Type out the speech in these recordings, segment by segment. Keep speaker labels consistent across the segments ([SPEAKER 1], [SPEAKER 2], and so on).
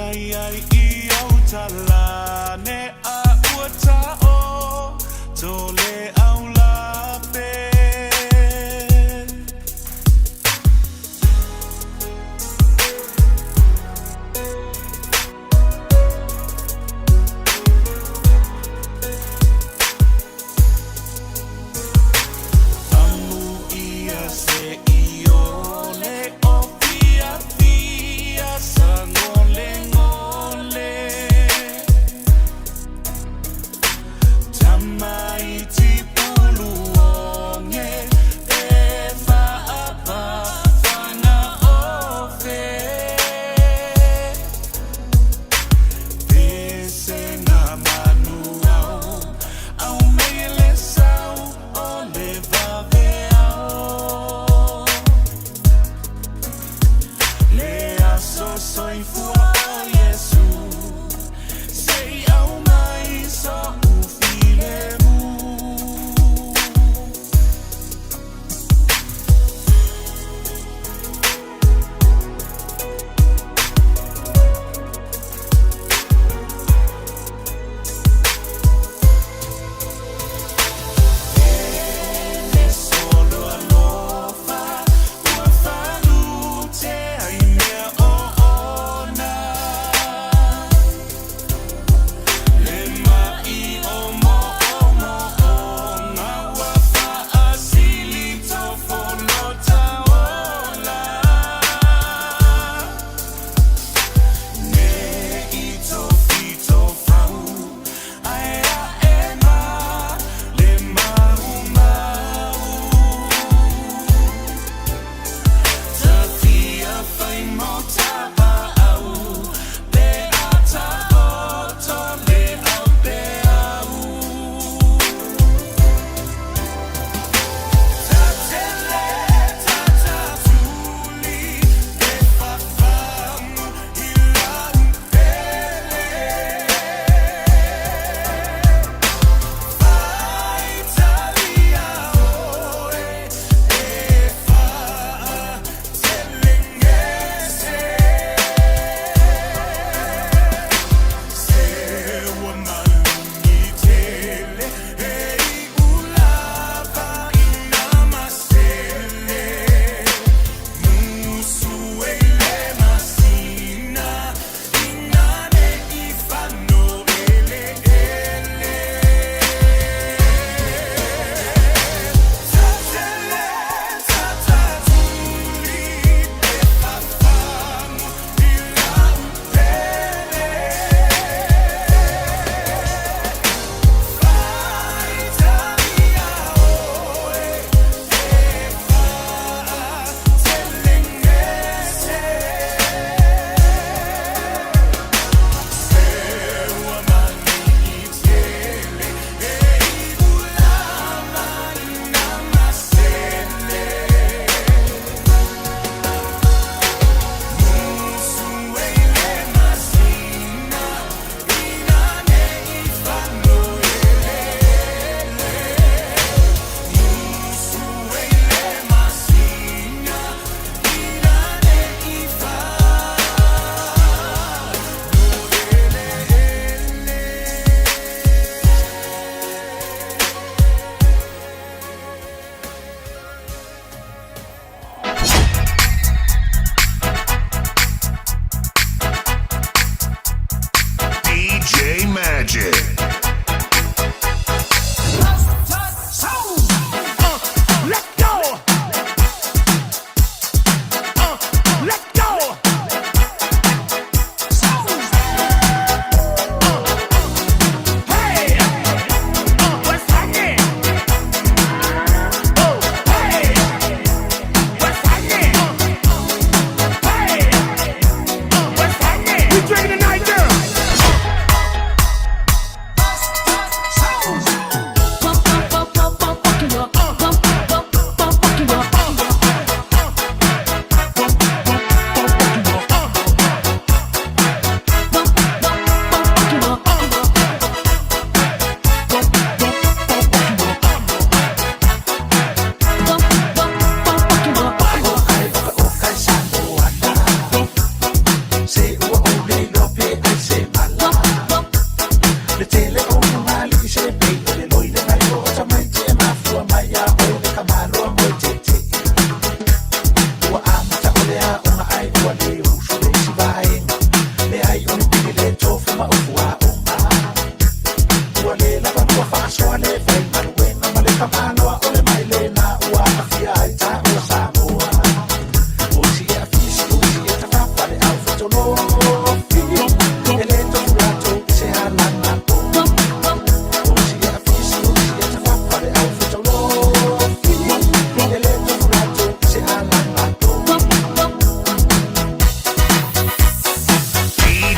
[SPEAKER 1] Mai ai i o ne a ua ta o to le au la pe. Amu ia se i o le o fia fia sa ngole ngole. Tamaiti.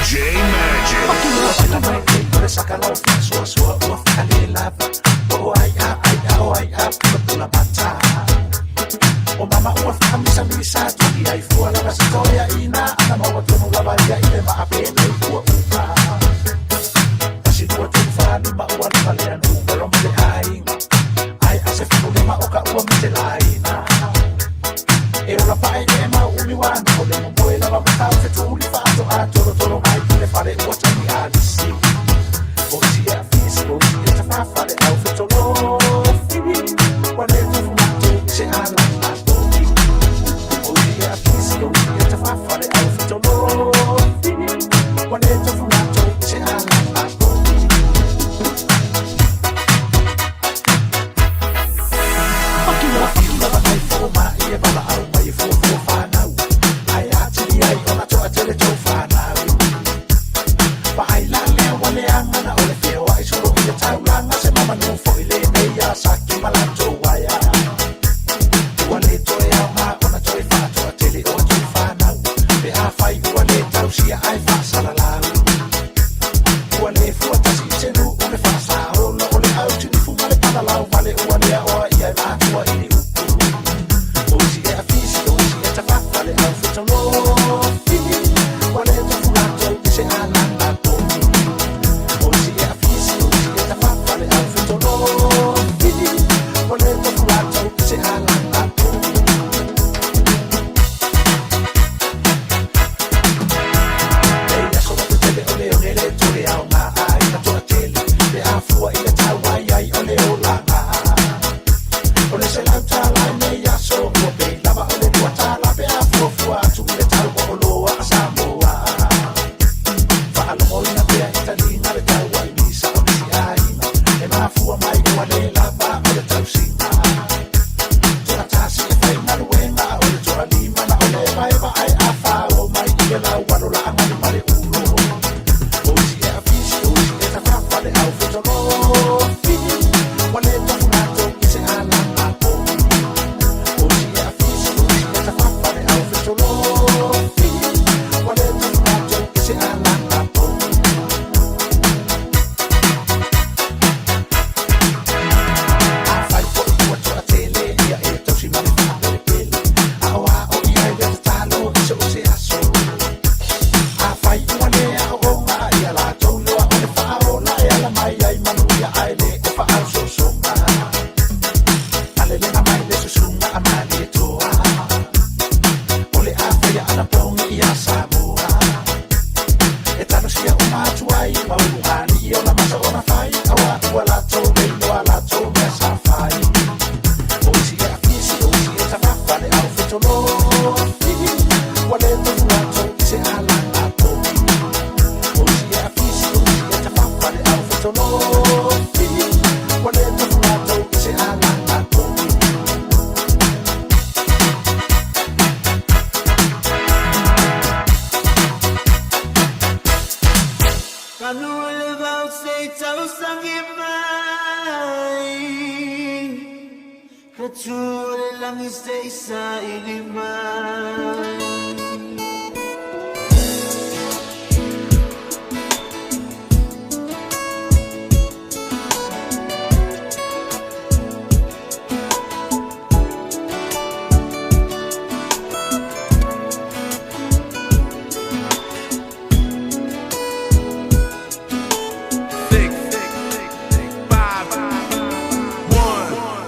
[SPEAKER 1] DJ Magic.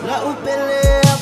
[SPEAKER 2] La upele a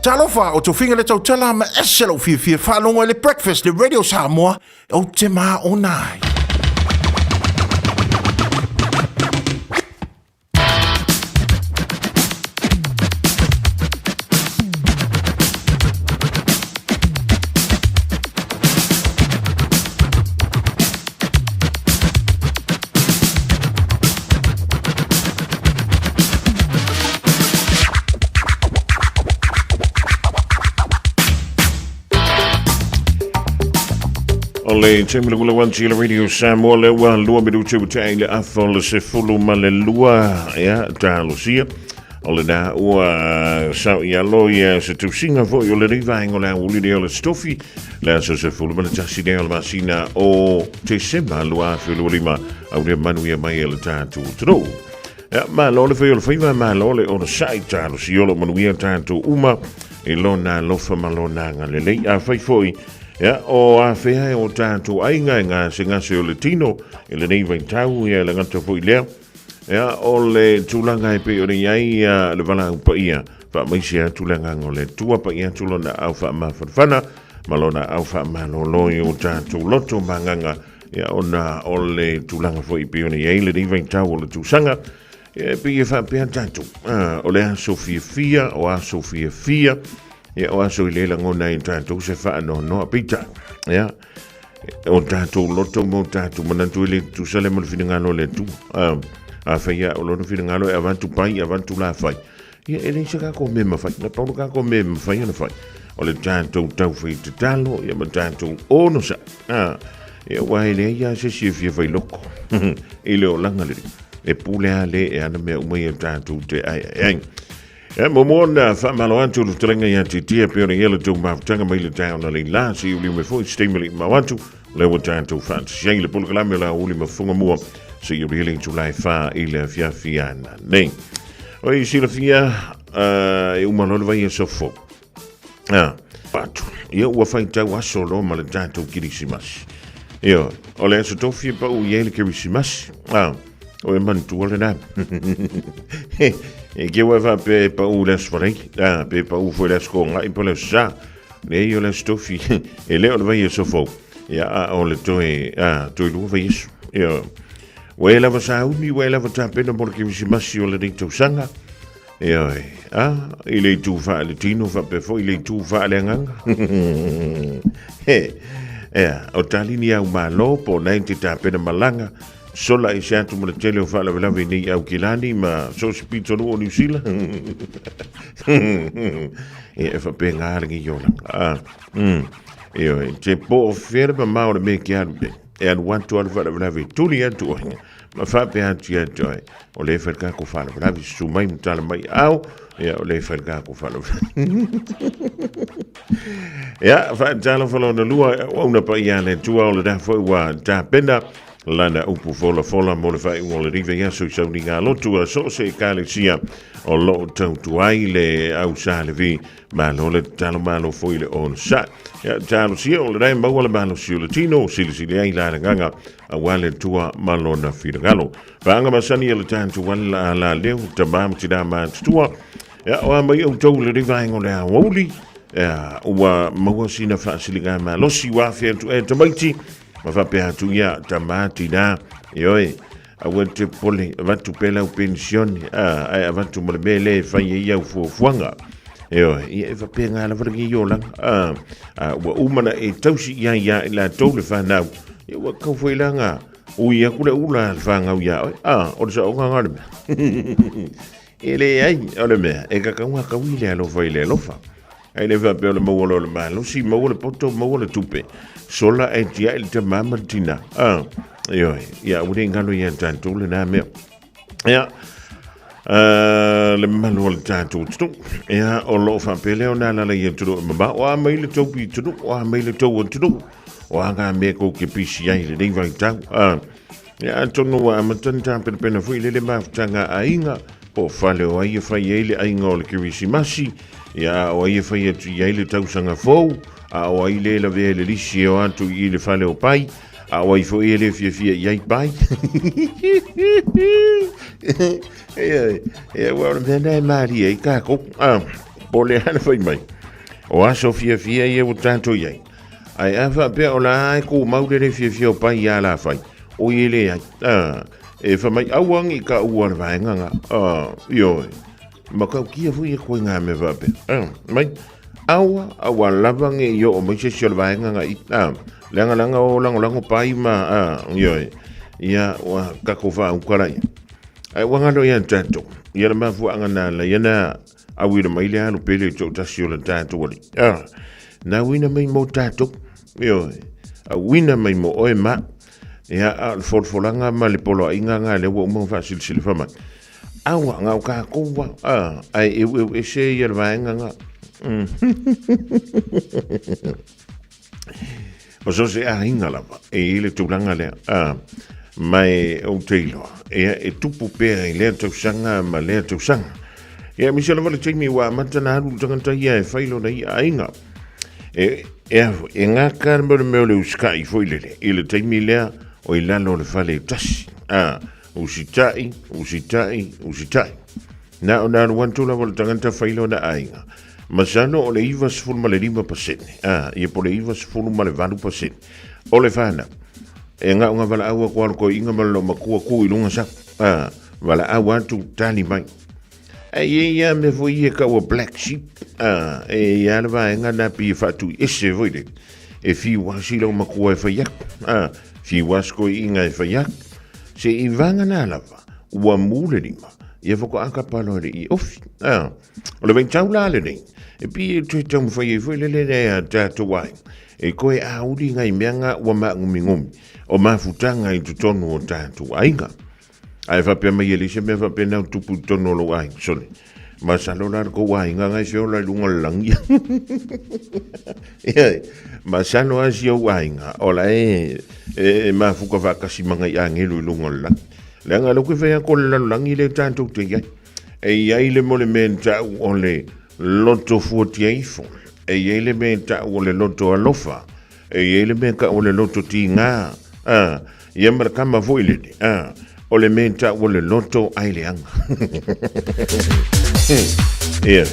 [SPEAKER 2] Talofa, o tofiga le tautala ma ese lou fiafia faalogo i le Breakfast le Radio Samoa, ou te maona ai.
[SPEAKER 3] O le taimi le kula wanti le Radio Samoa le ua lua minute ua tae i le afa o le 12 ia talosia. O lena ua sao i alo ia se tausiga foi o lenei vaega o le aoauli lea o le Stofi, le aso 11 lea o le masina o Tesema 2025, au lea manuia mai e le tatou atunuu. Ia, malo le fai o le faiva, malo le onosai, talosia o lo manuia tatou uma i lona alofa ma lona agalelei. Afai foi, ia, o afea e o tatou aiga e gasegase o le tino i lenei vaitau, ia e le gata foi lea, Ia, o le tulaga e pei ona i ai ia le valaau paia, faamaise atu le agaga o le Atua, pai atu lona aao faamafanafana ma lona aao faamalolo i o tatou loto ma agaga, ia, ona o le tulaga foi e pei ona i ai lenei vaitau o le tausaga, ia, e pei e faapea tatou, o le aso fiafia, o aso fiafia, ia, o aso i le lagona ai tatou se faanoanoa, peitai, ia, O tatou loto ma o tatou manatu e le tutusa lea ma le finagalo o le Atua. A, afai lava o lona finagalo e avatu pai, avatu lafai, ia e leai se tatou mea e mafai. Na pau le tatou mea e mafai ona fai, o le tatou taufai tatalo, ia ma tatou onosai. A, ia aua e leai lava se isi e fia fai loko i le olaga lenei. E pule lava le e ana mea uma ia tatou te aeae ai. E muamua ona faamalo atu le fetalaiga ia Titia pei ona i ai le tou mafutaga mai le taeao na leila se i uliu mai foi se taimi le mau atu lea ua tatou faatasi ai le polokalame o le aoauli ma fofoga mua se i ulia le itula e 4 i le afiafi ananei. Oi silafia e uma loa le vaiaso fou. Ah, atu. Ia ua faitau aso loa ma le tatou Kerisimasi. Ia, o le aso tofi e pau i ai le Kerisimasi. Ah, o e manatua lena. E ke ua faapea e pau le aso Faraile. Ah, pe pau foi le aso Kogai po le aso Sa. Leai o le aso tofi. E le o le vaiaso fou. Ia, a o le toe, ah, toe lua vaiaso. Ia, ua e lava sauni, ua e lava tapena mo le Kerisimasi o lenei tausaga. Ioe, a, i le itu faaletino faapea foi i le itu faaleagaga. He, ea, o tali ni au malo po o na e te tapena malaga, sola ese atu ma le tele o faalavelave i nei Aukilani ma so o se pitonuu o Niu Sila. Ia, e faapena lenei olaga. A, mm, ioe, te po o fea le mamao o le mea e te alu i ai. E alu atu lava le faalavelave e tuli atu oe. Ma faapea atu ia te oe, o lea e fai le tatou faalavelave, susu mai ma tala mai ao, ia o lea e fai le tatou faalavelave. Ia, faatalofa lona lua, auauna paia a le Atua, o lena foi ua tapena lana upu folafola mo le faaiuga o lenei vaiaso i sauniga lotu a so o se ekalesia o lo o tautua ai le au Sa Levi. Malo le tatalo, malo foi le onosai. Ia, talosia o lena e maua le malosi o le tino, silisili ai la le agaga aua le Atua ma lona finagalo. Paaga masani a le tatou ala a la leo, tamā ma tinā matutua. Ia, o a mai outou i lenei vaega o le aoauli, ia, ua maua sina faasiliga malosi ua afe atu e tamaiti, ma faapea atu ia, tamā, tinā, ioe, aua te popole, avatu pea lau penisione, a, ae avatu ma le mea lea e fai ai au fuafuaga. Ioe, ia e faapena lava lenei olaga, a, a, ua uma ona e tausi i ai ia i latou le fanau, Ia ua kau foi la ngā, ui aku le ula le whāngau ia oe. Ah, o le saonga ngā le mea. E le ai, o le mea, e kakau ngā kau i le alofa i le alofa. Ai le whapea o le maua loa le malosi, maua le poto, maua le tupe. Sola e tia i le tamā ma le tina. Ah, ioe, ia aua ne i ngalo ia tātou le nā mea. Ia, le mamalu o le tatou atunuu. Ia, o lo o faapea lea ona alaala i atunuu e mamao. O a mai le tou pitonuu, o a mai le tou atunuu. O a ngā mea kou te pisi ai i lenei vaitau. Ia, atonu ua amata ona tapenapena foi le le mafutaga a aiga, po o fale o ai e fai ai le aiga o le Kerisimasi, ia, a o ai e fai atu i ai le tausaga fou, a o ai le lavea i le lisi e o atu i le fale o pai. A o ai foi e le fiafia i ai pai. Ia, ua o le mea lena e malie ai kākou. Ah. Po o le a le fai mai, o aso fiafia ia ua tatou i ai. Ae a faapea o la e tumau le le fiafia o pai ia alafai, oi e leai. A, e fai mai, aua ni ka ua le vaega nga. A, ioe. Matautia foi e koe ngā mea faapea. A, mai, aua, aua lava nge i oo mai se isi o le vaega nga i. A, leaga leaga o lagolago pai ma, a, ioe. Ia, ua tatou faauka laia. Ae ua galo ia tatou. Ia le mafuaaga na ala ia na auina mai le alu pele i toatasi o le tatou alii. A, na auina mai mo tatou. Ioe. Auina mai mo oe ma. Ia, a o le folafolaga ma le poloaiga nga lea ua uma ona faasilasila fai mai. Aua, nga o kākou a, a, ae eueu ese ia le vaega nga. O so se aiga lava, e i le tulaga lea. A, ma e ou te iloa, ia, e tupu pea i lea tausaga ma lea tausaga. Ia, misa lava le taimi ua amata na alu le tagata ia e fai lona ia aiga. E, e, e ngaka le mea o le mea o le usikai foi lele, i le taimi lea o i lalo o le fale e tasi. A, Usitai, usitai, usitai. Na o na alu atu lava le tagata fai lona aiga. Masalo o le 95%, a, ia po le 98% o le whanau. E ngau ngā walaau aku alo koe inga ma le makua ku i lunga sa. A, walaau atu tali mai. E ia ia me fo ia ka ua black sheep. A, e ia le vaenga na pi e whaatu i ese foi le. E whiu asi lau makua e whai aku. A, whiu asi koe inga e whai aku. Se i vanga nā lava, ua mū le lima, ia whakaakapa loa le i ofi. A, o le vaitau la lenei, e pi e toe taumawhai ai foi le lele a tātou ai. E koe āuri ngai mea ngā ua maangumingumi, o mafutanga i totonu o tātou aiga. Ae faapea mai e leai se mea faapena o tupu i totonu o lou aiga, sole. Masalo la le kou aiga ngai feola i luga o le lagi. Ia, masalo a si ou aiga, o la e, e, e mafuka faatasi ma ngai agelu i luga o le lagi. Leaga lea ke fai atu o le lalolagi lea tatou te i ai. E i ai le mo le mea e tau o le loto fuatia ifo. E i ai le mea e tau o le loto alofa. E i ai le mea tau o le loto tigā, ā, ia ma le kama foi lele, ā, o le mea tau o le loto aileaga. Ia,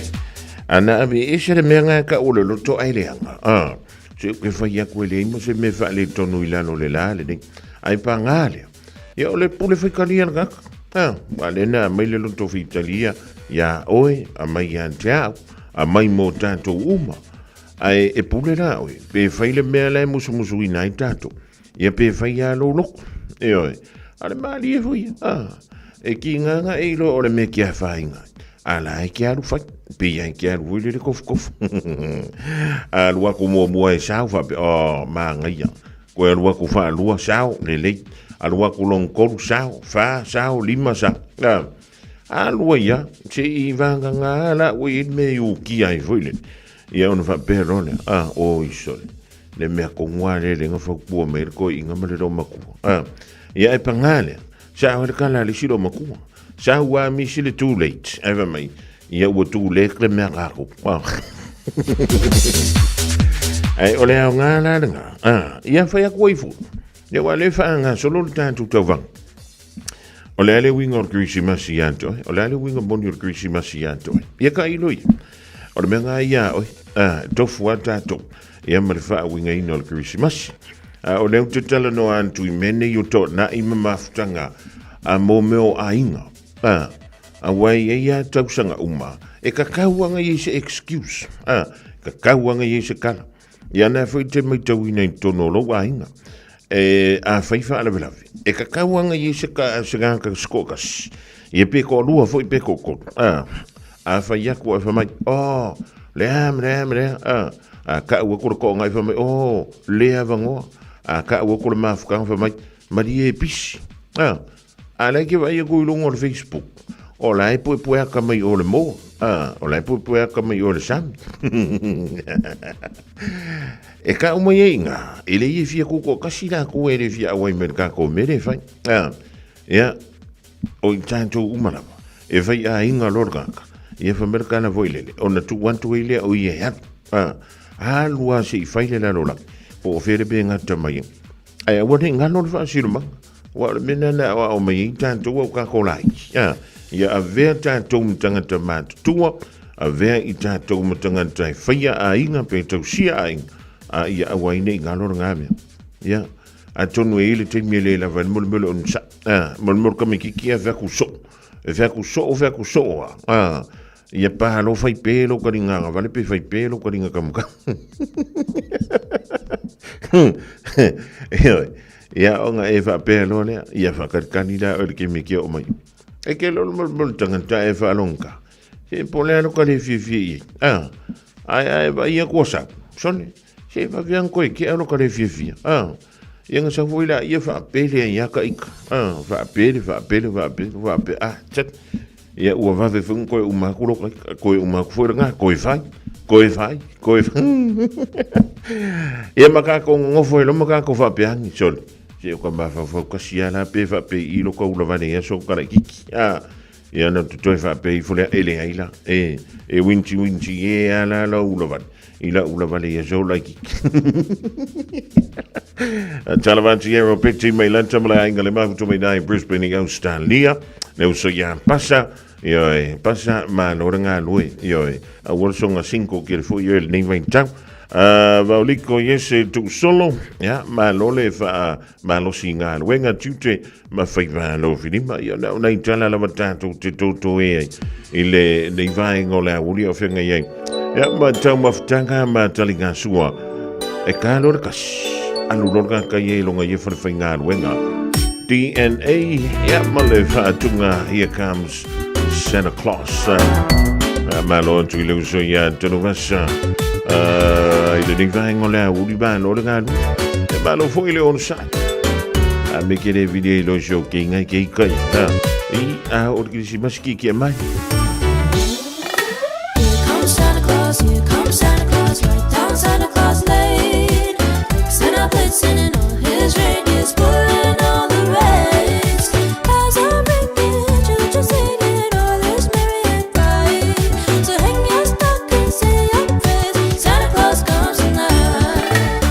[SPEAKER 3] ana ave ese le mea ngā tau o le loto aileaga, ā, se ke whai aku e leai mo se mea faaletonu i lalo le la lenei, ai pāngā lea. Ia, o le pule faitalia le kaka, ā, ua le na mai le loto faitalia iā oe, a mai ia te au, a mai mō tātou uma. Ae e pule la oe, pe fai le mea la e musumusuina ai tatou, ia pe fai a lou loko. Ioe, a le malie foi ia, a, e ki nganga e iloa o le mea ki a whainga. A la e ke alu fai, pe ia e ke alu foi le le kofukofu. Alu aku muamua e sao whape, oh, māngaia. Koe alu aku whaalua, sao, lelei. Alu aku long kolu, sao, wha, sao, lima, sao. A, alu ai ia, se i whanganga la ua i me i uki ai foi le. Ia ona faapea loa lea, a, oi sole, le mea kongoa le lenga faupua mai le koiinga ma le loomatua. A, ia e pagā lea, sa o le kala a le isi loomatua. Sa ua misi le too late, ae fai mai, ia ua too late le mea kākou. A, ae o le aoga la lena, a, ia fai atu ai fua. Ia ua le faagasolo le tatou tauvaga. O le a le uiga o le Kerisimasi ia te oe? O le a le uiga moni o le Kerisimasi ia te oe? Ia ka ilo ia. O le mea ngā ia oe, a, tofu a tātou, ia ma le faauigaina o le Kerisimasi. A, o lea ou te talanoa atu i mea nei o toanai ma mafutaga a mō mea o aiga. A, aua e i ai a tausaga uma, e kakau anga i se excuse. A, kakau anga i se kala. Ia na foi te maitauina i totonu o lou aiga. E a whai whaalavelave. E kakau anga i se ka se ngaka skokas. Ia pe ko lua foi pe ko ko. A a whai aku a whamai. Oh, le a le a le a. A ka ua ko ko ngai whamai. Oh, le a vangoa. A ka ua ko le mafuka whamai. Marie e pisi. A A la ke vai aku i lunga o le Facebook. O la e puepue aka mai o le moa. A, o la e puepue aka mai o le sami. E ka umai e inga, e le ie fia kuko kasi la ku e le fia awai me le kako me le whai. A, ia, o i tātou umalava, e whai a inga lor kaka, ia whamerka na voi lele, o na tu wantu e lea o ia e alu. A, alu a se i whai le lalo laki, po o where pe ngata mai. Ai, aua nei ngalo le whaasirumanga. Ua o le mea lena e aoao mai ai tatou au kākou laiti. A, ia avea tatou ma tagata matutua, Avea i tatou ma tagata e faia aiga pe tausia aiga, a ia aua ai ne i galo lena mea. Ia, atonu e i ai le taimi e le lava ai le molemole onosai. A, molemole kamititi e feaku soo. E feaku soo, feaku soo a. A, ia pa lo fai pe lo kaliga agavale pe fai pe lo kaliga kamukamu. Ioe, ia ona e faapea loa lea, ia faakalikali la oe i le taimi e te oo mai. E ke lolo molemole tagata e faalogogata. Se po o le a lo ka le fiafia i ai. A, ae ae vaai atu ua sau. Sole, se vave ana koe kea lo ka le fiafia. A, ia na sau foi la ia faapele ai ia ka ika. A, faapele, faapele, faapele, faapele. A, tsak. Ia ua vave foi ona toe uma atu lo ka ika. Toe uma atu foi lena, toe fai, toe fai, toe fai. Ia ma kākou nonofo ai loa ma kākou faapea ane, sole. Se o ka mafaufau kasi lava la pe faapei i lo ka ula vale i aso ka laitiiti. A, Ia na te toe faapea ifo lea, e leai la, e, e winti winti e a la la ula vale, i la ula vale ia so laitiiti. Talavati e Ropeti mai lata ma le aiga le mafuta mai nai Brisbane i Australia. Le uso ia pasa, ia e pasa ma lo le galue, ia e a ua songa 5 ki le foi e lenei vaitau. Vaoliko iese tuusolo, ia ma lo le faa malosi i galuega tiute ma faiva alofilima. Ia na o nai tala lava tatou te tōtō e ai i le nei vaega o le auli o whenga ai. Ia ma taumafutaga ma taliga sua e ka lo le kasi. Alu lo ka kai e longa ia whare whai galuega. DNA, ia ma le whaatunga, here comes Santa Claus. Malo atu i le uso ia Tanuvasa. I le nei vaega o le auli malo le galu. E malo foi le onosai. A me ke le vili i lo sio ke ngai ke ikai. I a o le Kirisimasi ki ki e mai.
[SPEAKER 4] Here comes Santa Claus, here comes Santa Claus, right down Santa Claus Lane. Vixen a blitzen and all his reindeers pulling all the reins. Bells are ringing, children singing, all is merry and bright. So hang your stockings, say your prayers, Santa Claus comes tonight.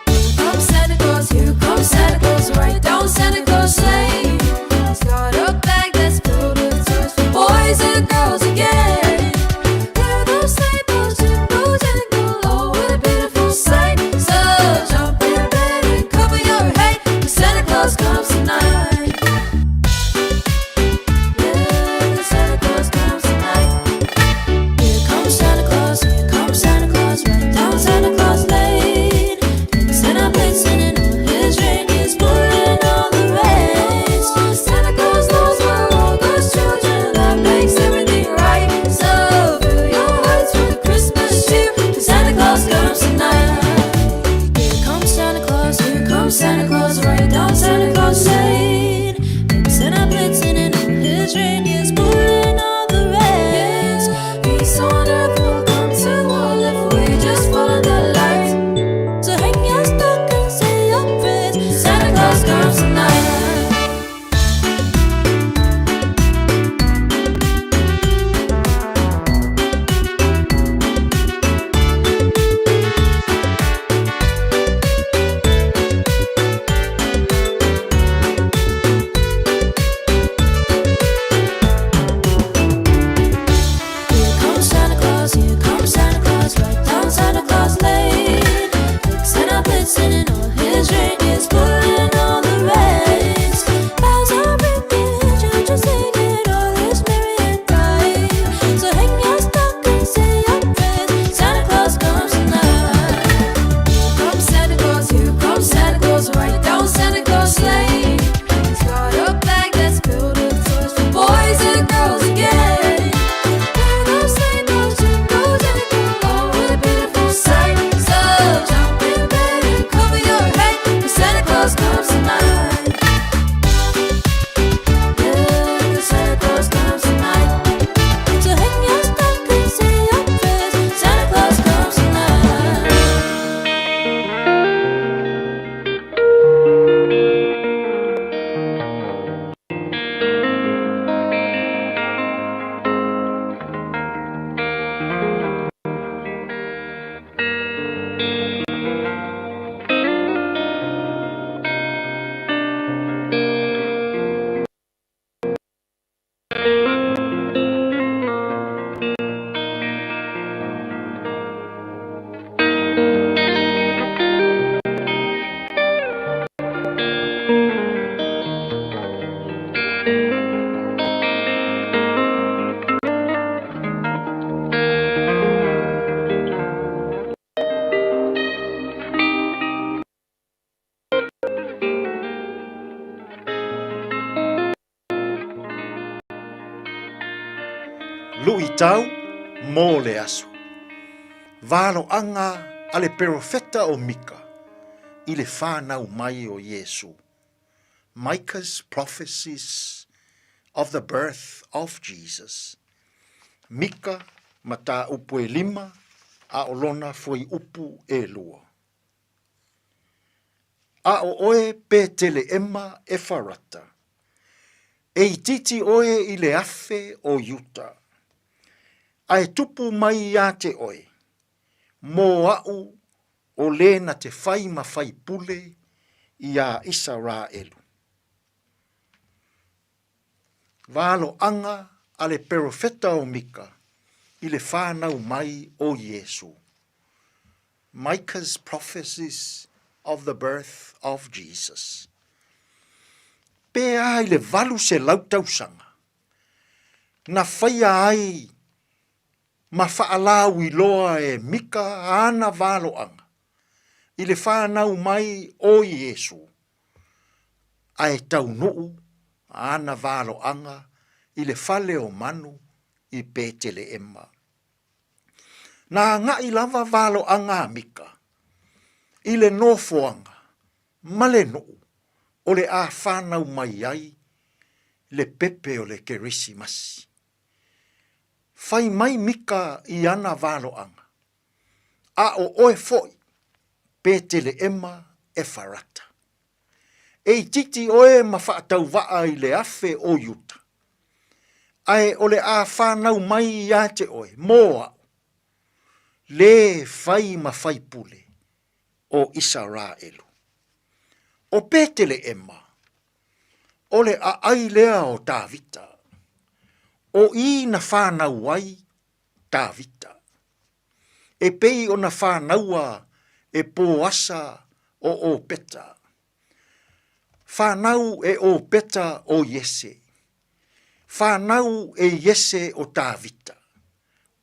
[SPEAKER 4] Here comes Santa Claus, here comes Santa Claus, right down Santa Claus Lane. He's got a bag that's filled with toys for boys and girls again. Hear those sleigh bells jingle, jingle, oh what a beautiful sight. So jump in bed and cover your head, 'cause Santa Claus comes tonight. Yeah, 'cause Santa Claus comes tonight. Here comes Santa Claus, here comes Santa Claus, right down Santa Claus Lane. Vixen a blitzen and all his reindeers pulling all the reins. Santa Claus knows we're all God's children, that makes everything right. So fill your hearts with Christmas cheer, 'cause Santa Claus comes tonight. Here comes Santa Claus, here comes Santa Claus, right down Santa Claus Lane.
[SPEAKER 5] Luʻitau mo le aso. Valoaga a le perofeta o Mika i le fanau mai o Iesu. Micah's prophecies of the birth of Jesus. Mika mataupu e lima a o lona fuaiupu ʻelua. A ʻo ʻoe Peteleʻema Efarata, e itiiti ʻoe i le afe o Iuta, a e tupu mai iā te ʻoe, mō aʻu ʻo lē na te fai ma faipule iā ʻIsaraʻelu. Valoaga a le perofeta o Mika i le whanau mai o Iesu. Micah's prophecies of the birth of Jesus. Pēā i le 800 tausaga, na whaia ai ma whaalauiloa e Mika āna valoaga i le whanau mai o Iesu, a e taunuu āna valoaga i le fale o manu i Peteleʻema. Na agaʻi lava valoaga a Mika i le nofoaga ma le nuu o le a whanau mai ai le pepe o le Kerisimasi. Fai mai Mika i ana valoaga, A ʻo ʻoe foʻi, Peteleʻema Efarata. E itiiti ʻoe ma faatauvaʻa i le afe o Iuta, ae o le a whanau mai iā te ʻoe, mō aʻu, lē fai ma faipule o ʻIsaraʻelu. ʻO Peteleʻema, ʻo le ʻaʻai lea o Tāvita, ʻo i na whanau ai Tāvita. E pei ona whānaua e Pōasa o Ōpeta. Whānau e Ōpeta o Iese. Whānau e Iese o Tāvita.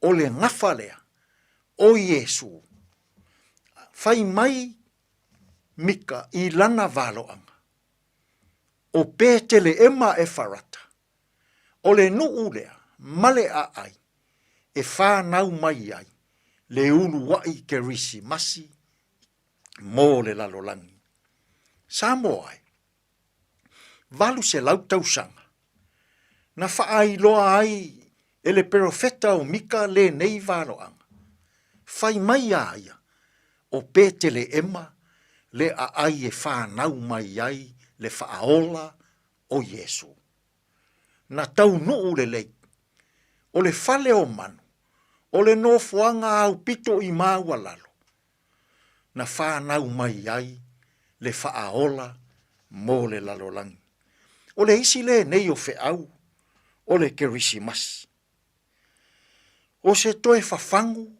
[SPEAKER 5] O le gafa lea, o Iesū. Whai mai Mika i lana valoaga. O Peteleʻema Efarata. ʻO le nuʻu lea ma le ʻaʻai e whānau mai ai le uluaʻi Kerisimasi mō le lalolagi. Samoa e, 800 tausaga na whaailoa ai e le perofeta o Mika lenei valoaga. Whai mai a ia o Peteleʻema le ʻaʻai e whānau mai ai le whaaola o Iesū. Na taunuu lelei, o le fale o manu, o le nofoaga aupito i maualalo, na whanau mai ai le whaaola mo le lalolagi. O le isi lenei o feau o le Kerisimasi. O se toe fafagu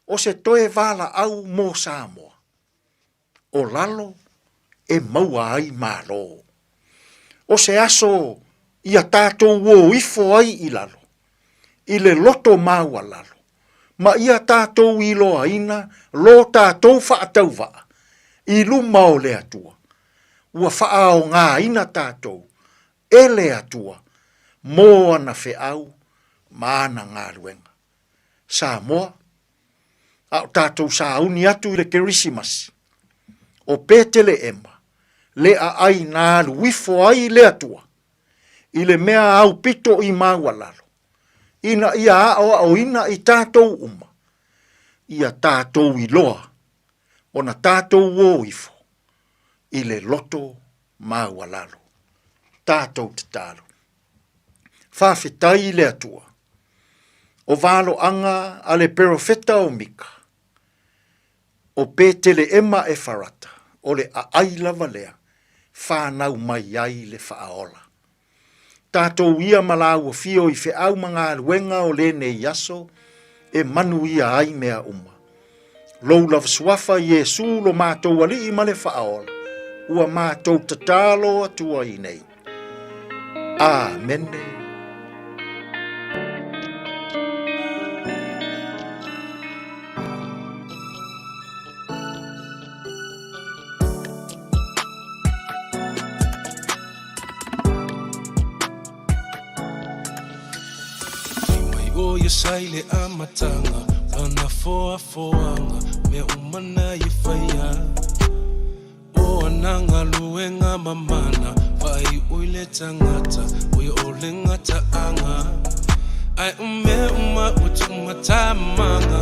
[SPEAKER 5] o se toe valaau mo Samoa, o lalo e maua ai Malo. O se aso ia tatou o ifo ai i lalo, i le loto maualalo, ma ia tatou iloaina lo tatou faatauvaa i luma o le Atua, ua faaogaina tatou e le Atua mo ana feau ma ana galuega. Samoa, a o tatou sauni atu i le Kerisimasi, o Peteleʻema, le ʻaʻai na alu ifo ai le Atua i le mea aupito i maualalo, ina ia aʻoaʻoina i tatou uma, ia tatou iloa ona tatou ō ifo i le loto maualalo. Tatou tatalo. Faafetai i le Atua, o valoaga a le perofeta o Mika, o Peteleʻema Efarata, o le ʻaʻai lava lea, whanau mai ai le Faaola. Tatou ia ma lāua fio i feau ma galuega o lenei aso e manuia ai mea uma. Lou lava suafa Iesu lo matou Alii ma le Faaola, ua matou tatalo atu ai nei. Amene.
[SPEAKER 1] Mai o O ia sa i le amataga, Lana foafoaga, mea uma na Ia faia. O ana galuega mamana, faaiu i le tagata, o ia o le gataaga. Ae o mea uma ua tuumatamaga,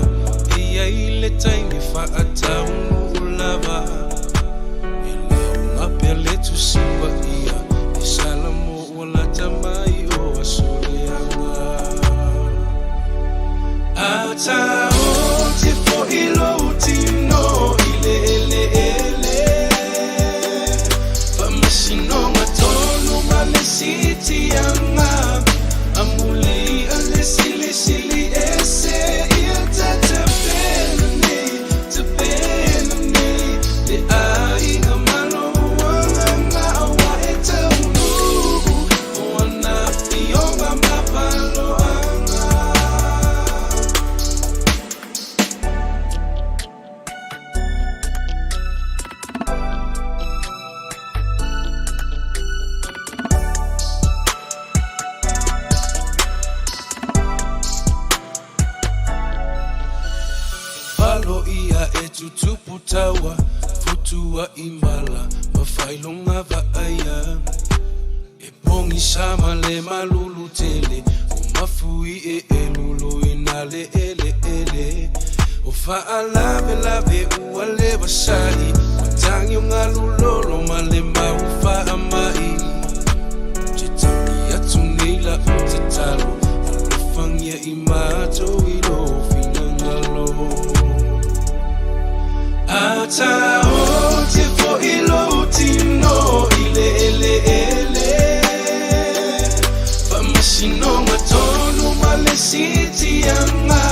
[SPEAKER 1] e i ai le taimi faataunuu lava. E lauga pea le Tusi Paia i Salamo ua lata mai o aso leaga. A taoti foi lou tino i le eleele, faamasinoga tonu ma le sitiaga, amuli a le silisili ese ia ta tapena nei, tapena nei le aiga malo uagaga aua e taunuu o ana afioga ma paloaga. Valo ia e tutupu taua, futua'i mala ma failoga vaaia. E pogisa ma le malulu tele, o mafuie e luluina le eleele. O faalavelave ua le vasa'i, matagi o galu lolo ma le mau faamai. Te tangi atu nei la'u tatalo, alofagia i matou i lou finagalo. A taoti foi lou tino i le eleele, faamasinoga tonu ma le sitiaga,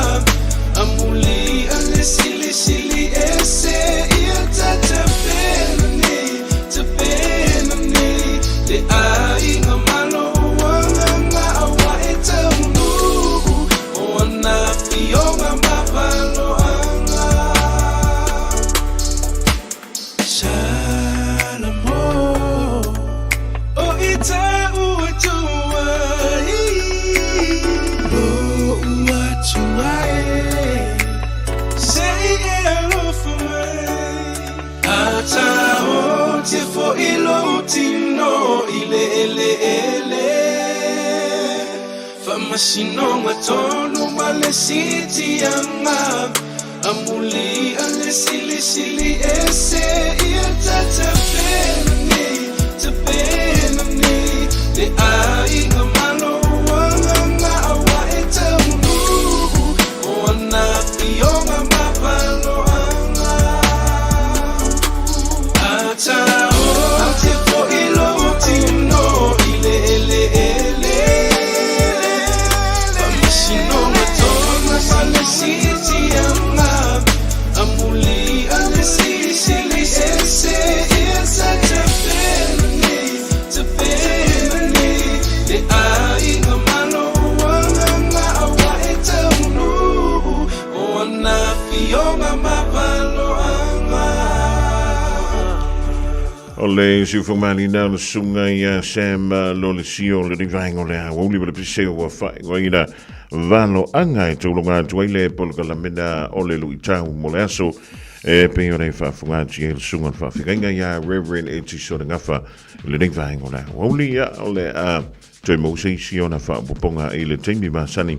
[SPEAKER 1] amuli a le silisili ese ia ta tapena nei, tapena nei le aiga malo uagaga aua e taunuu o ana afioga ma paloaga. Salamo o i tau atu ai Lo'u atu ai Se i e alofa mai A taoti foi lou tino i le eleele Faamasinoga tonu ma le sitiaga Amuli a le silisili ese ia ta tapena nei, tapena nei le aiga malo uagaga aua e taunuu o ana afioga ma paloaga. A taoti foi lou tino i le eleele, faamasinoga tonu ma le sitiaga, amuli a le silisili ese ia ta tapena nei, tapena nei le aiga malo uagaga aua e taunuu o ana afioga ma paloaga.
[SPEAKER 3] O le siufamalina o le susuga ia Sam Lolesio o lenei vaega o le aoauli ma le pese ua faaigoaina valoaga e tauloga atu ai le polokalame o le luitau mo le aso e pei ona e faafofoga atu i ai le susuga o le faafeagaiga ia Reverend Etiso Le Gafa i lenei vaega o le aoauli. Ia, o le a toe maua se isi ona faaopoopoga i le taimi masani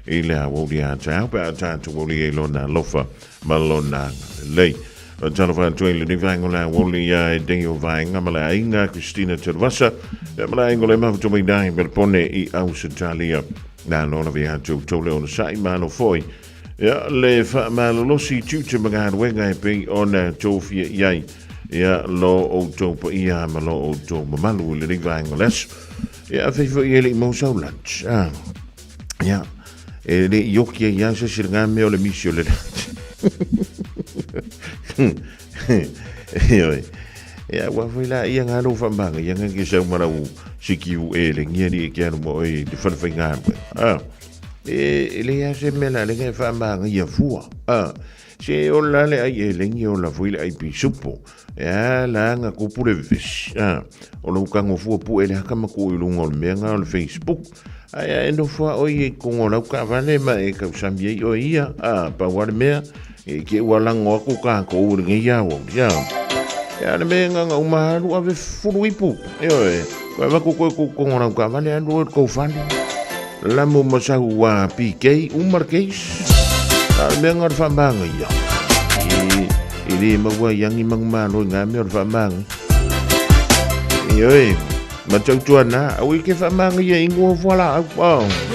[SPEAKER 3] i le aoauli a taeao pe a tatou auli ai lona alofa ma lona agalelei. Talofa atu ai lenei vaega o le aoauli ia e dei o vaega ma le aiga Christina Televasa ia ma le aiga o le mafuta mai nai Melbone i Ausetalia. Nā lona vea atu tau le ona sa'i malo foi. Ia le whaamalolosi tiute ma galuega e pei ona tofia i ai. Ia lo outou paia ma lo outou mamalu i lenei vaega o le aso. Ia a fai foi e le i mau sau lunch. Ah. Ia, e le i oki ai lava se isi le mea o le misi o le lunch. Ioe. Ia, ua foi la ia ngā lou whaamanga, ia ngā ke sau marau siki u e le ngia ni e ke anu mo e te whanawhai ngā Ah, e, e le ia se mea la le ngai whaamanga ia fua. Ah, se o la le ai e le ngia o la foi le ai pisupo. E a la nga kupu le vesi. Ah, o lau kango fua pu e le haka maku i lunga o le mea ngā o le Facebook. Ae a e nofo a oi e kogo lau kaavale ma e kausami ai oe ia, a pau a le mea, e ke ua lago aku kākou i lenei aoauli, a. E a le mea e nganga uma alu ave fulu ipu, ioe, koe avatu koe kou kogo lau kaavale alu oe i le kou fale. Lamo ma sau a PK, uma le case. A o le mea nga o le faamagaia. E, e le maua ai agi manumalo i ngā mea o le faamagaia. Ioe. Ma tautuana, aua i ke faamagaia i ingoa o fualaau. Oh.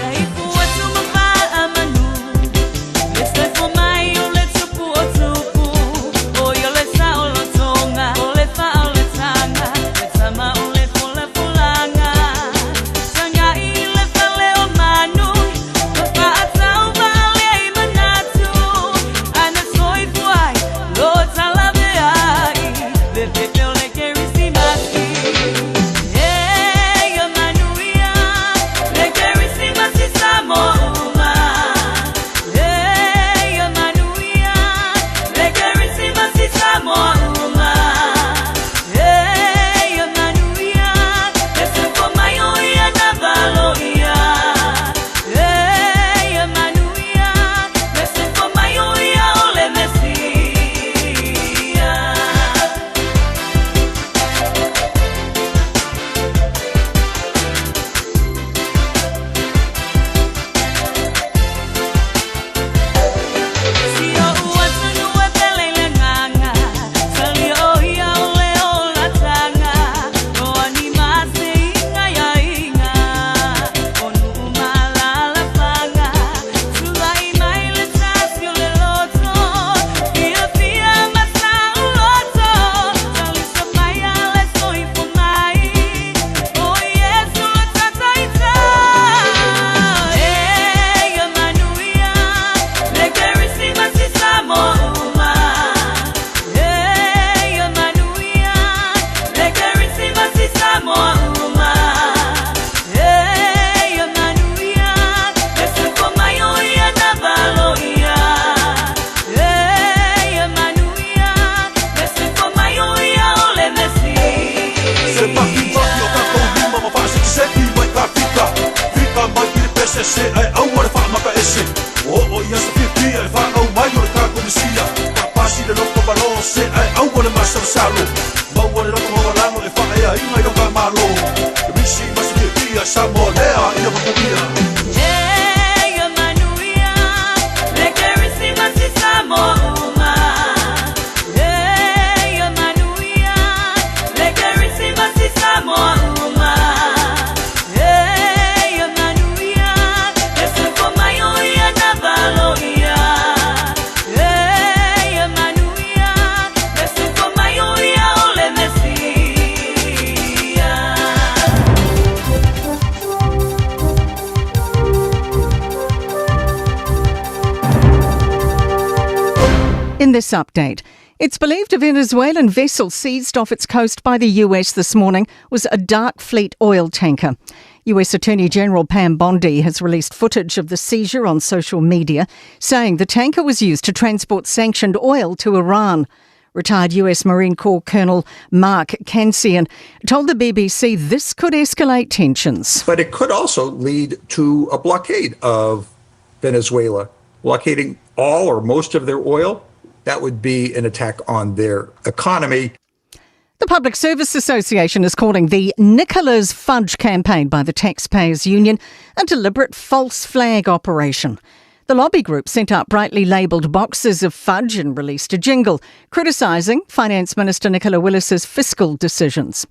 [SPEAKER 6] In this update, it's believed a Venezuelan vessel seized off its coast by the US this morning was a dark fleet oil tanker. US Attorney General Pam Bondi has released footage of the seizure on social media, saying the tanker was used to transport sanctioned oil to Iran. Retired US Marine Corps Colonel Mark Cancian told the BBC this could escalate tensions.
[SPEAKER 7] But it could also lead to a blockade of Venezuela, blockading all or most of their oil. That would be an attack on their economy.
[SPEAKER 6] The Public Service Association is calling the Nicola's Fudge campaign by the Taxpayers Union a deliberate false flag operation. The lobby group sent out brightly labelled boxes of fudge and released a jingle criticising Finance Minister Nicola Willis's fiscal decisions.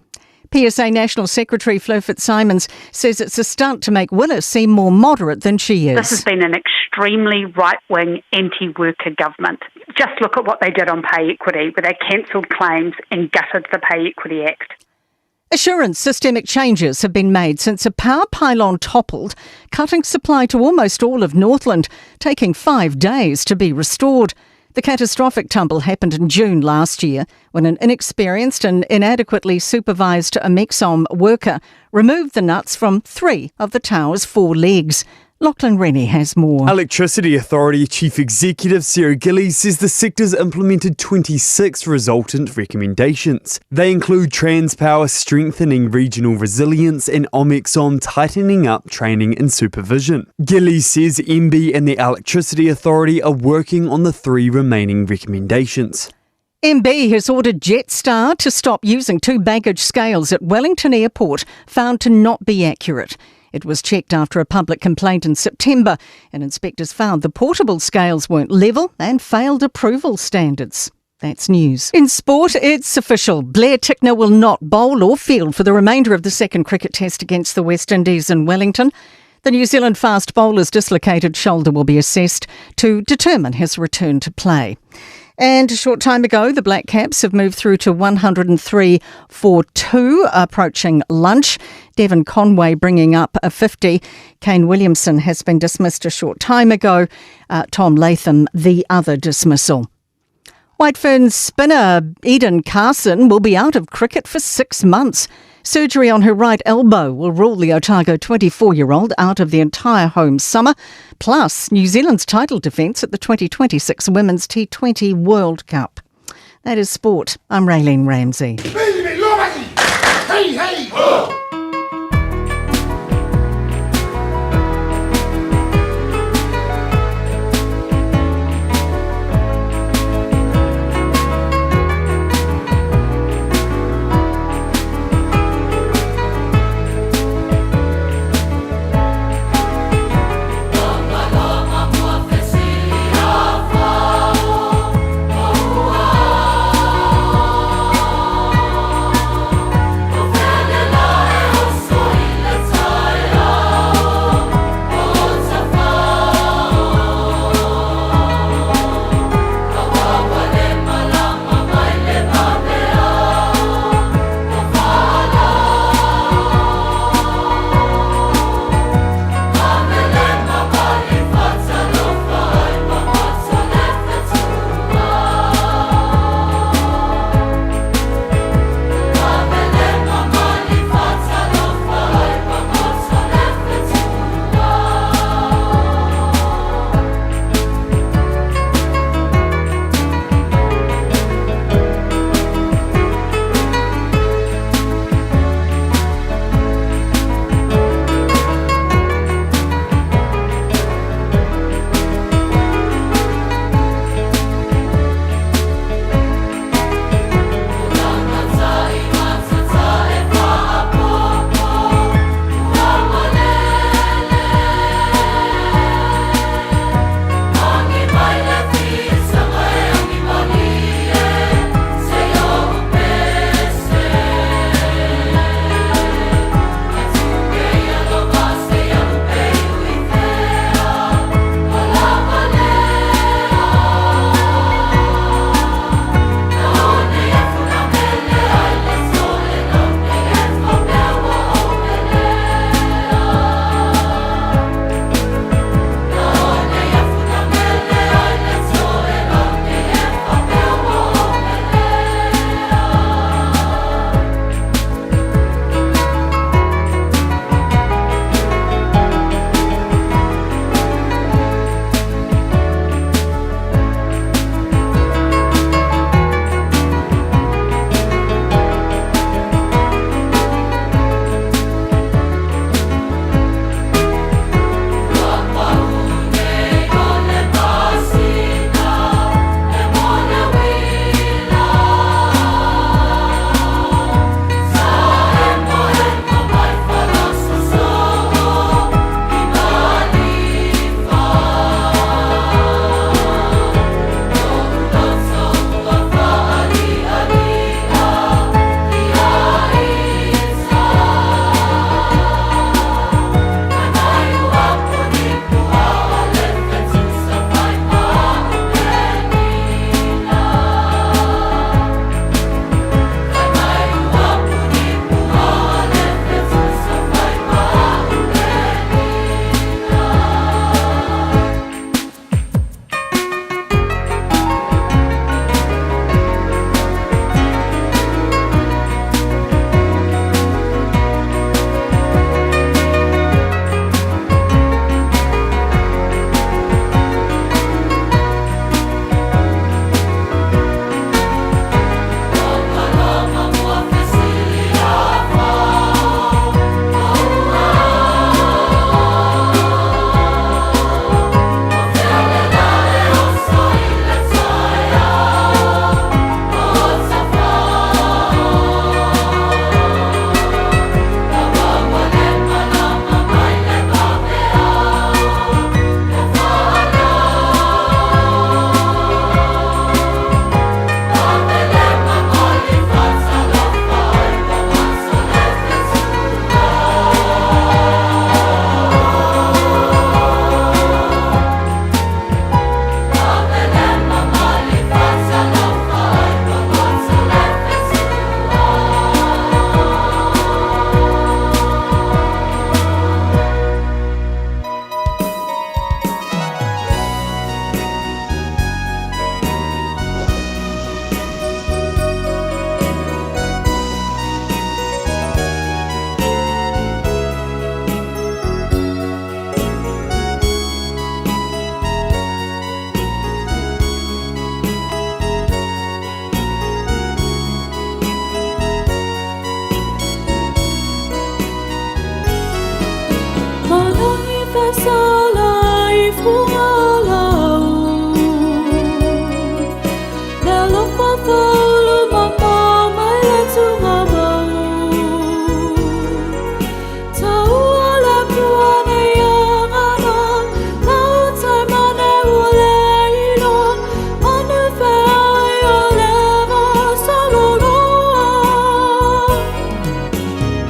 [SPEAKER 6] PSA National Secretary Flo Fitzsimons says it's a stunt to make Willis seem more moderate than she is.
[SPEAKER 8] This has been an extremely right wing, anti worker government. Just look at what they did on pay equity, where they cancelled claims and gutted the Pay Equity Act.
[SPEAKER 6] Assurance systemic changes have been made since a power pylon toppled, cutting supply to almost all of Northland, taking five days to be restored. The catastrophic tumble happened in June last year when an inexperienced and inadequately supervised Omexom worker removed the nuts from three of the tower's four legs. Lachlan Rennie has more.
[SPEAKER 9] Electricity Authority Chief Executive Sarah Gillies says the sector's implemented 26 resultant recommendations. They include Transpower strengthening regional resilience and Omexom tightening up training and supervision. Gillies says MB and the Electricity Authority are working on the 3 remaining recommendations.
[SPEAKER 6] MB has ordered Jetstar to stop using 2 baggage scales at Wellington Airport, found to not be accurate. It was checked after a public complaint in September, and inspectors found the portable scales weren't level and failed approval standards. That's news. In sport, it's official. Blair Tickner will not bowl or field for the remainder of the second cricket test against the West Indies in Wellington. The New Zealand fast bowler's dislocated shoulder will be assessed to determine his return to play. And a short time ago, the Black Caps have moved through to 103 for 2, approaching lunch. Devon Conway bringing up a 50. Kane Williamson has been dismissed a short time ago. Tom Latham, the other dismissal. White Ferns spinner Eden Carson will be out of cricket for 6 months. Surgery on her right elbow will rule the Otago 24-year-old out of the entire home summer, plus New Zealand's title defence at the 2026 Women's T20 World Cup. That is sport. I'm Raylene Ramsey.
[SPEAKER 2] Hey, hey! Oh!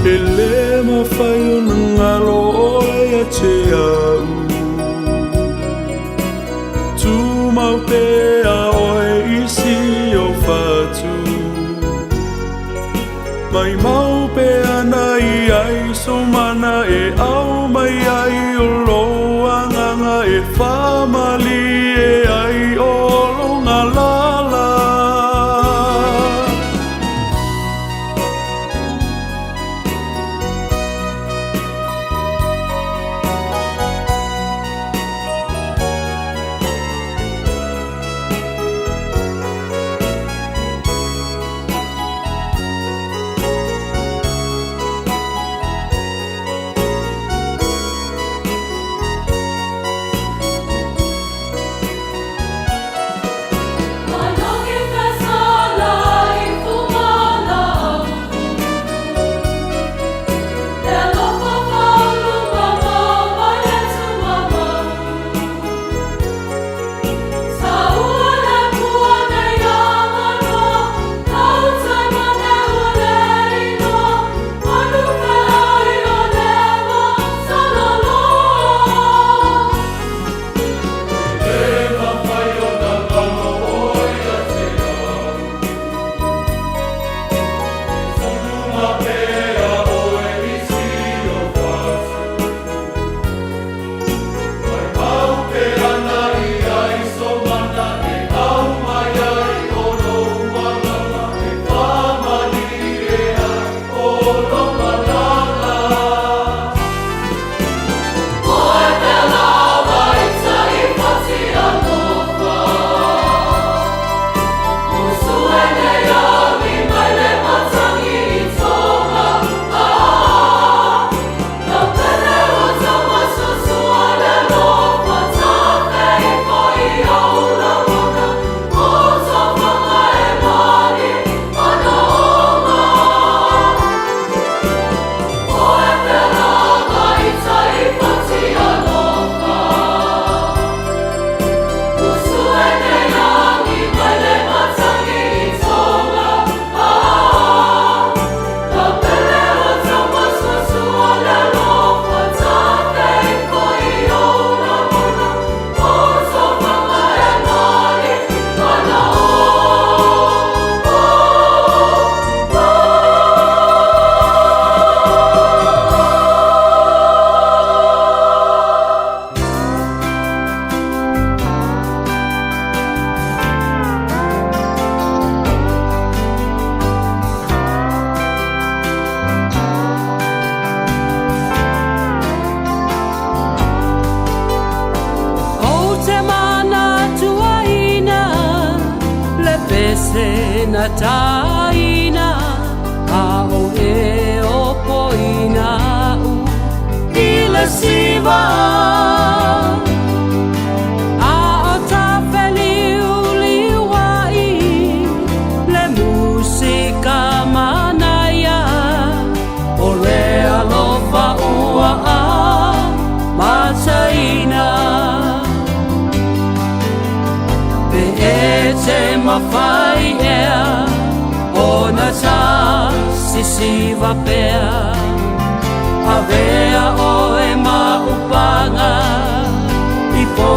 [SPEAKER 1] E le mafai ona galo oe ia te au Tumau pea oe i si ou fatu Maimau pea na i ai so mana e au mai ai o lou agaga e faamalie ai o lona lala.
[SPEAKER 10] Ou te manatuaina le pese na taina a o e o poina u i le siva. A o ta feliuliuai le musika manaia o le alofa ua amataina. Pe e te mafai ea ona ta sisiva pea, avea oe ma upaga i pō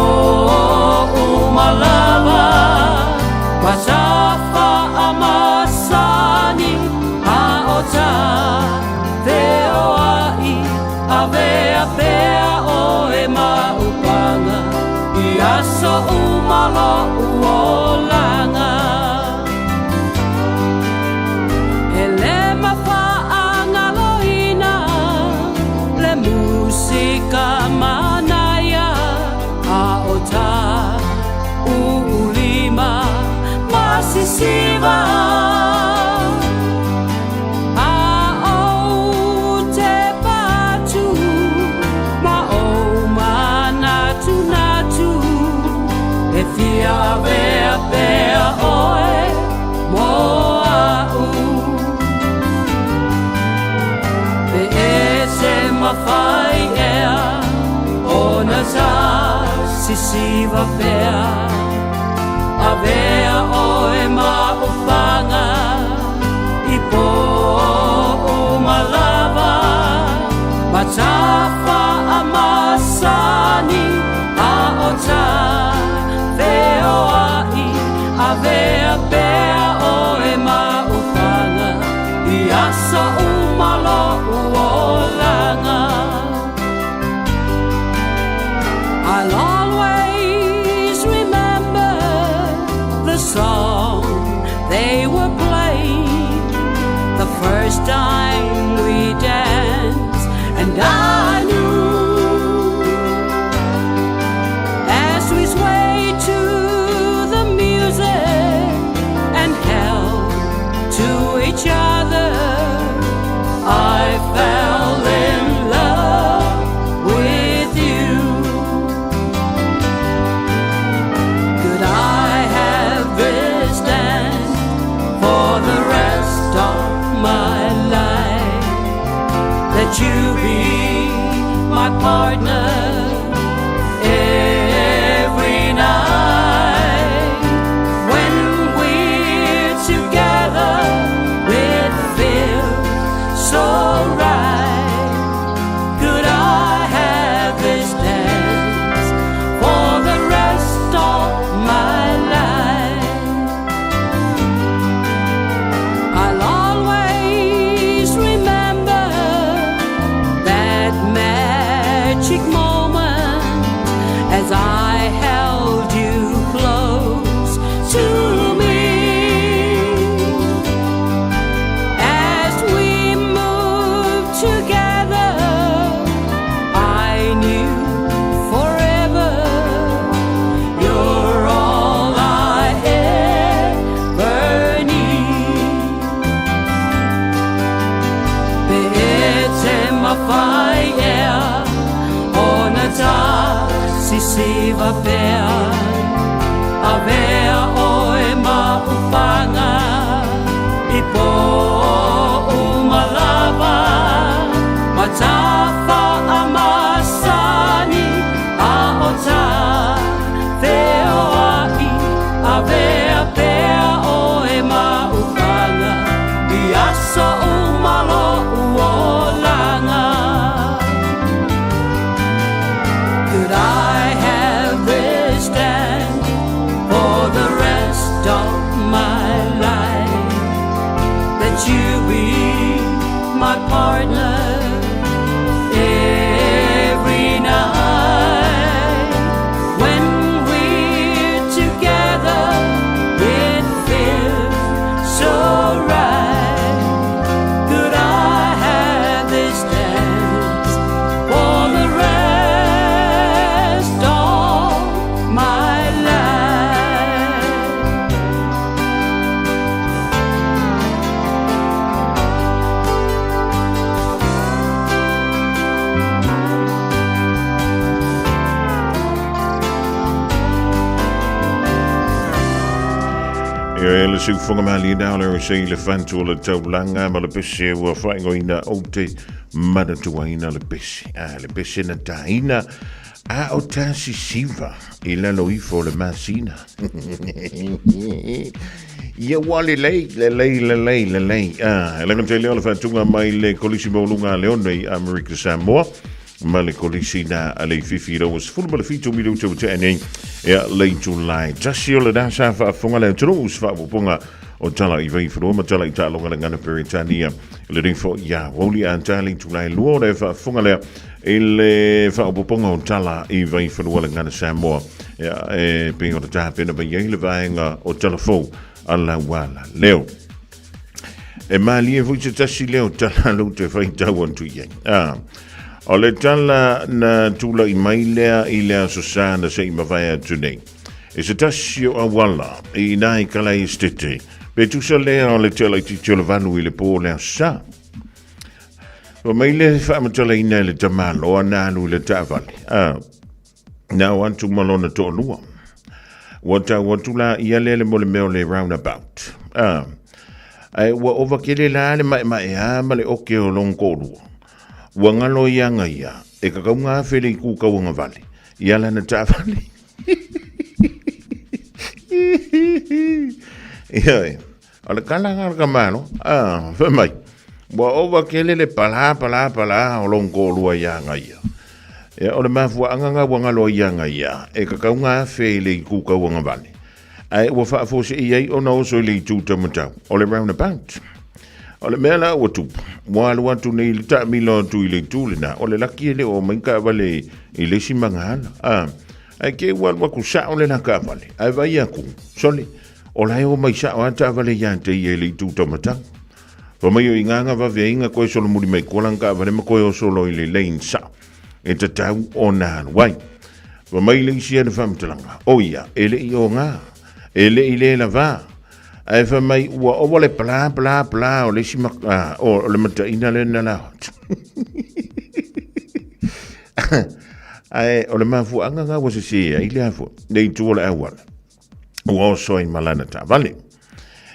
[SPEAKER 10] uma lava, ma ta faamasani a o ta feoai, avea pea oe ma upaga i aso uma lo'u olaga. E le mafaagaloina le musika manaia a o ta uulima ma sisiva. A ou te patu ma ou manatunatu. mawhai ea ona ta sisiva pea. Avea oe ma ufanga i po o malava matafa a masani a o ta feoai avea pea oe ma ufanga i aso umalo uolanga. I'll always remember the song they were playing the first time we danced, and I knew as we swayed to the music and held to each other, I fell in love with you. Could I have this dance for the rest of my life? That you be my partner every night. When we're together, it feels so right. Could I have this dance for the rest of my life? I'll always remember that magic moment as I held you close to me. As we moved together, I knew forever you're all I ever need. Pe e te mawhai ea ona ta sisiva pea avea oe ma ufanga i po umalava matafa a masani a o ta feoai avea pea oe ma ufanga i aso umalo uolanga. Could I have this dance for the rest of my life? That you be my partner every night. When we're together, it feels so right. Could I have this dance for the rest of my life?
[SPEAKER 3] Ia e le siufoga malie na o le se le fantu o le taulanga ma le pese ua whaingoina o te manatuaina le pese. A le pese na taina a o tasi siva i lalo ifo le masina. Ia ua le lei, le lei, le lei, le lei. Ah, e lenga te leo le whatunga mai le kolisi maulunga a leone i Amerika Samoa. Ma le kolisi na a le fifi rawa sefulu ma le fitu minuta ua tea nei ia le itulai tasi o lena sa faafofoga le atunuu i se faaopoopoga o Tala i Vaifanua ma Tala i Taaloga le Gana Peretania i lenei foi ia aoauli a ta le itulai lua o le faafofoga lea i le faaopoopoga o Tala i Vaifanua le Gana Samoa ia e pei ona tapena mai ai le vaega o Tala Fou a Lauala Leo. E malie foi se tasi lea o tala lou te faitau atu i ai. Ah, o le tala na tula'i mai lea i le aso sa na se i mavae atu nei. E se tasi o auala i inā i kala i Estete, pe tusa lea o le tela itiiti o le valu i le pō o le aso sa. Ua mai le faamatalaina e le tamaloa na alu i le taavale. Ah, na o atu ma lona toalua. Ua tau atu la ia lea le mo le mea o le roundabout. Ah, ae ua ova kele la le maemae a ma le oke o lona toalua. Ua ngalo i aga ia, e kakauga afe le itu kauagavale, i ala na taavale. Ioe, o le kala nga ka malo, ah, fai mai, ua ova kele le palā palā palā o lou toalua iā ia. Ia, o le mafuaaga nga ua ngalo ai iā ia, e kakauga afe i le itu kauagavale. Ae ua faafuasei ai ona oso i le itu taumatau, o le roundabout. O le mea la ua tupu, ua alu atu nei le taamilo atu i le itu lena, o le laki e le o mai taavale i le isi magaala. A, ae te i ua alu atu sao le la taavale, ae vaai atu, sole, o la e o mai sao lava taavale ia te ia i le itu taumatau. Fai mai o i gā vaveaiga koe solomuli mai kua lana taavale ma koe oso loa i le lane sao e tatau ona alu ai. Fai mai le isi ana faamatalaga, o ia, e le i ogā, e le i le lavā, ae fai mai ua ova le pla pla pla o le isi o le mataina lena la atu. Ae o le mafuaaga ga ua sese ai le afua, le itu o le auala, ua oso ai ma lana taavale.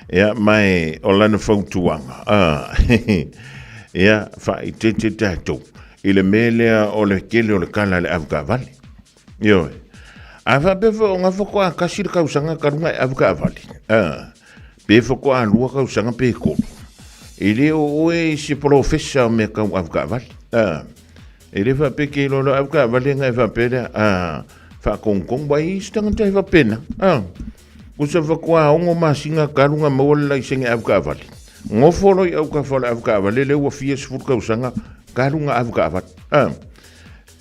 [SPEAKER 3] Ia, ma e o lana fautuaga, ia, faaeteete tatou i le mea lea o le tele o le kala a le avetaavale. Ioe. A faapea foi o ga faatoa tasi le tausaga talu ona e avetaavale, pe faatoa lua tausaga pe tolu, e le o oe se polofesa o mea tau avetaavale. E le faapea ke iloa loa avetaavale ona e faapea lea, faatonutonu, aua e i ai isi tagata e faapena. Kusa faatoa 6 masina talu ona maua le laisene avetaavale. Nofo loa i autafa o le avetaavale lea ua fia sefulu tausaga talu ona avetaavale.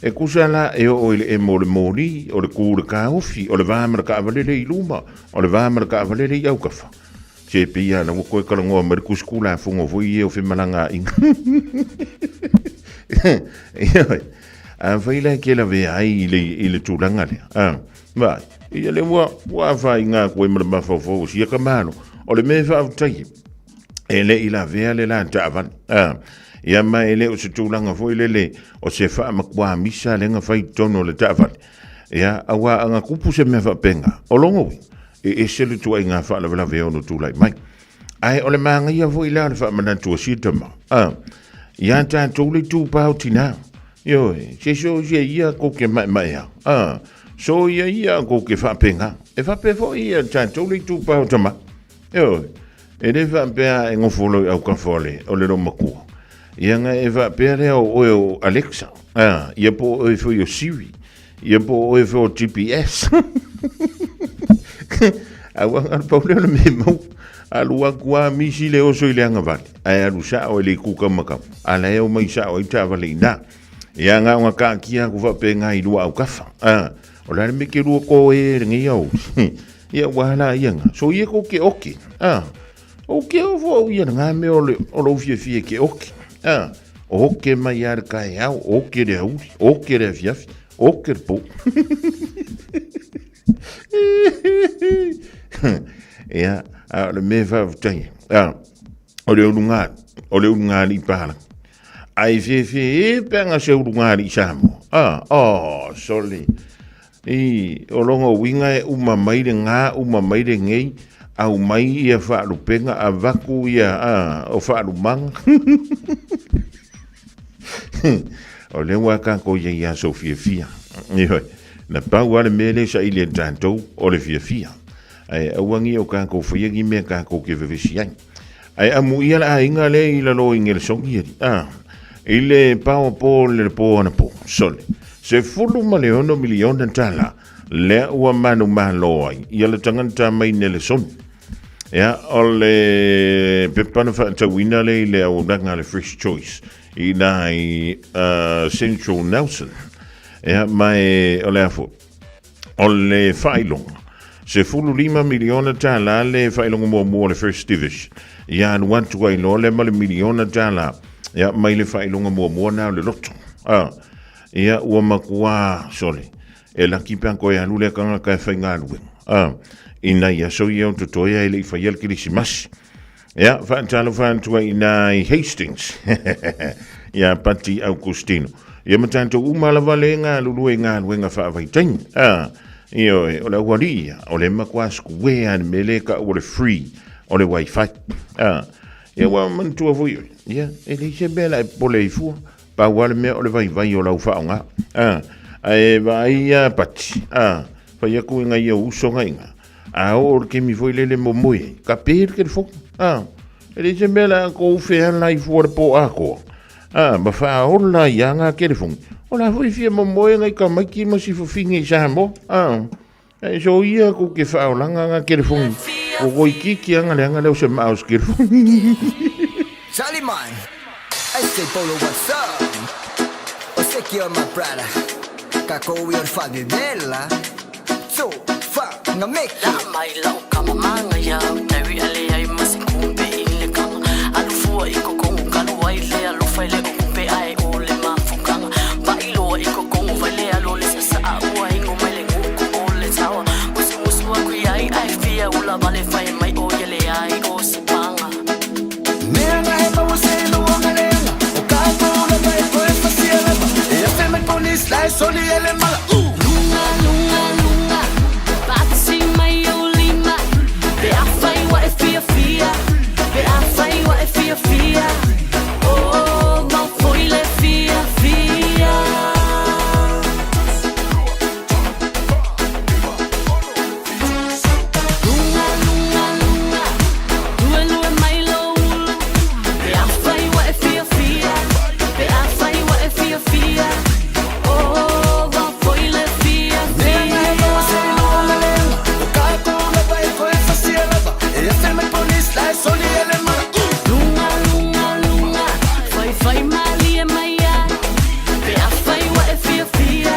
[SPEAKER 3] E tusa la e oo i le emo o le moli, o le ku i le taofi, o le va ma le taavale lea i luma, o le va ma le taavale lea i autafa. Se pei lava la ua toe talanoa mai le tusi Tulafono foi ia o femalagaaiga. Ioe. Afai la e te lavea ai i le tulaga lea, Vaai, ia lea ua, ua afaina atu ai ma le mafaufau o sia tamalo. O le mea e faafetai, e le i lavea le la taavale. Ah, ia ma e le o se tulaga foi lele o se faamatuamisa lea na fai i totonu o le taavale. Ia, auā a na tupu se mea faapena, o lona uiga, e ese le tuaiga faalavelave e ono tulai mai. Ae o le manaia foi la o le faamanatu a sia tama, ah, ia tatou le itupa o tinā. Ioe, se so ia ia kou ke maemaea, ah, so ia ia kou ke faapena. E faapea foi ia tatou le itupa o tama. Ioe, e le faapea e nofo loa i autafa o le, o le loomatua. Ia na e faapea lea o oe o Alexa, ah, ia po o oe foi o Siri, ia po o oe foi o GPS. Aua na o le pau lea o le mea e maua. Alu atu lava misi le oso i le agavale, ae alu sao e le itu taumatau, a la e omai sao ai taavale i ina. Ia na ona taatia atu faapena i lua autafa. Ah, o le a le mea ke lua to e lenei ao. Ia ua ala ia na. So ia kou ke oke. Ah, o ke o fo ia ngā mea o le o lou fiafia ke oke. Ah, oke mai a le kaeao, oke le auli, oke le afiafi, oke le po. Ia, a o le mea faafetai, a, o le uluga, o le ulugalii palagi. Ae fiafia e pe ana se ulugalii Samoa. A, oh, sole. I, o lona uiga e uma mai le gā, uma mai le gei, aumai ia faalupega, avatu ia, a, o faalumaga. O lea ua tatou i ai i aso fiafia. Ioe, na pau lava le mea lea e saili e tatou, o le fiafia. Ae aua ne i o tatou faia ni mea tatou te vevesi ai. Ae amuia le aiga lea i lalo i Nelesoni alii, a, i le Powerball i le po anapo, sole, $16 miliona tala lea ua manumalo ai ia le tagata mai Nelesoni. Ia, o le pepa na faatauina lea i le auaunaga a le Fresh Choice i nā i Central Nelson. Ia, ma e, o le a foi, o le faailoga, $15 miliona tālā le faailoga muamua o le First Division. Ia alu atu ai loa lea ma le miliona tālā, ia, mai le faailoga muamua na o le loto. Ia, ua matua, sole, E laki pea koe alu lea tagata e faigaluega. A, ina ia aso ia o totoe ae le i faia le Kerisimasi. Ia, faatalofa atu ai ina i Hastings. Ia Pati Augustino. Ia ma tatou uma lava le galulue i galuega faavaitaimi. A, ioe, o le aualii ia, o le matua square le mea lea e tau o le free, o le wifi. A, ia ua manatua foi oe, ia, e leai se mea la e popole ai fua. Pau lava le mea o le vaivai o lau faaaoga. A, ae vaai ia Pati, a, fai atu i nai ou uso na i ina, a oo i le taimi foi lele momoe ai, ka pe le telefoni. A, e leai se mea la tou fealai fua le po atoa, a, ma faaola ai lava na telefoni, o la foi e fia momoe nai tamaiti ma si fafine i Samoa. A, ae soia tou te faaolaga na telefoni, ua toeitiiti lava na leaga lea o se maa o se telefoni.
[SPEAKER 11] Charlie mine, I say Polo what's up O se ki o my brother Ka ko i o favela So fa nga make
[SPEAKER 10] La mai lau kama manga iau Tawi ale ai ma se kumpe i le kanga Alu fua i kokongo kalu ai le alofa i le okumpe ae o le mafukanga Pai loa i kokongo vai le alo le sasaa ua ingo mai le nguku o le tawa Musu musu aku iai ai fia ula vale fai mai o ia le ai o se panga Lunga, lunga, lunga, patsi mai o lima Pe afai wa e fia fia, pe afai wa e fia fia Oh, mau foi le fia fia Lunga, lunga, lunga, lue lue mai lo ulu Pe afai wa e fia fia, pe afai wa e fia fia Oh, mau foi le fia fia Lunga, lunga, lunga, fai fai malie mai ai Pe afai wa e fia fia,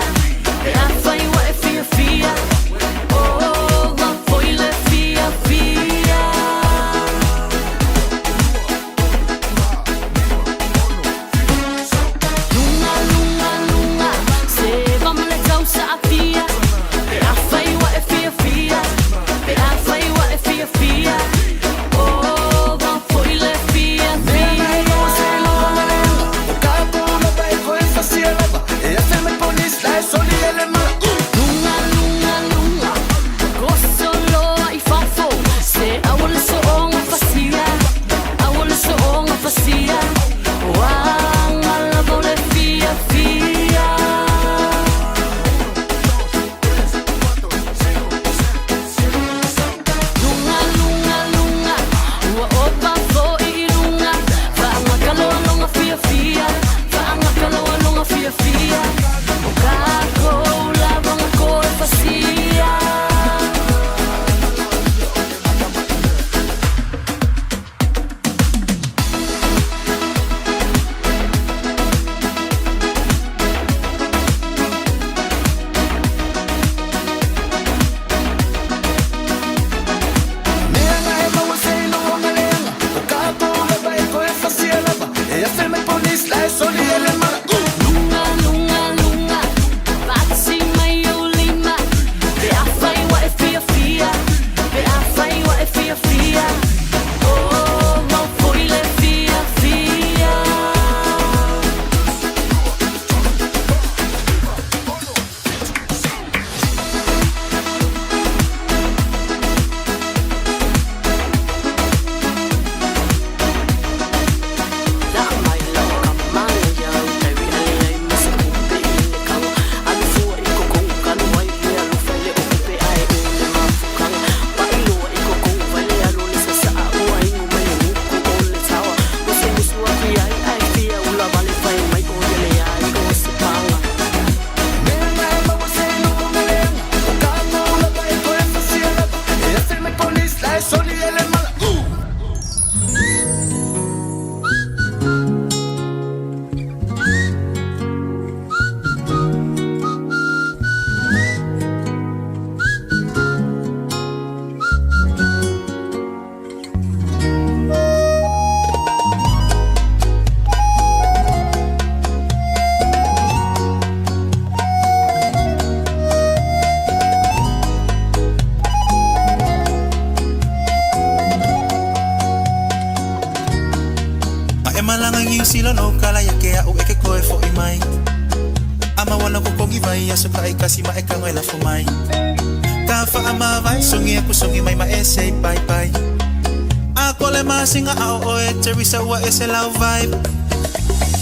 [SPEAKER 10] pe afai wa e fia fia Oh, mau foi le fia fia Lunga, lunga, lunga, se va ma le tausa a fia Pe afai wa e fia fia, pe afai wa e fia fia Oh, mau foi le fia fia Lunga, lunga, lunga, goso loa i fafo Se aua le soonga fasia, aua le soonga fasia Oanga lava o le fia fia Lunga, lunga, lunga, ua opa foi i luga Faagakaloaloga fia fia, faagakaloaloga fia fia O kakou lavaga koe fasia Lunga, lunga, lunga, patsi mai o lima Pe afai wa e fia fia, pe afai wa e fia fia Oh, mau foi le fia fia La mai lau ka manga iau Tawi ale ai ma se kupe i le kanga Alu fua i kokongo kalu ai le alofa i le okupe ae o le mafukanga Pai loa i kokongo vai le alo le sasaa ua ingo mai le nguku o le tawa Musu musu aku iai ai fia ula vale fai mai o ia le ai o se panga
[SPEAKER 1] A e malaga i Niu Sila no kala ia ke au e ke koe fo'i mai. A maua lau kokogi vai aso ta'itasi ma e kago e lafo mai. Ka fa'amavae sogi aku sogi mai ma e say bye bye. A ko le masinga a o oe Teresa ua ese lau vibe.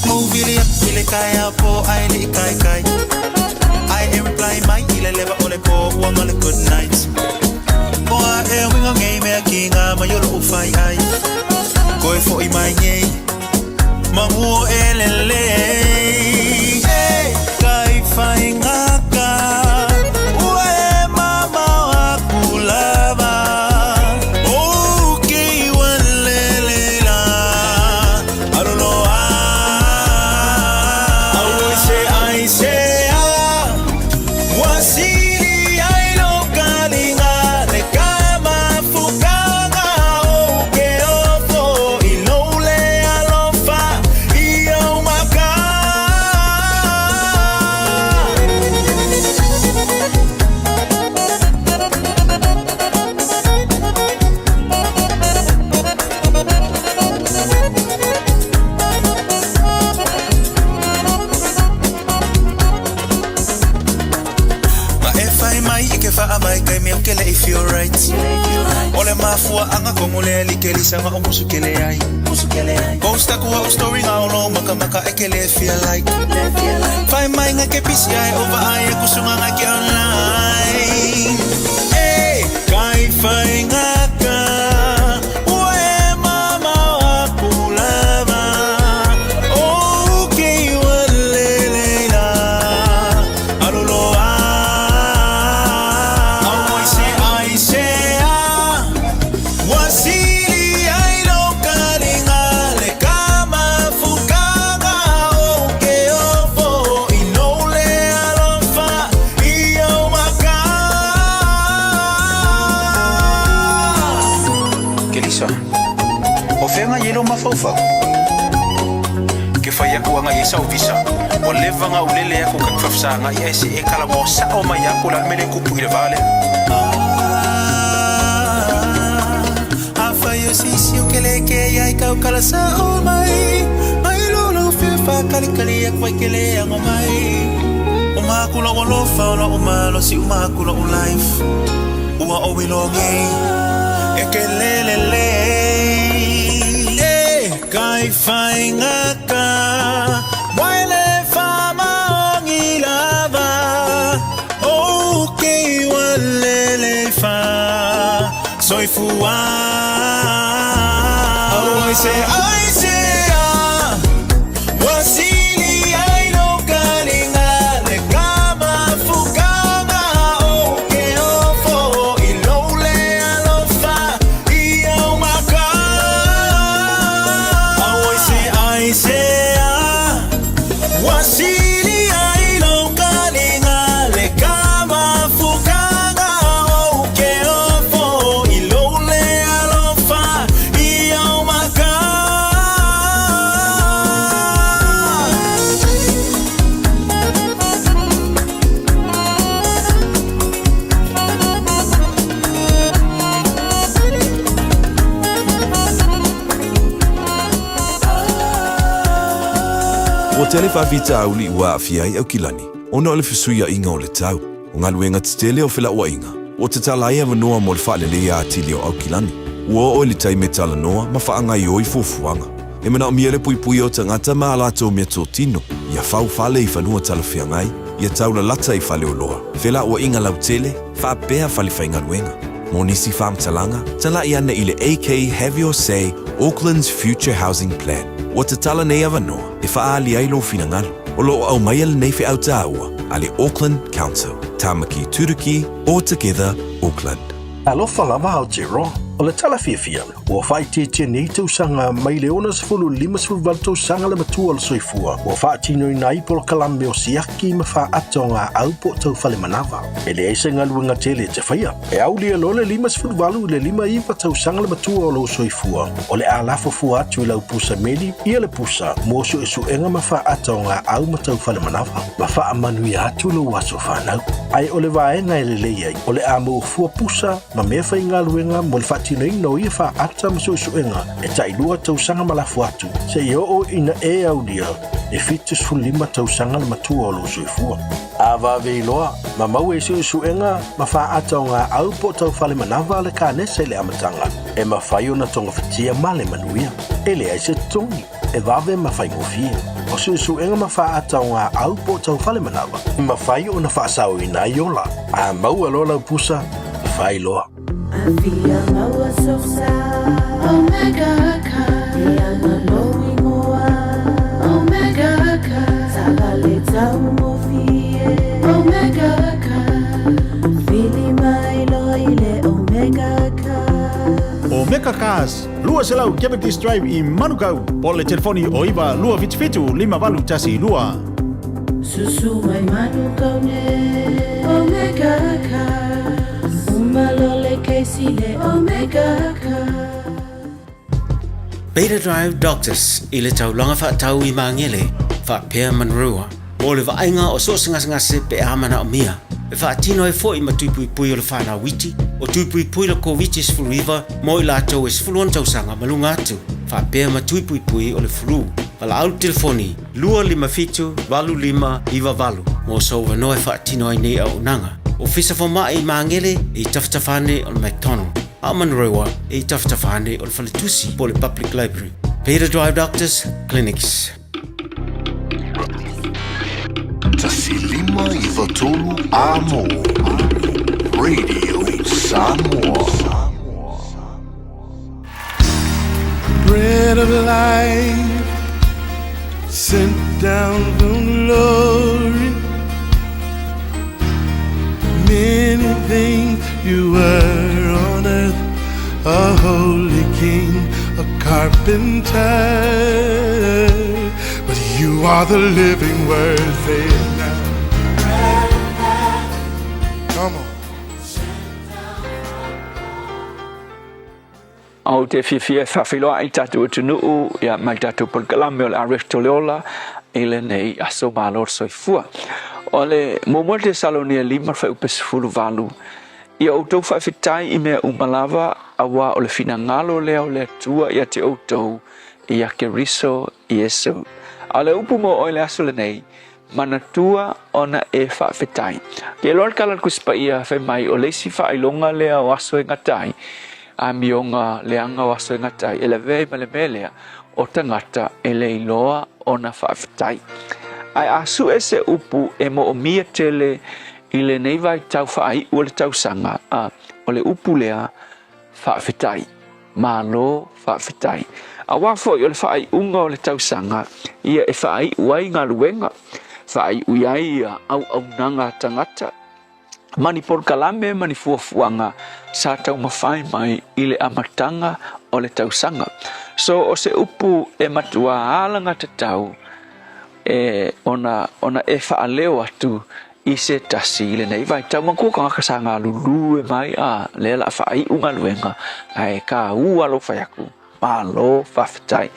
[SPEAKER 1] Mauvili aku i le taeao pō ae le i kaikai Ai e reply mai i le lewa o le pō ua ma le good night O a e winga ngei mea ki ngā mai o lou whai ai Koe fo'i mai ngei Manguo e lele Hey, kai whai ngaka Ua e mamao aku lava O ke ua lele la Aloloa Auoi se ai se a Ua sili ai lo kaliga le ka mafukanga o ke ofo i lou le alofa i ou maka. Ma e fai mai i ke whaa mai kai mea ke le i feel right O le mafua anga kongo le li ke lisanga o musu ke le ai Post aku au story nga olo maka maka e ke le feel like Fai mai nga ke PCI over ai e kusunga nga ke online Hey, kai fai nga ka Ua e mamao aku lava O ke ua lele la Aloloa Auoi se ai se a Ua sili ai lo kaliga le ka mafukanga o ke ofo i lou le alofa i ou maka.
[SPEAKER 12] Kelisa, o fea ngai e lou mafaufau? Ke fai aku anga i sau visa, ua leva nga ulele aku ka kfafsa nga i ese e kala mo sao mai aku la mele kupu i le vale.
[SPEAKER 1] Afai o sisi o ke le ke ai kau kala sa o mai Mai lo lo fe fa kali kali aku ai ke le ango mai O makula o lofa o la o malo si o makula o life Ua o ilo ngei e ke lele le E kai whai ngaka Waile wha maongi lava O ke ua lele fa Soifua Au ai se ai se a Ua sili ai lo kaliga le ka mafukanga o ke ofo i lou le alofa i ou maka. Auoi se ai se a Ua sili ai lou kaliga le ka mafukanga o ke ofo i lou le alofa i ou maka.
[SPEAKER 13] Ua tele faafitauli ua aafia ai Aukilani ona o le fesuiaiga o le tau. O galuega tetele o felauaiga, ua tatala ai avanoa mo le faaleleia atili o Aukilani. Ua oo i le taimi e talanoa ma faagaoioi fuafuaga. E manaomia le puipuia o tagata ma a latou meatotino, ia fau fale i fanua talafeagai, ia taulalata i faleoloa, felauaiga lautele, faapea fale faigaluega. Mo nisi faamatalaga, talai ane i le AK Have Your Say Auckland's Future Housing Plan. Ua tatala nei avanoa e faaali ai lou finagalo. O lo o aumaia lenei feau taua a le Auckland Council. Tamaki Turuki All Together Auckland.
[SPEAKER 14] Alofa lava Aotearoa, o le tala fiafia, ua faaitiitia nei tausaga mai le 60 i le 58 tausaga le matua o le soifua ua faatinoina ai polokalame o siaki ma faaata o gaau po o taufale manava. E leai se galuega tele e te faia. E aulia loa le 58 i le 59 tausaga le matua o lou soifua, o le a lafo fua atu i lau pusa meli ia le pusa mo suesuega ma faaata o gaau ma taufale manava, ma faamanuia atu lou aso fanau. Ae o le vaega e lelei ai, o le a maua fua pusa ma mea faigaluega mo le faatinoina o ia faaata ma suesuega e tailua tausaga ma lafo atu, seia oo ina e aulia e 75 tausaga le matua o lou soifua. A vave iloa, ma maua i suesuega ma faaata o gaau po o taufale manava le kanesa i le amataga, e mafai ona togafitia ma le manuia. E leai se totogi, e vave ma faigofie. O suesuega ma faaata o ngā au po o tau fale manawa, i mawhai o na whaasaoina ai ola. A maua loa lau pusa, whai loa.
[SPEAKER 4] Afia maua sosa Omega ka Ianga lou ingoa Omega ka Tala le tau mofie Omega ka Fili mai loa i le Omega ka
[SPEAKER 15] Omega Cars, 200 Cavendish Drive i Manukau, po le telefoni o 9 277 5812.
[SPEAKER 4] Susu mai Manukau ne Omega Cars Uma lo le Casey le Omega Cars.
[SPEAKER 16] Beta Drive Doctors i le taulaga faatau i Magele faapea Manurewa mo le vaaiga o so o se gasegase pe a manaomia e faatino ai foi ma tui puipui o le fanau iti, o tui puipui le Koviti-19 mo i latou e 16 tausaga ma luga atu, faapea ma tui puipui o le flu. Valaau le telefoni 257 8598 mo sou avanoa e faatino ai nei auaunaga. Ofisa Fomai i Magele e i tafatafa ane o le McDonald, a o Manurewa e i tafatafa ane o le Faletusi po o le Public Library. Beta Drive Doctors Clinics.
[SPEAKER 17] 1593 Amo Radio Samoa.
[SPEAKER 1] Bread of life sent down from glory. Many things you were on earth, a holy king, a carpenter. But you are the living word, say it now. Come on.
[SPEAKER 18] Ou te fiafia e faafeiloai i tatou atunuu ia ma le tatou polokalame o le RF Toleola i lenei aso malo le soifua. O le muamua le Tesalonia 5 fuaiupu 18, Ia outou faafetai i mea uma lava, auā o le finagalo lea o le Atua ia te outou ia Keriso Iesu. A o le upu mo oe i le aso lenei, Manatua ona e faafetai. Ke iloa le tala a le Tusi Paia fai mai o le isi faailoga lea o aso e gata ai, amioga leaga o aso e gata ai, e lavea ai ma le mea lea o tagata e le iloa ona faafetai. Ae a sue se upu e moomia tele i lenei vaitau faaiu o le tausaga, a, o le upu lea, faafetai. Malo faafetai. Aua foi o le faaiuga o le tausaga ia e faaiu ai galuega, faaiu i ai ia auaunaga a tagata, ma ni polokalame ma ni fuafuaga sa taumafai mai i le amataga o le tausaga. So o se upu e matua alagatatau e ona ona e faaleo atu i se tasi i lenei vaitau. Manatua tagata sa galulue mai a lea la faaiu galuega ae taua lou fai atu malo faafetai.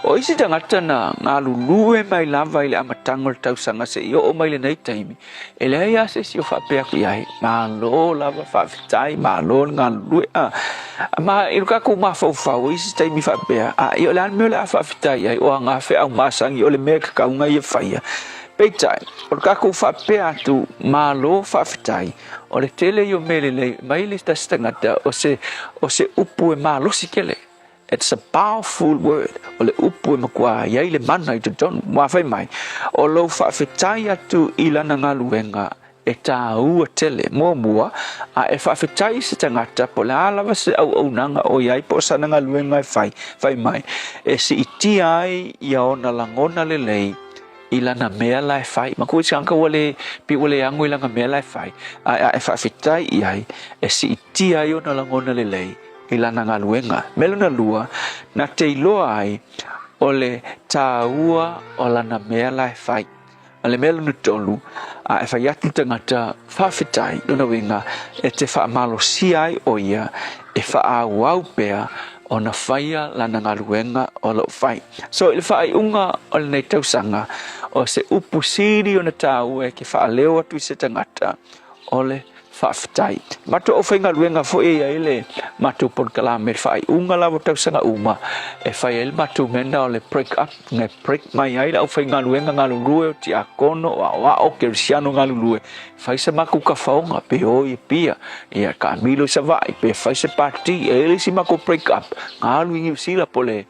[SPEAKER 18] O isi tagata na galulue mai lava i le amataga o le tausaga seia oo mai lenei taimi, e leai lava se isi o faapea atu i ai malo lava faafetai, malo le galulue. A ma i lo tatou mafaufau o isi taimi faapea, a ia o le a le mea o le a faafetai ai, o aga feau masani o le mea e tatau ona ia faia. Peitai, o le tatou faapea atu, malo faafetai, o le tele ia o mea lelei mai le tasi tagata, o se, o se upu e malosi tele. It's a powerful word. O le upu e matua i ai le mana i totonu. Ua fai mai, o lou faafetai atu i lana galuega e tāua tele. Muamua, a e faafetai i se tagata, po o le a lava se auaunaga o i ai po o sana galuega e fai, fai mai, e siitia ai ia ona lagona lelei i lana mea la e fai. Matua i se tagata ua le, pei ua le ano i lana mea la e fai, ae a e faafetai i ai, e siitia ai ona lagona lelei i lana galuega. Mea lona lua, na te iloa ai o le tāua o lana mea la e fai. A le mea lona tolu, a e fai atu le tagata faafetai, lona uiga, e te faamalosia ai ʻo ia e faaauau pea ona faia lana galuega o lo o fai. So, i le faaiuga o lenei tausaga, o se upu sili ona tāua e ke faaleo atu i se tagata, o le faafetai. Matou aufaigaluega foi e i ai le matou polokalame i le faaiuga lava o tausaga uma e fai ai le matou mea lena o le break up, e break mai ai le aufaigaluega galulue o tiakono, o aoao, kerisiano galulue, fai se matou tafaoga pe o i Apia, ia taamilo i Savaii, pe fai se pati, e i ai le isi matou break up, na alu i Niu Sila po o le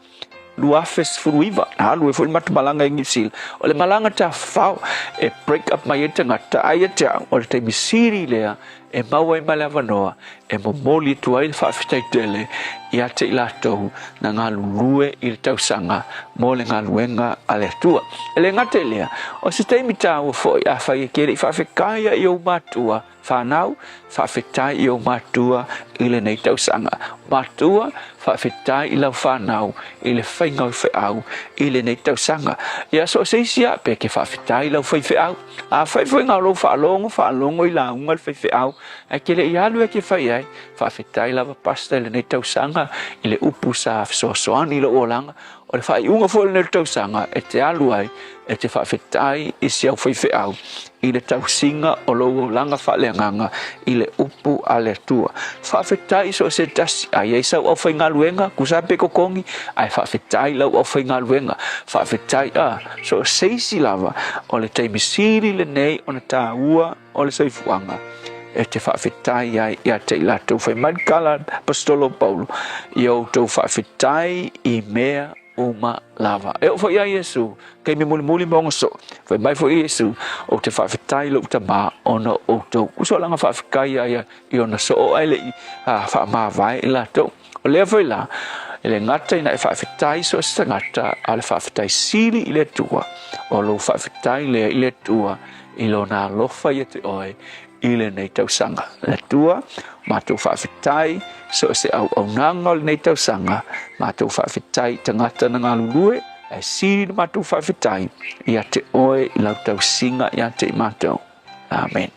[SPEAKER 18] 2019, na alu ai foi le matou malaga i Niu Sila. O le malaga tafafao e break up mai ai tagata, ae ia te au, o le taimi sili lea e maua ai ma le avanoa e momoli atu ai le faafetai tele ia te i latou na galulue i le tausaga mo le galuega a le Atua. E le gata i lea, o se taimi taua foi afai e te le i faafetaia i ou matua whanau, faafetai i ou matua i lenei tausaga. Matua, faafetai i lau whanau i le whainga o feau i lenei tausaga. Ia so o se isi a, pe ke faafetai i lau faifeau. Afai foi na o lou faalogo, faalogo i lauga le faifeau, ae ke le i alu e ke fai ai, faafetai lava Pastor i lenei tausaga i le upu sa fesoasoani i lou olaga. O le faaiuga foi o lenei tausaga e te alu ai e te faafetai i si au faifeau i le tausiga o lou olaga faaleagaga i le upu a le Atua. Faafetai i so o se tasi, a i ai sau aufaigaluega, tusa pe totogi, ae faafetai i lau aufaigaluega. Faafetai a so o se isi lava, o le taimi sili lenei ona taua o le soifuaga e te faafetai ai ia te i latou. Fai mai le tala a le Aposetolo o Paulo, Ia outou faafetai i mea uma lava. E oo foi ia Iesu, taimi mulimuli ma ona soo, fai mai foi Iesu, Ou te faafetai i lou Tama ona o outou. Uso lana faafetai ia ia i ona soo ae le i faamavae i latou. O lea foi la, e le gata ina e faafetai so o se tagata, a o le faafetai sili i le Atua, o lou faafetai lea i le Atua i lona alofa ia te oe i lenei tausaga. Le Atua, matou faafetai so o se auaunaga o lenei tausaga, matou faafetai i tagata na galulue, ae sili le matou faafetai ia te oe i lau tausiga ia te i matou. Amen.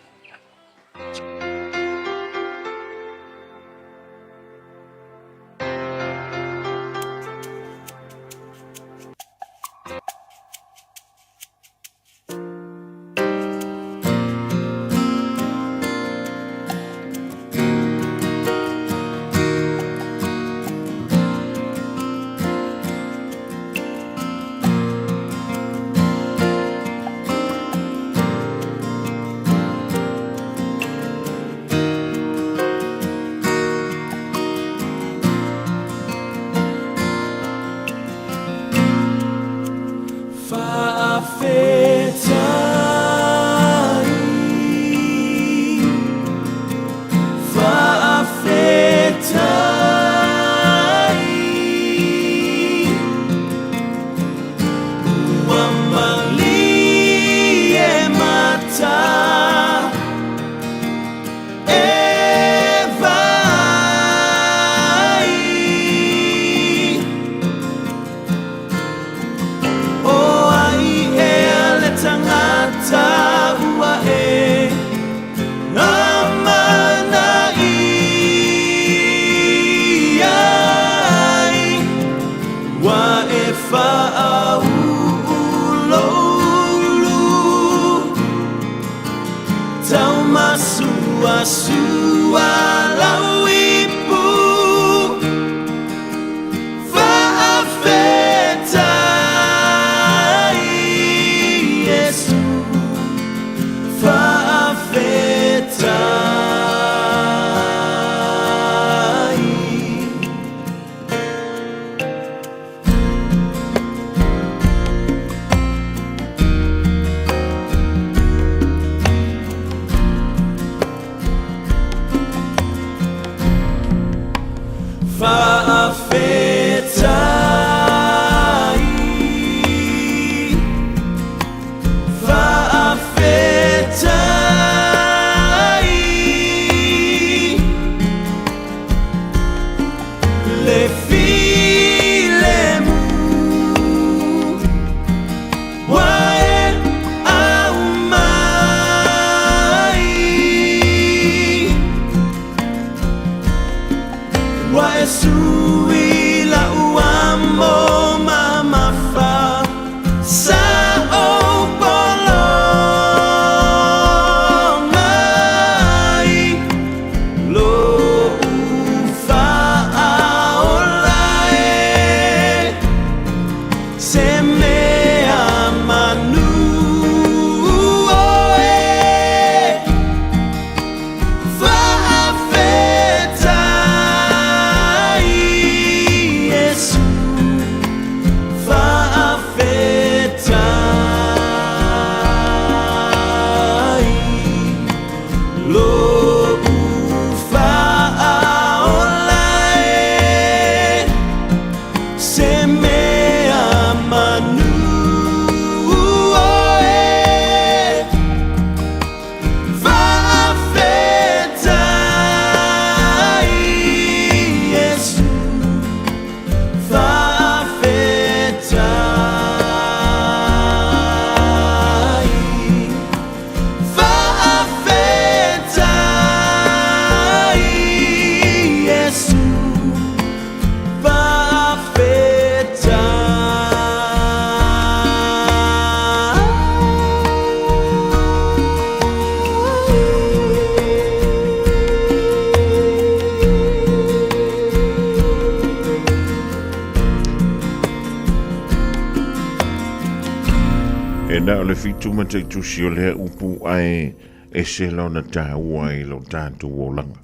[SPEAKER 3] na o le fitu ma taitusi o lea upu ae ese lona tāua i lo tātou olaga.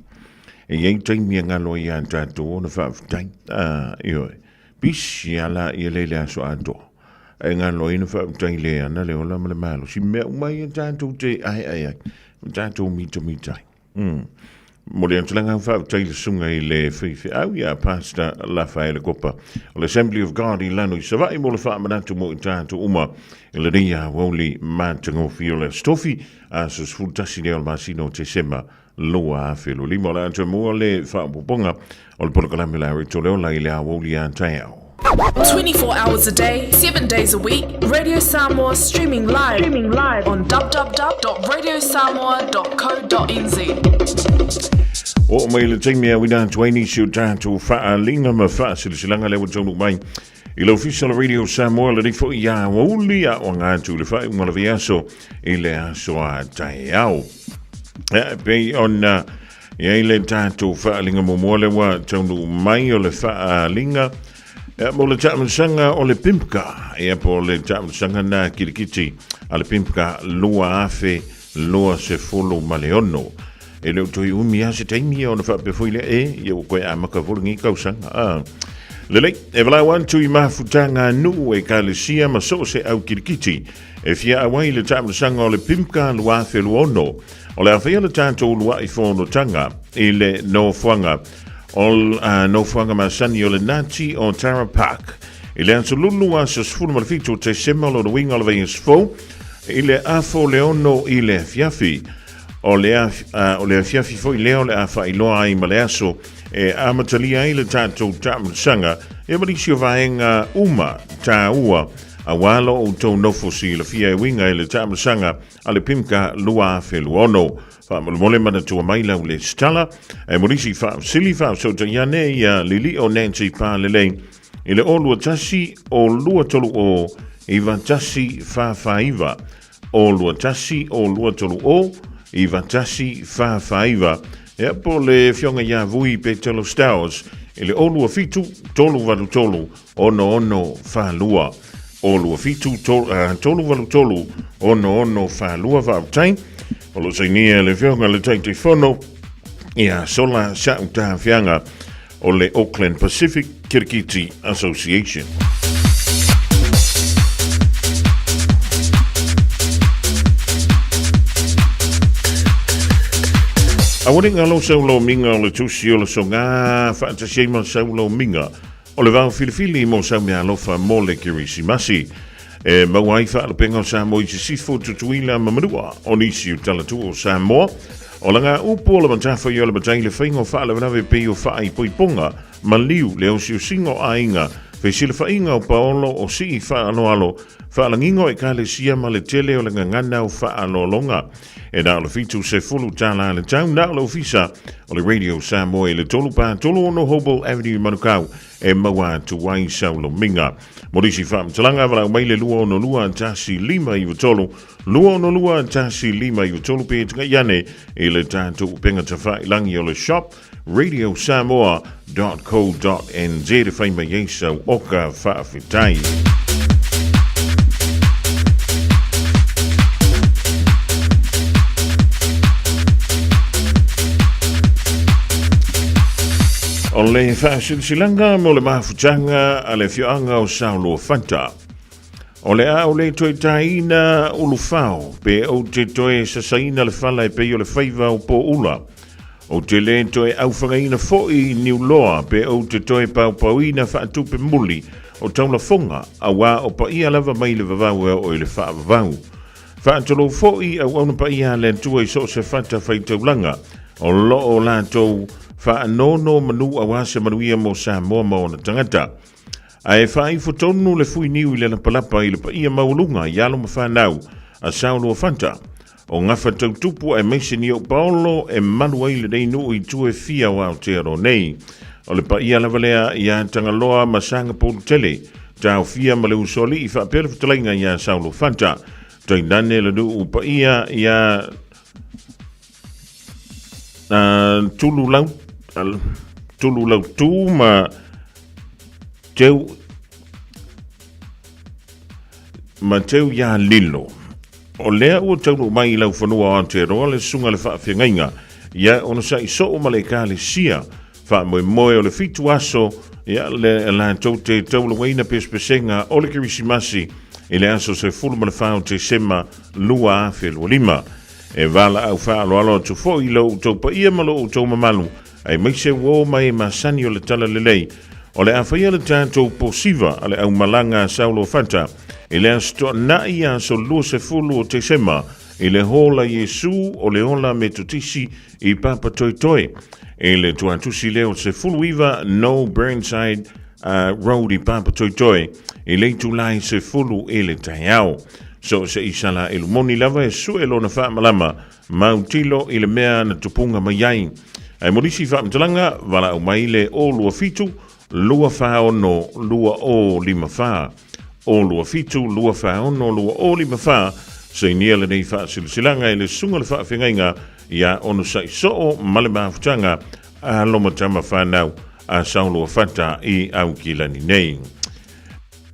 [SPEAKER 3] E iai taimi e ngalo ai iā tātou ona faafetai. Ah, ioe. Pisi ala ia le le aso atoa. E ngalo ai na faafetai le ana le ola ma le malosi. Mea uma ia tātou te ae ae ai. Ma tātou mita mita ai. Momoli atu le agaga faafetai i le susuga i le faifeau ia Pastor Lafaele Kopa o le Assembly of God i Lano i Savaii mo le faamanatu mo i tatou uma i lenei aoauli matagofie o le Aso Tofi, aso 11 lea o le masina o Tesema 2025. O le a toe mua le faaopoopoga o le polokalame o le Ari Tole Ola i le aoauli a taeao.
[SPEAKER 19] 24 hours a day, 7 days a week, Radio Samoa streaming live, streaming live on www.radiosamoa.co.nz.
[SPEAKER 3] Oo mai le taimi e auina atu ai nisi o tatou faaaliga ma faasilasilaga lea ua taunuu mai i le Ofisa o le Radio Samoa lenei foi ia aoauli a o aga atu i le faaiuga o le vaiaso i le aso a taeao. E pei ona I ai le tatou faaaliga muamua lea ua taunuu mai o le faaaliga mo le taamilosaga o le PIMCA, ia po o le taamilosaga na kilikiti a le PIMCA 2026. E le o toe umi lava se taimi ona faapea foi lea, e, ia ua toe amata foi lenei tausaga. Ah. Lelei, e valaau atu i mafutaga nuu ekalesia ma so o se au kilikiti e fia auai i le taamilosaga o le PIMCA 2026. O le a faia le tatou uluai fonotaga i le nofoaga o nofoaga masani o le Nati o Tara Park i le aso Lulu aso 17 o Tesema o lona uiga o le vaiaso fou i le afo le 6 i le afiafi. O le, o le afiafi foi lea o le a faailoa ai ma le aso e amatalia ai le tatou taamilosaga ia ma nisi o vaega uma tāua auā lo outou nofo silafia e uiga i le taamilosaga a le PIMCA 2026. Faamolemole manatua mai lau lesitala e mo nisi faafesili faafesootai ane ia Lilio Nancy Palelei i le 021 o 230 9149 021 o 230 9149 Ia po o le afioga ia Vui Petelo Stowers i le 027 383 6642 027 383 6642 Faafetai o lo o sainia e le afioga i le Taitaifono ia Sola Sa'utafiaga o le Auckland Pacific Kirikiti Association. Aua ne i galo sau lomiga o le tusi o le soga faatasi ai ma sau lomiga o le vao filifili mo sau meaalofa mo le Kerisimasi. E maua ai faalupega o Samoa i Sisifo, Tutuila ma Manua o nisi o talatua o Samoa. O laga upu o le matafai o le matai le faiga o faalavelave pei o faaipoipoga, maliu, le osiosiga o aiga, fesilafaiga o paolo o sii faaaloalo, faalagiga o ekalesia ma le tele o le gagana o faaaloaloga. E na o le $70 le tau, na o le ofisa o le Radio Samoa i le 3 pa 3 6 Hobel Avenue i Manukau e maua atu ai sau lomiga. Mo nisi faamatalaga, valaau mai le 262 1593, 262 1593 pe tagai ane i le tatou upega tafailangi o le shop radiosamoa.co.nz e fai mai ai sau oka faafetai. O le faasilasilaga mo le mafutaga a le afioaga o Saoluafata. O le a ou le toe tāina ulufao, pe ou te toe sasaina le fala e pei o le faiva o Pōula. Ou te le toe aufagaina foi Niuloa pe ou te toe paopaoina faatupe muli o taulafoga auā o paia lava mai le vavau e oo i le faavavau. Faatolou foi auauna paia a le Atua i so o se fata faitaulaga o lo o latou faanono manu auā se manuia mo Samoa ma ona tagata. Ae faaifo tonu le fuiniu i le lapalapa i le paia maualuga i alo ma fanau a Saoluafata, o gafa tautupu aemaise ni ou paolo e malu ai lenei nuu i tua e fia o Aotearoa nei. O le paia lava lea ia Tagaloa ma Sagapoulu tele, taofia ma le usoalii faapea le fetalaiga ia Saoluafata, tainane le nuu paia ia Tululau, Tululautu ma Teu, Mateu iā Lilo. O lea ua taunuu mai i laufanua o Aotearoa le susuga i le faafeagaiga ia onosai soo ma le Ekalesia. Faamoemoe o le fitu aso ia le latou te taulauaina pesepesega o le Kerisimasi i le aso 14 o Tesema 2025. E valaau faaaloalo atu foi i lo outou paia ma lo outou mamalu, aemaise uo ma e masani o le Talalelei, o le a faia le tatou posiva a le aumalaga a Saulo Fata i le Aso Toonai aso 20 o Tesema i le Hōla Iesu o le Ola Metotisi i Papatoetoe i le tuatusi lea o 19 No Burnside Road i Papatoetoe i le itulai 10 i le taeao. So se i sala e lumoni lava e sue lona faamalama mautilo i le mea na tupunga mai ai. Ae mo nisi faamatalaga, valaau mai le 027 246 2054. 027 246 2054, sainia lenei faasilasilaga e le Susuga i le Faafeagaiga ia Onosai Soo ma le Mafutaga a Loma Tama Whanau a Saulo Fata i Aukilani nei.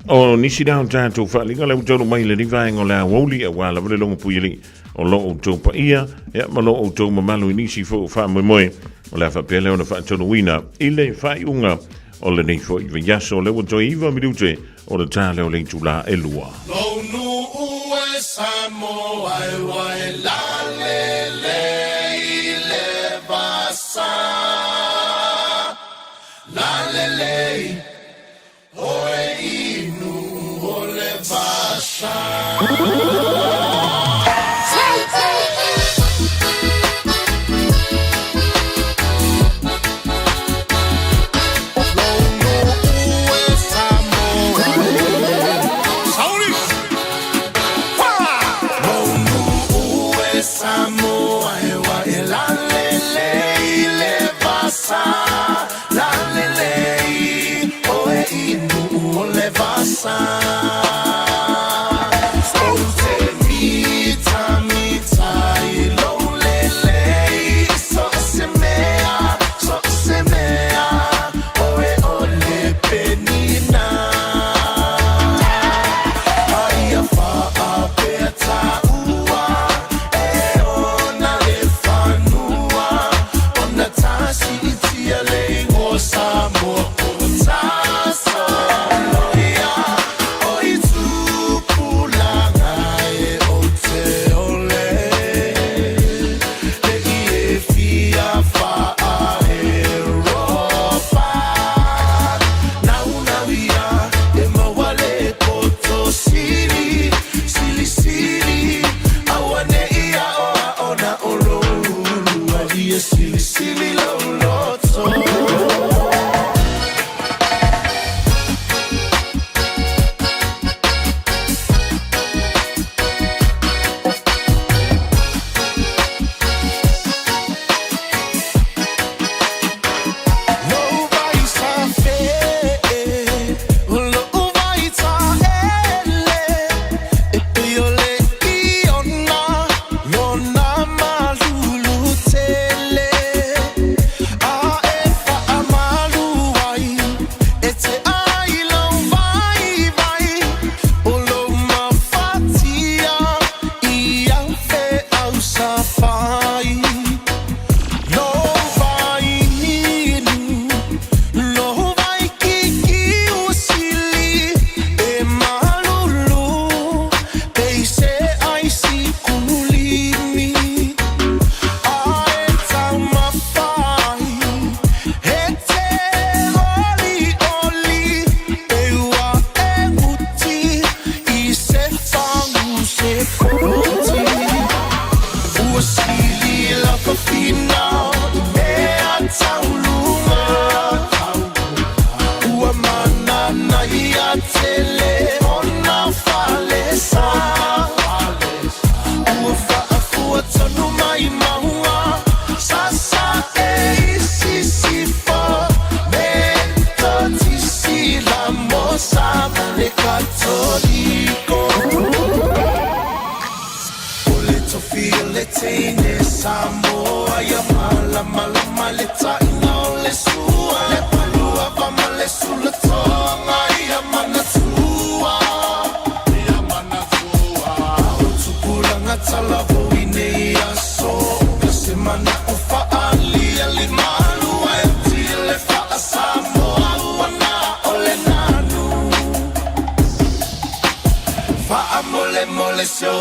[SPEAKER 3] O nisi la o tatou faaaliga lea ua taunuu mai i lenei vaega o le aoauli aua lava le logo puialii o lo outou paia ia ma lo outou mamalu i nisi foi o faamoemoe o le a faapea lea ona faataunuuina i le faaiuga o lenei foi vaiaso lea ua toe 9 minute o le ta lea o le itula e lua.
[SPEAKER 1] Lou nuu e Samoa e ua e lalele i le vasa. Lalele i oe inu o le vasa.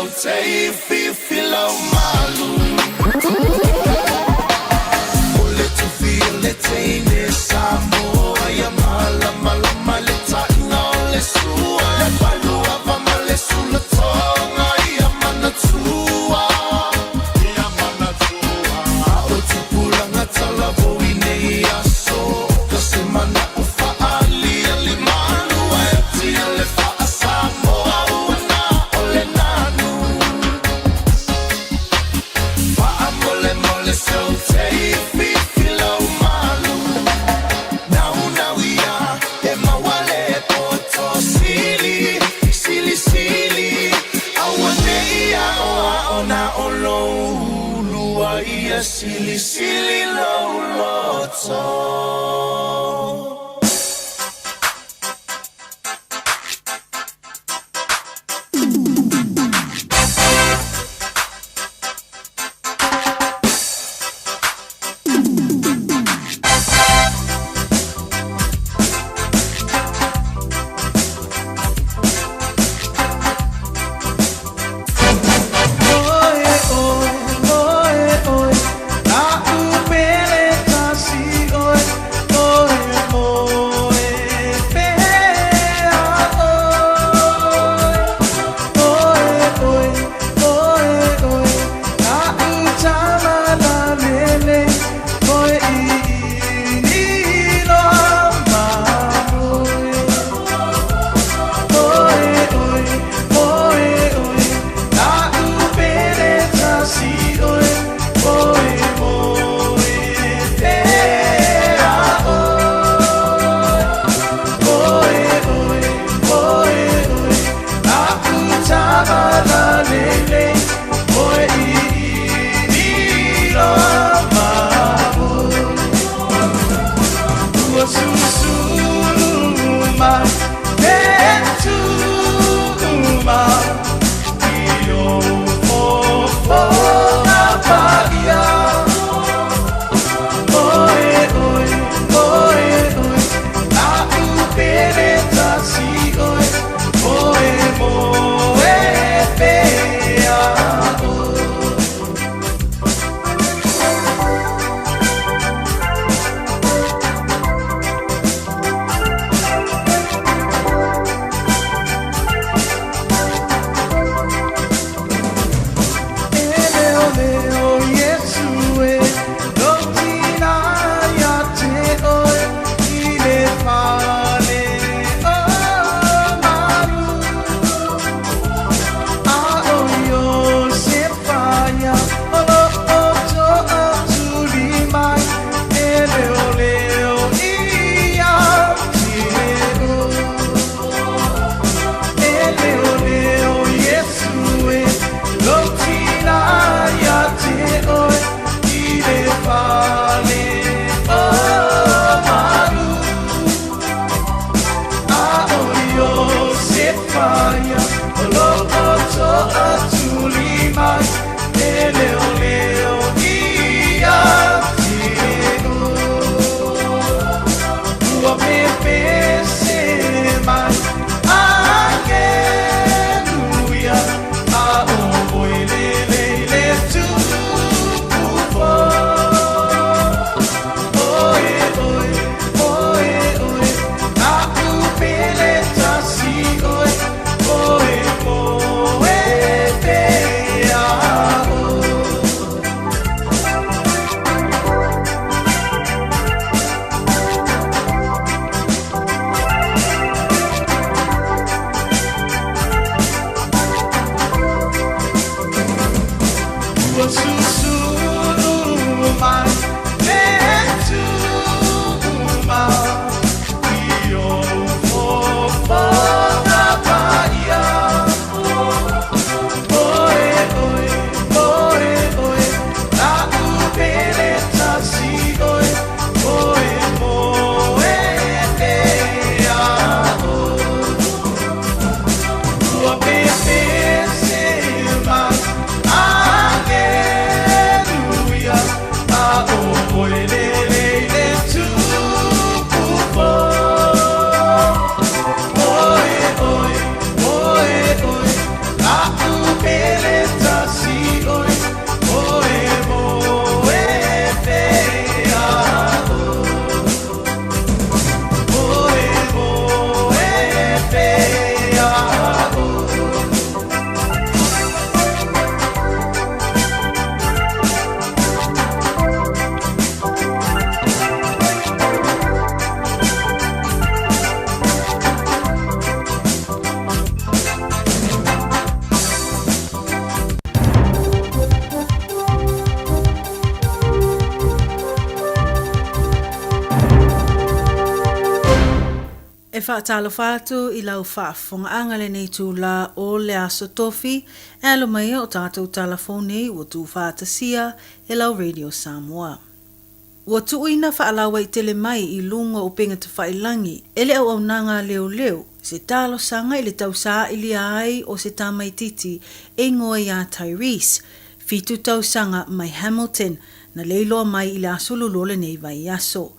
[SPEAKER 1] te fifi lau malu. O le tufi o le teine Samoa ia malamalama le taʻiga o le sua. Le faluava ma le sulatoga ia manatua. Ia manatua. A o tupulaga talavou i nei aso. Ka se manaʻo faaalia limalu ae atia le faasamoa ua na o le nanu. Faamolemole seu te fifi lau malu. Nau nau ia e maua le poto sili, sili sili. Aua nei ao ao na o lou lua ia sili sili lou loto.
[SPEAKER 20] Oe, oe, oe, oe, a upele tasi oe, oe, oe, pea oe. Oe, oe, oe, oe, a utama la lele, oe i i loa mamoe. Oe, oe, oe, oe, a upele tasi oe, oe, oe, pea oe. Oe, oe, oe, oe, a utama la lele, oe i i loa mamoe. Ua susulu mai le tuma i o fofoga paia. Oe, oe, oe, oe, a upele tasi oe, oe, moe pea oe. Aleluia, a
[SPEAKER 21] faatalofa atu i lau faafofogaaga lenei itulā o le Aso Tofi e alo mai ai o tatou tala fou nei ua tuufaatasia e lau Radio Samoa. Ua tuuina faalauaitele mai i luga o upega tafailagi e le auaunaga a leoleo se talosaga i le tausaailia ai o se tamaititi e igoa iā Tyrese, fitu tausaga mai Hamilton, na leiloa mai i le aso Lulu o lenei vaiaso.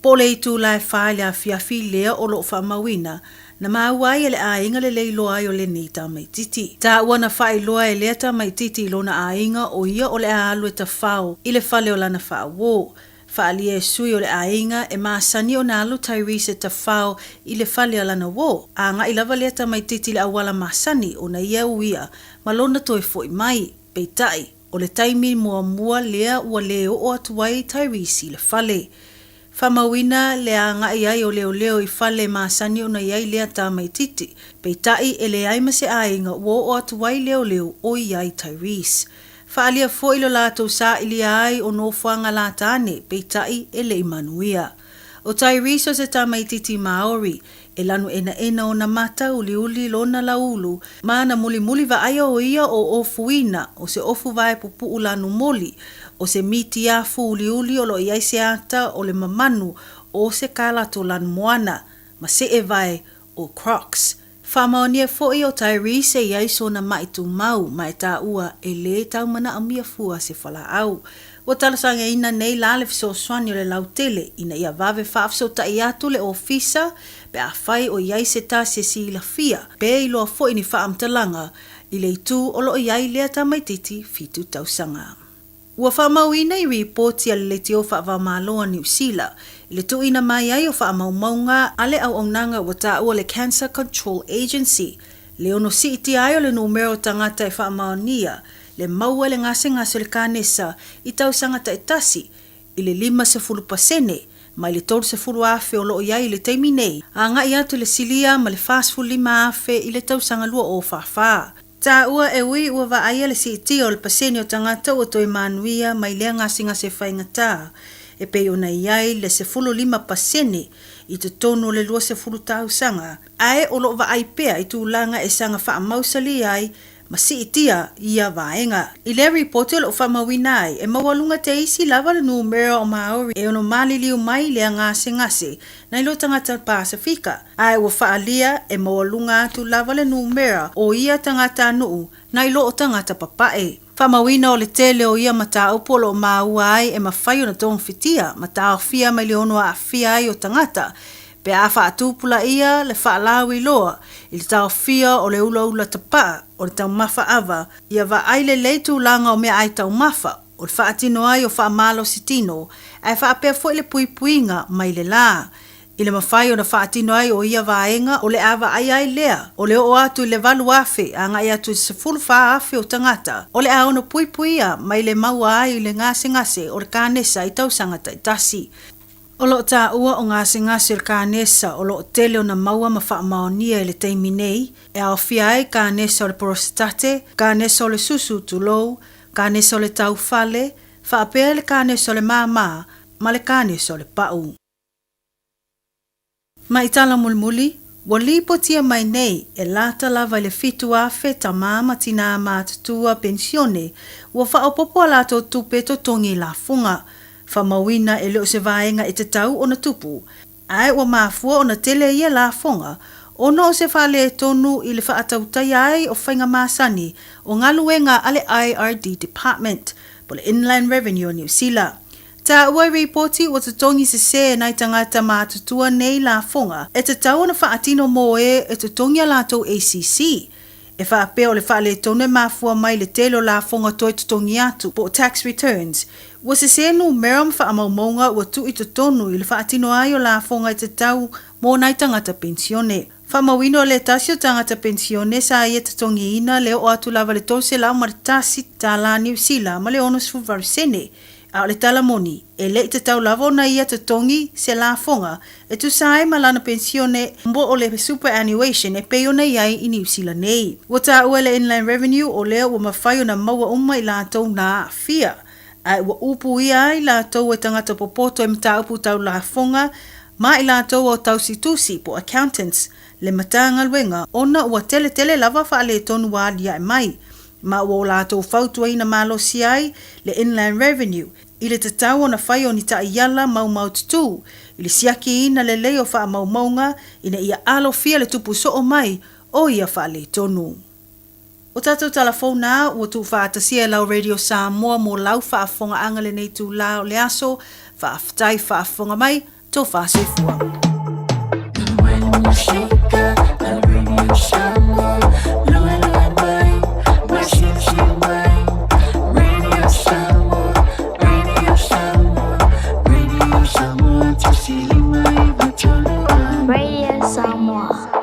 [SPEAKER 21] Po o le itula e fa i le afiafi lea o lo o faamauina, na maua ai e le aiga le leiloa ai o lenei tamaititi. Taua na faailoa e lea tamaititi i lona aiga o ia o le a alu e tafao i le fale o lana faauo. Faaalia e sui o le aiga e masani ona alu Tyrese e tafao i le fale a lana uo. Agai lava lea tamaititi i le auala masani ona ia uia ma lona toe foi mai. Peitai, o le taimi muamua lea ua lē oo atu ai Tyrese i le fale. Faamauina le agai ai o leoleo i fale masani ona i ai lea tamaititi, peitai e leai ma se aiga ua oo atu ai leoleo o i ai Tyrese. Faaalia foi lo latou sailia ai o nofoaga latane, peitai e le i manuia. O Tyrese o se tamaititi Maori, E lanu enaena ona mata uliuli lona lauulu, ma na mulimuli vaaia o ia o ofuina, o se ofu vae pupuʻu lanu moli, o se miti afu uliuli o lo o i ai se ata o le mamanu o se kalato lanu moana, ma seʻe vae o Crocs. Faamaonia foi o Tyrese e i ai sona maʻi tumau ma e taua e lē taumanaomia fua se falaau. Ua talosagaina nei la le fesoasoani o le lautele ina ia vave faafesootai atu le ofisa pe afai o i ai se tasi e silafia pe iloa foi ni faamatalaga i le itu o lo o i ai lea tamaititi fitu tausaga. Ua faamauina i ripoti a le Leitio Faavaomalo a Niu Sila i le tuuina mai ai o faamaumauga a le auaunaga ua taua le Cancer Control Agency le ono siitia ai o le numera o tagata e faamaonia le maua i le gasegase o le kanesa i tausaga taitasi i le 50% mai le 30,000 o lo o i ai i le taimi nei, agai atu i le silia ma le 45,000 i le tausaga 2044. Taua e ui ua vaaia le siitia o le pasene o tagata ua toe manuia mai lea gasegase faigata e pei ona i ai le 15% i totonu o le 20 tausaga, ae o lo o vaai pea i tulaga e saga faamausali ai ma siitia ia vaega. I lea ripoti o lo o faamauina ai, e maualuga te isi lava le numera o Māori e ono maliliu mai i lea gasegase nai lo tagata Pasifika, ae ua faaalia e maualuga atu lava le numera o ia tagatanuu nai lo o tagata papae. Faamauina o le tele o ia mataupu o lo o maua ai e mafai ona togafitia ma taofia mai le ono aafia ai o tagata pe a faatupulaia le faalauiloa i le taofia o le ulaula tapaa o le taumafa ava, ia vaai lelei tulaga o meaai taumafa, o le faatino ai o faamalosi tino, ae faapea foi le puipuiga mai le la. I le mafai ona faatino ai o ia vaega, o le a vaai ai lea, o le oo atu i le 8,000 agai atu i le 14,000 o tagata, o le a ono puipuia mai le maua ai i le gasegase o le kanesa i tausaga taitasi. O lo o taua o gasegase o le kanesa o lo o tele ona maua ma faamaonia i le taimi nei, e aofia ai kanesa o le porosetate, kanesa o le susu tulou, kanesa o le taufale, faapea le kanesa o le māmā ma le kanesa o le pa'u. Ma i tala mulimuli, ua lipotia mai nei e lata lava i le 7,000 tamā ma tinā matutua penisione ua faaopoopo a latou tupe totogi lafoga. Faamauina e le o se vaega e tatau ona tupu, ae ua mafua ona tele ia lafoga ona o se faaletonu i le faatautaia ai o faiga masani o galuega a le IRD Department, po le Inland Revenue o Niu Sila. Taua i ripoti ua totogi sesē nai tagata matutua nei lafoga e tatau ona faatino mō ē e totogi a latou ACC. E faapea o le faaletonu e mafua mai le tele o lafoga toe totogi atu, po o tax returns. Ua sesē numera ma faamaumauga ua tuu i totonu i le faatino ai o lafoga e tatau mō nai tagata penisione. Faamauina o le tasi o tagata penisione sa ia totogiina le oo atu lava i le $301 Niu Sila ma le 68 sene, A o le tala moni, e le i tatau lava ona ia totogi se lafoga e tusa ai ma lana penisione po o le superannuation e pei ona i ai i Niu Sila nei. Ua taua e le Inland Revenue o lea ua mafai ona maua uma i latou na aafia, ae ua upuia ai latou e tagata popoto e mataupu tau lafoga ma i latou o tausitusi po accountants le Matagaluega ona ua teletele lava faaletonu ua aliae mai, ma ua o latou fautuaina malosi ai le Inland Revenue i le tatau ona fai o ni taiala maumaututū i le siakiina lelei o faamaumauga ina ia alofia le tupu soo mai o ia faaletonu. O tatou tala fou na ua tuufaatasia e lau Radio Samoa mo lau faafofogaaga lenei itulā o le aso. Faafetai faafofoga mai, tofa soifua.
[SPEAKER 4] Radio Samoa.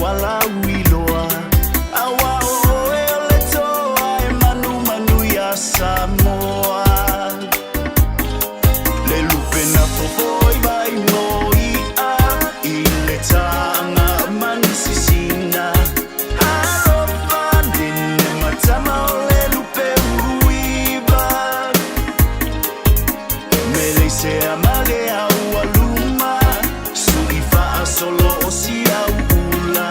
[SPEAKER 5] ua lauiloa. Auā o oe o le toa e manumanu iā Samoa. Le lupe na fofo i vai mo i'a i le tāga manusisina. Alofa nene matama o le lupe uluiva. Meleisea ma le aualuma, su'i faasolo o si au ula.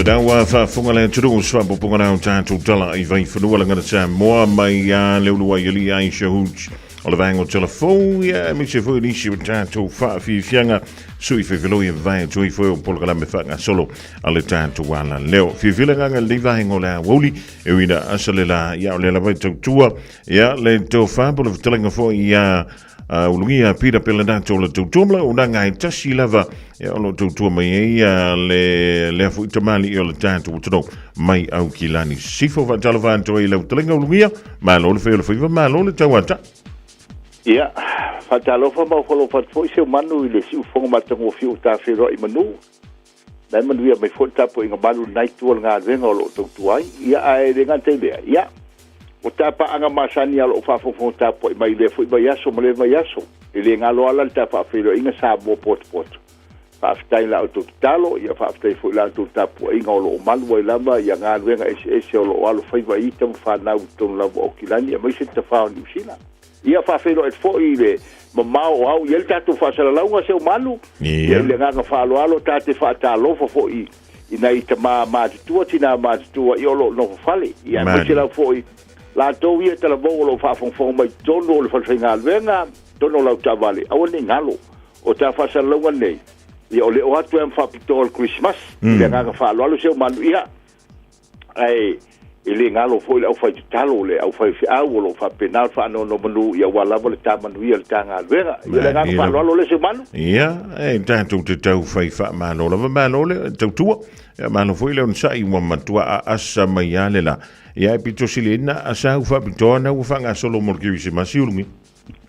[SPEAKER 3] le dawa faafofoga le atunuu se faaopoopoga la o tatou tala i Vaifanua Lagana Samoa mai a le uluai alii Aisha Hooch o le vaega o Telefou ia aemaise foi nisi o tatou faafiafiaga sui fefeloi e vavae atu ai foi o polokalame faagasolo a le tatou ala leo. Fiafia le agaga i lenei vaega o le aoauli e ui ina asa le la ia o lea lava e tautua ia le tofa po o le fetalaiga foi ia ulugia Peter Pelenato o le tautua ma le auaunaga e tasi lava ia o lo o tautua mai ai le lea foi tamalii o le tatou atunuu mai Aukilani Sisifo. Faatalofa atu ai i lau fetalaiga ulugia, malo le fai o le faiva, malo le tauata.
[SPEAKER 7] Ia, faatalofa ma ofo atu foi se manu i le siufofoga matagofie ua tafeiloai i manu. Na e manuia mai foi le tapuaiga malu i lena itu o le galuega o lo o tautua ai. Ia, ae le gata i lea, ia, o ta paaga masani lava o lo o faafogafoga tapuai mai i lea foi vaiaso ma lea vaiaso. E le galo lava la le ta faafeiloaiga Samoa potopoto. Faafetai i la outou tatalo, ia faafetai foi i la outou tapuaiga o lo o malu ai lava ia galuega eseese o lo o alofaiva ai ita ma fanau i totonu lava o Aukilani aemaise le tafao o Niu Sila. Ia faafeiloai atu foi i le mamao o au i ai le tatou faasalalauga Seumanu. Ia i le agaga faaaloalo ta te faatalofa foi i nai tama matutua, tina matutua ia o lo o nofo fale. Ia aemaise lava foi latou ia talavou o lo o faafogafoga mai totonu o le falefaigaluega, totonu o lau taavale, aua ne i galo. O ta faasalalauga nei, ia o le o atu ai ma faapitoa o le Kerisimasi. I le agaga faaaloalo Seumanu, ia ae e le galo foi le aufai tatalo, le aufai feau o lo o faapena ona faanonomanu ia aua lava le ta manuia le ta galuega. Ia le agaga faaaloalo le Seumanu.
[SPEAKER 3] Ia, e tatou te tau fai faamalo lava, malo le tautua. Ia, malo foi le onosai ua matua aasa mai lava le la. Ia, e pito sili ai na asa au faapitoa na ua faagasolo mo le Kerisimasi ulugi.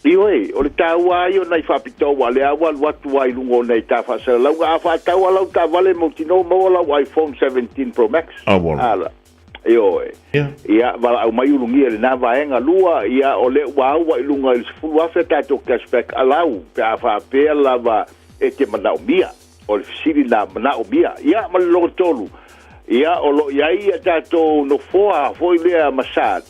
[SPEAKER 7] Ioe, o le taua ai o nai faapitoa ua lea ua alu atu ai i luga o nei ta faasalalauga a faatau a lau taavale mautinoa maua lau iPhone 17 Pro Max.
[SPEAKER 3] Ala.
[SPEAKER 7] Ioe. Ia, valaau mai ulugia i lena vaega. Lua, ia, o lea ua au ai i luga i le 10,000 tatou cashback alau pe a faapea lava e te manaomia. O le fesili na manaomia. Ia, ma le lona tolu, ia, o lo o i ai ia tatou nofoa foi lea massage.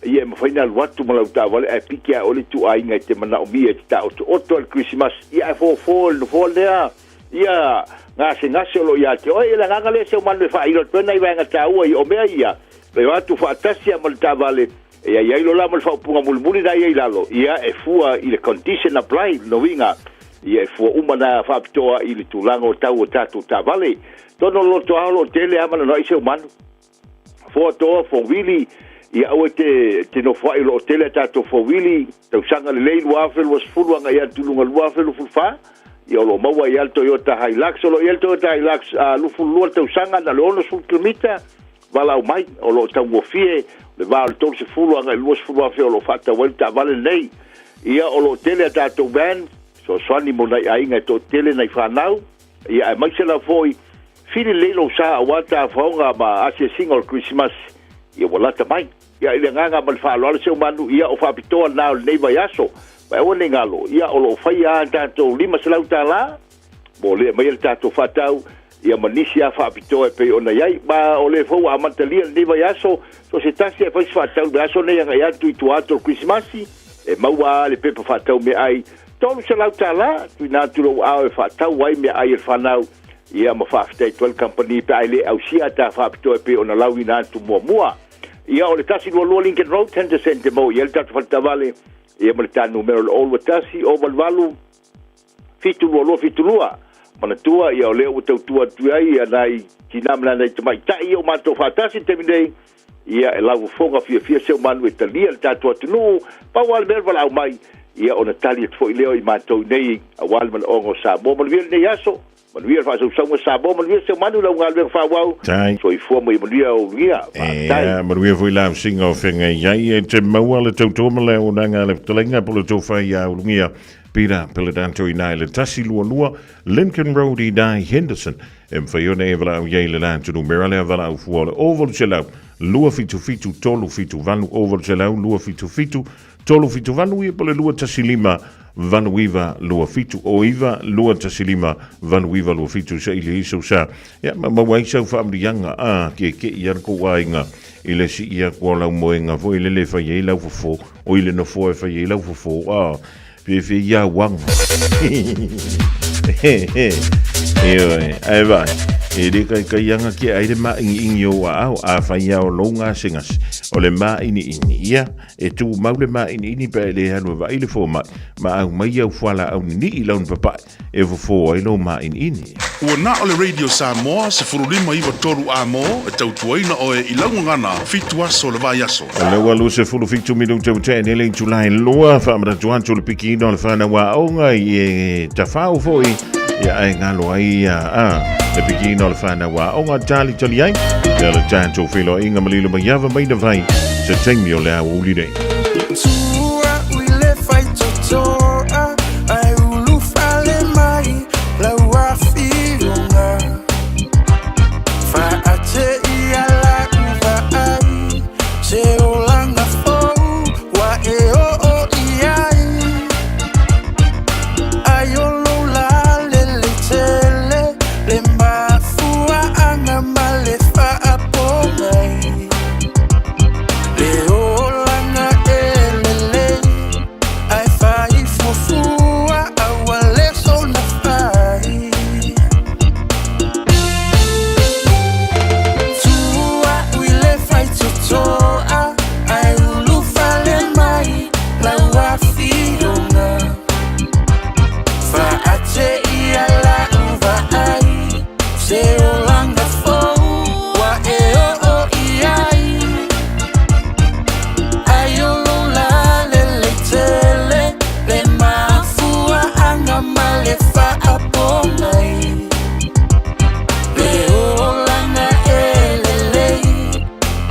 [SPEAKER 7] Ia e mafai ona alu atu ma lau taavale ae piki a oe le ituaiga e te manaomia e te taotooto ai le Kerisimasi. Ia ae fofo i le nofoa lea ia gasegase o lo o ia te oe. Ia le agaga lea Seumanu e faailo atu ai nai vaega taua ia. O mea ia e o atu faatasi lava ma le taavale e i ai loa la ma le faaupuga mulimuli la e i ai i lalo, ia e fua i le condition apply, lona uiga ia e fua uma na faapitoa i le tulaga o tau o tatou taavale. Tonu o le lotoa o lo o tele lava ma nanoai Seumanu. Foatoa, fowili, ia aua te, te nofoai o lo o tele a tatou fowili, tausaga lelei 2020 agai atu i luga 2024, ia o lo o maua ai lava le Toyota Hilux, o lo o i ai le Toyota Hilux 22 tausaga na o le 60 kilomita, valaau mai, o lo o taugofie, le va o le 30 agai i le 20 afe o lo o faatau ai le taavale lenei. Ia o lo o tele a tatou van, fesoasoani mo nai aiga e toatele nai fanau, ia aemaise lava foi Fili lelei lou sa aua tafaoga ma asiasiga o le Kerisimasi, ia ua lata mai. Ia i le agaga ma le faaaloalo Seumanu, ia o faapitoa lena o lenei vaiaso. Ma aua ne i galo, ia o lo o faia lava tatou $500 mo le aumaia le tatou faatau, ia ma nisi lava faapitoa e pei ona i ai. Ma o lea foi ua amatalia lenei vaiaso, so o se tasi lava e fai se faatau i le vaiaso lenei agai atu i tua atu o le Kerisimasi, e maua lava le pepa faatau meaai $300, tuuina atu lou ao e faatau ai meaai a le fanau. Ia ma faafetai atu ai le kamupani pe a e le ausia ta faapitoa e pei ona lauina atu muamua. Ia o le 122 Lincoln Road, Henderson te maua i ai le tatou faletaavale, ia ma le ta numera o le 021 088 72272. Manatua, ia o lea ua tautua atu ai ia nai tina ma nai tamaitai ia o matou faatasi i le taimi nei, ia e laufofoga fiafia Seumanu e talia le tatou atunuu, pau lava le mea o le valaau mai, ia ona tali atu foi lea o i matou nei aua le manaoga o Samoa. Manuia lenei aso, manuia le faasausauga o Samoa, manuia Seumanu i lau galuega faaauau.
[SPEAKER 3] Tai.
[SPEAKER 7] Soifua ma ia manuia ulugia. Faafetai.
[SPEAKER 3] Ea, manuia foi la usiga o feagai ai e te maua le tautua ma le auaunaga a le fetalaiga po o le tofa ia ulugia Peter Peledanto i nai le 122 Lincoln Road i nai Henderson. E mafai ona e valaau i ai le la numera lea valaau fua o le 0 277 378 0 277 378 ia po o le 215 89 27 o 9 215 89 27 sa ili ai sau sa ia ma maua ai sau faamaliaga a ke ke ia ko aiga i le si ia ko lau moenga foi le le fai ai lau fofo o i le nofo e fai ai lau fofo a Fiafia ia wanga. Ioe, ai vai. E le kaikaiaga ke ai le māʻigiʻigi o ou aao, afai lava o lou gasegase o le māʻiniʻini, ia, e tumau le māʻiniʻini pe a e lē alu e vaai le fomai, ma aumai au fualaau niniʻi launi papaʻi e fofō ai lou māʻiniʻini.
[SPEAKER 8] Ua na o le Radio Samoa 15 93 A-mo e tautuaina oe i lau gagana 7 aso o le vaiaso.
[SPEAKER 3] O lea ua 27 minute ua tea nei le itula e 2, faamanatu atu o le pikiina o le fanau aoga i e tafao foi, ia ae galo ai ia a le pikiina o le fanau aoga talitali ai, ia le tatou feiloaiga ma lilo mai ava mai na vai se taimi o le aoauli nei.
[SPEAKER 20] Tua ui le faitotoa Ai ulu fale mai lau afioga Faate ia lau vaai Se olaga fou ua e oo i ai Ai o lou lalelei tele Le mafuaaga ma le faapogai Le olaga e lelei Ae faifuafua aua le sona fai Tua ui le faitotoa Ae ulufale mai lau afioga Faate ia lau vaai Se olaga fou ua e oo i ai Ai o lou lalelei tele Le mafuaaga ma le faapogai Le olaga e lelei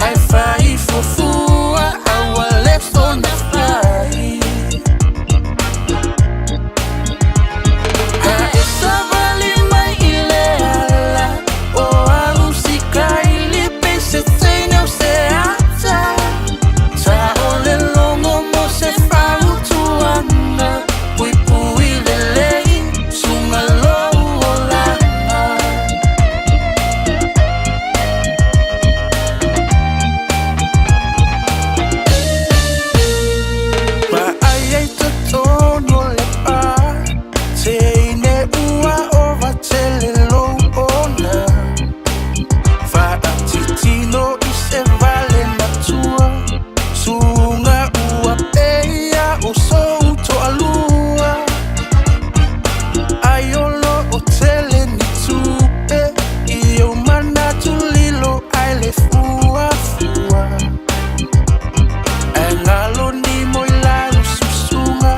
[SPEAKER 20] Ae faifuafua aua le sona fai A e savali mai i le ala o au sikaili pe se teine o se ata Ta o le logo mo se fautuaga Puipui lelei suga lou olaga. Vaai ai totonu o le pa Teine ua ova tele lou ona Faatitino i se vale matua Suga ua peia o sou toalua Ai o loo tele ni tupe I ou manatu lilo ai le fuafua Ae galo ni mo i lau susuga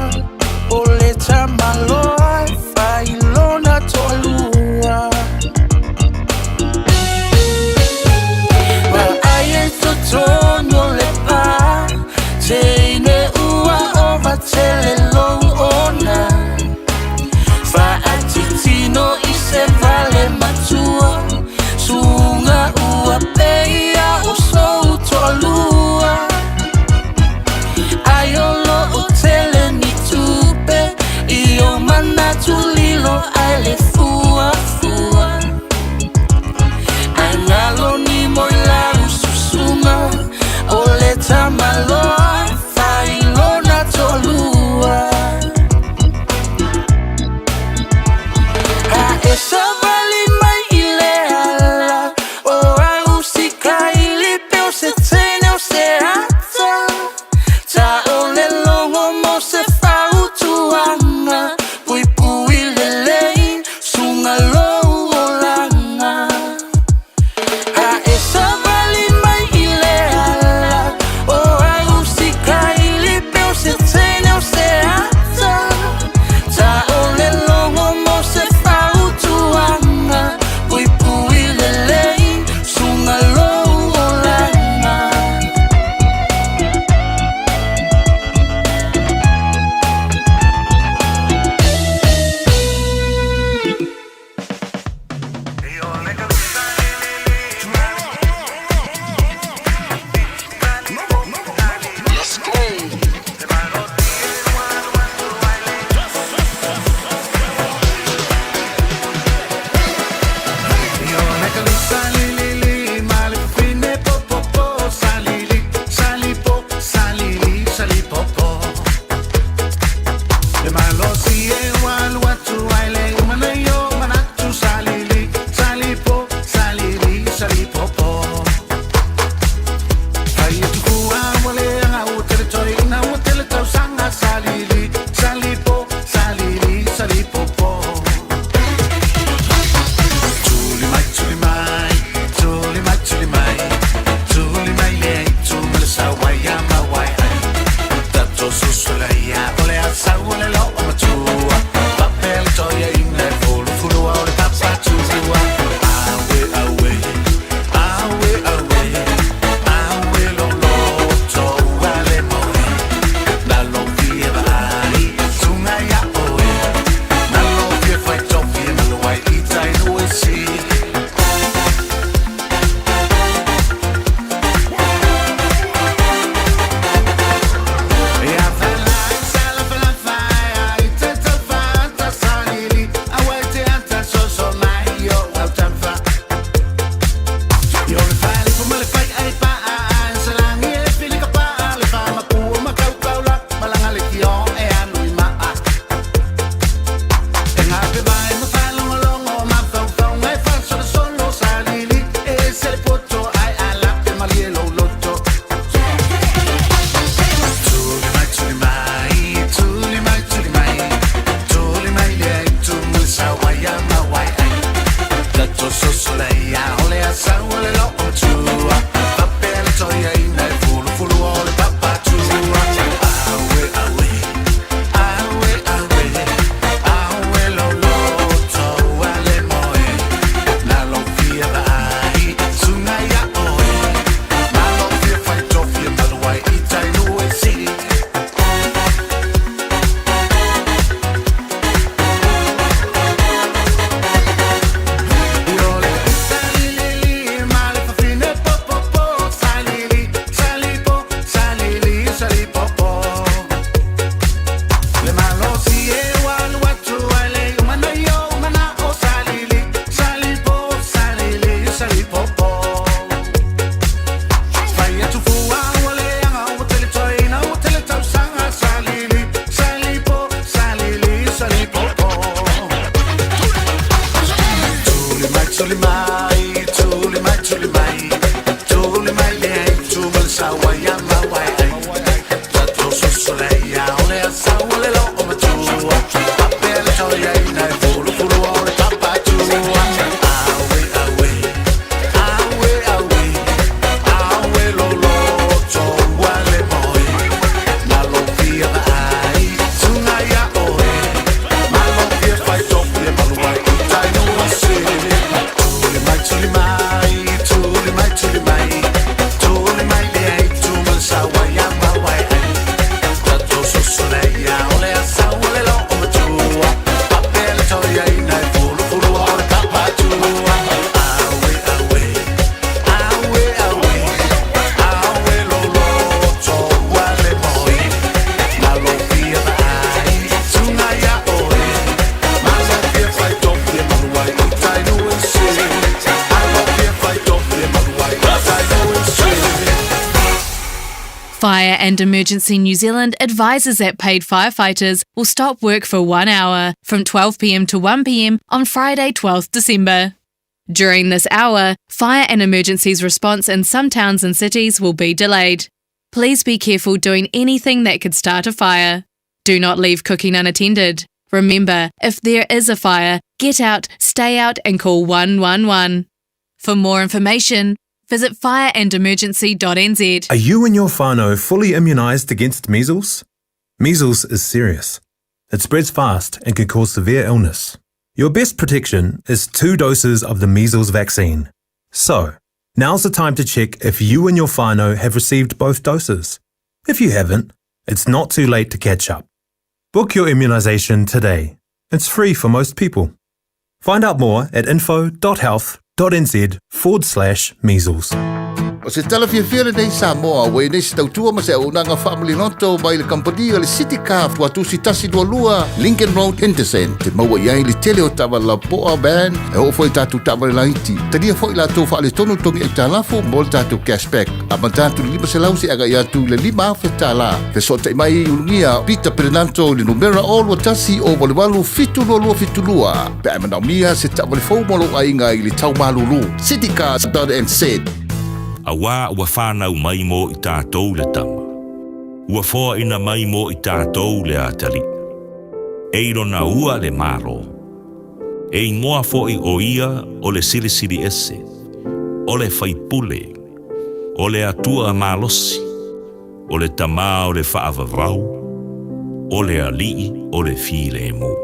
[SPEAKER 20] O le tamaloa e fai lona toalua Vaai ai totonu o le pa Teine ua ova tele lou ona Faatitino i se vale matua Suga ua peia o sou toalua Ai o loo tele ni tupe I o
[SPEAKER 9] Fire and Emergency New Zealand advises that paid firefighters will stop work for one hour from 12pm to 1pm on Friday, 12th December. During this hour, fire and emergencies response in some towns and cities will be delayed. Please be careful doing anything that could start a fire. Do not leave cooking unattended. Remember, if there is a fire, get out, stay out, and call 111. For more information, visit fireandemergency.nz.
[SPEAKER 22] Are you and your whānau fully immunised against measles? Measles is serious. It spreads fast and can cause severe illness. Your best protection is two doses of the measles vaccine. So, now's the time to check if you and your whānau have received both doses. If you haven't, it's not too late to catch up. Book your immunisation today. It's free for most people. Find out more at info.health.nz forward slash measles.
[SPEAKER 17] O se tala fiafia lenei Samoa, ua i nei se tautua ma se auaunaga faamaliloto mai le kamupani o le City Car Tuatusi 122 Lincoln Road Henderson. Te maua i ai le tele o taavale lapoa van e oo foi i tatou taavale laiti. Talia foi latou faaletonu togi aitalafu mo le tatou cashback. Amata atu i le 500 seia agai atu i le $5,000. Fesootai mai i Ulugia Peter Perenanto i le numera 0 21 0 88 722 72 pe a e manaomia se taavale fou mo lou aiga i le tau malulu. Citycars.nz.
[SPEAKER 23] Auā ua whānau mai mō i tātou le tama. Ua foaina mai mō i tātou le atalii. E i lona ua le Malo. E ingoa fo'i o ia o le Silisili Ese, o le Faipule, o le Atua malosi, o le Tamā o le Faavavau, o le Alii o le Filemu.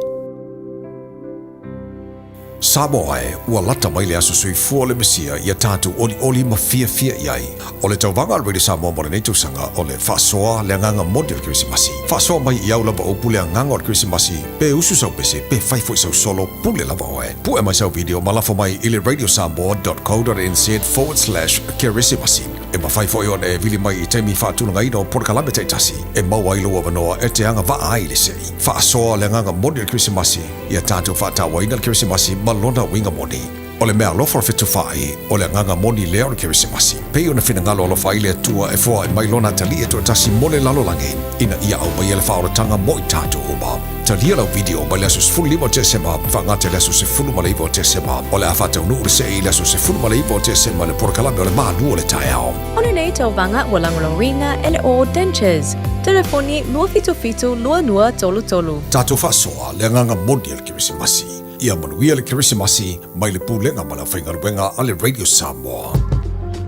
[SPEAKER 13] Samoa e, ua lata mai le aso soifua o le Mesia ia tatou olioli ma fiafia i ai. O le tauvaga a le Radio Samoa mo lenei tausaga o le faasoa le agaga moni o le Kerisimasi. Faasoa mai i au lava upu le agaga o le Kerisimasi, pe usu sau pese, pe fai foi sau solo, pule lava oe. Pue mai sau video ma lafo mai i le radiosamoa.co.nz forward slash kerisimasi. E mafai foi ona e vili mai i taimi faatulagaina o polokalame taitasi e maua ai lou avanoa e te agavaa ai i le sei. Faasoa le agaga moni o le Kerisimasi, ia tatou faatauaina le Kerisimasi ma lona uiga moni. O le meaalofa o le fetufaai, o le agaga moni lea o le Kerisimasi. Pei ona finagalo alofa ai le Atua e foai mai Lona Atalii e toatasi mo le lalolagi, ina ia aumaia le faaolataga mo i tatou uma. Talia lau video mai le aso 15 o Tesema faagata i le aso 19 o Tesema. O le a faataunuu le see i le aso 19 o Tesema i le polokalame o le Malu o le Taeao.
[SPEAKER 24] O lenei tauvaga ua lagolagoina e le All Dentures. Telefoni 277 2233.
[SPEAKER 13] Tatou faasoa le agaga moni o le Kerisimasi. Ia manuia le Kerisimasi mai le Pulega ma le Aufaigaluega a le Radio Samoa.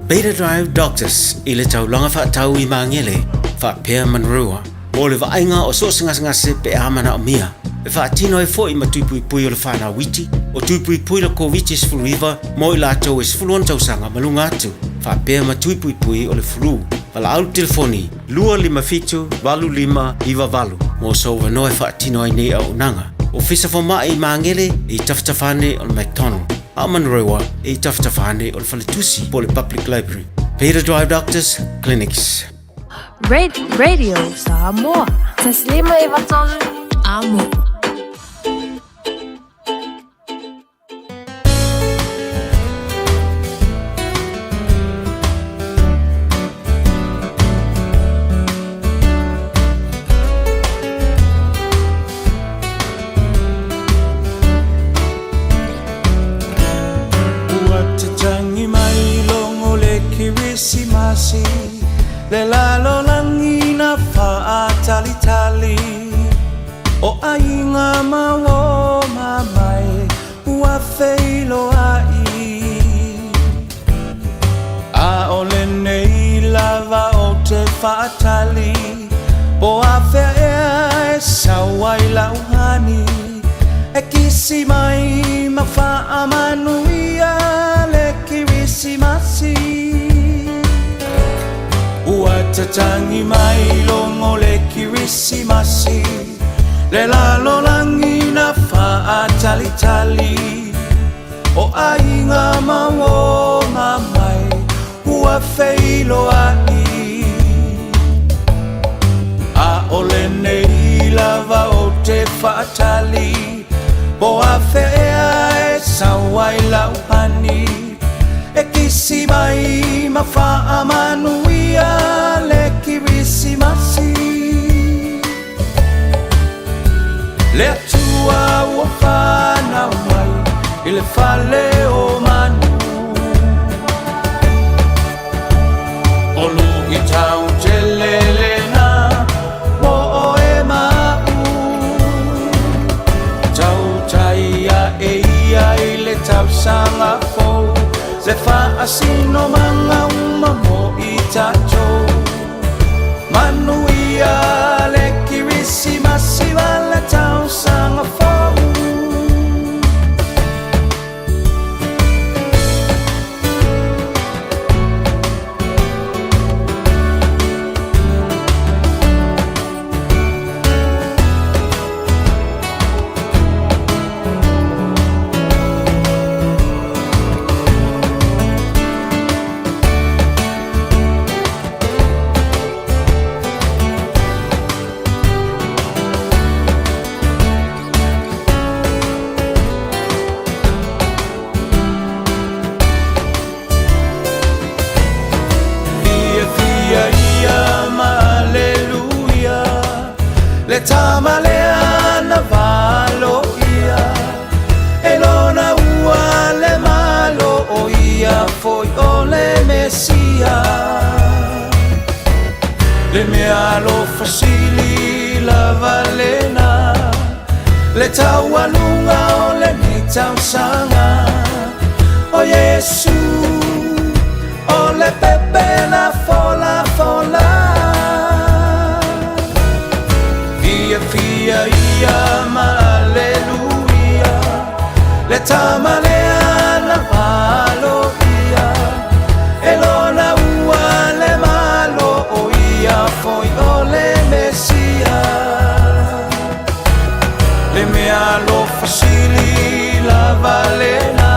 [SPEAKER 16] Beta Drive Doctors i le taulaga faatau i Magele, faapea Manurewa, mo le vaaiga o so o se gasegase pe a manaomia. E faatino ai foi ma tui puipui o le whanau iti, o tui puipui le Koviti-19 mo i latou e 16 tausaga ma luga atu, faapea ma tui puipui o le flu. Valaau le telefoni 257 8598 mo sou avanoa e faatino ai nei auaunaga. Ofisa Fomai i Magele e i tafatafa ane o le McDonald, a o Manurewa e i tafatafa ane o le Faletusi po o le Public Library. Beta Drive Doctors Clinics.
[SPEAKER 24] Red Radio Samoa.
[SPEAKER 4] Taslima Ivatolu.
[SPEAKER 24] Amo.
[SPEAKER 20] Ua tatagi mai logo le Kerisimasi, Le lalolagi na faatalitali, O aiga ma uo mamae ua feiloai. A o lenei lava ou te faatali, Po afea ea e sau ai lau hani, E kisi mai ma faamanuia le Kerisimasi. Ua tatagi mai logo le Kerisimasi, Le lalolagi na faatalitali, O aiga ma uo mamae ua feiloai. A o lenei lava ou te faatali, Po afea ea e sau ai lau hani, E kisi mai ma faamanuia le Kerisimasi.
[SPEAKER 1] Kirisimasi Le Atua ua fanau mai i le fale o manu O luitau tele lena mo oe ma a'u Tautai a'e ia i le tausaga fou Le faasinomaga uma mo i tatou Manuia le Kirisimasi ma le tausaga fou. Fiafia ia ma Aleluia Le tama lea na valoia E lona ua le Malo o ia foi o le Mesia Le meaalofa sili lava lena Le taualuga o lenei tausaga O Iesu o le pepe na folafola Fiafia ia ma Aleluia Le tama lea na valoia E lona ua le Malo o ia foi o le Mesia Le meaalofa sili lava lena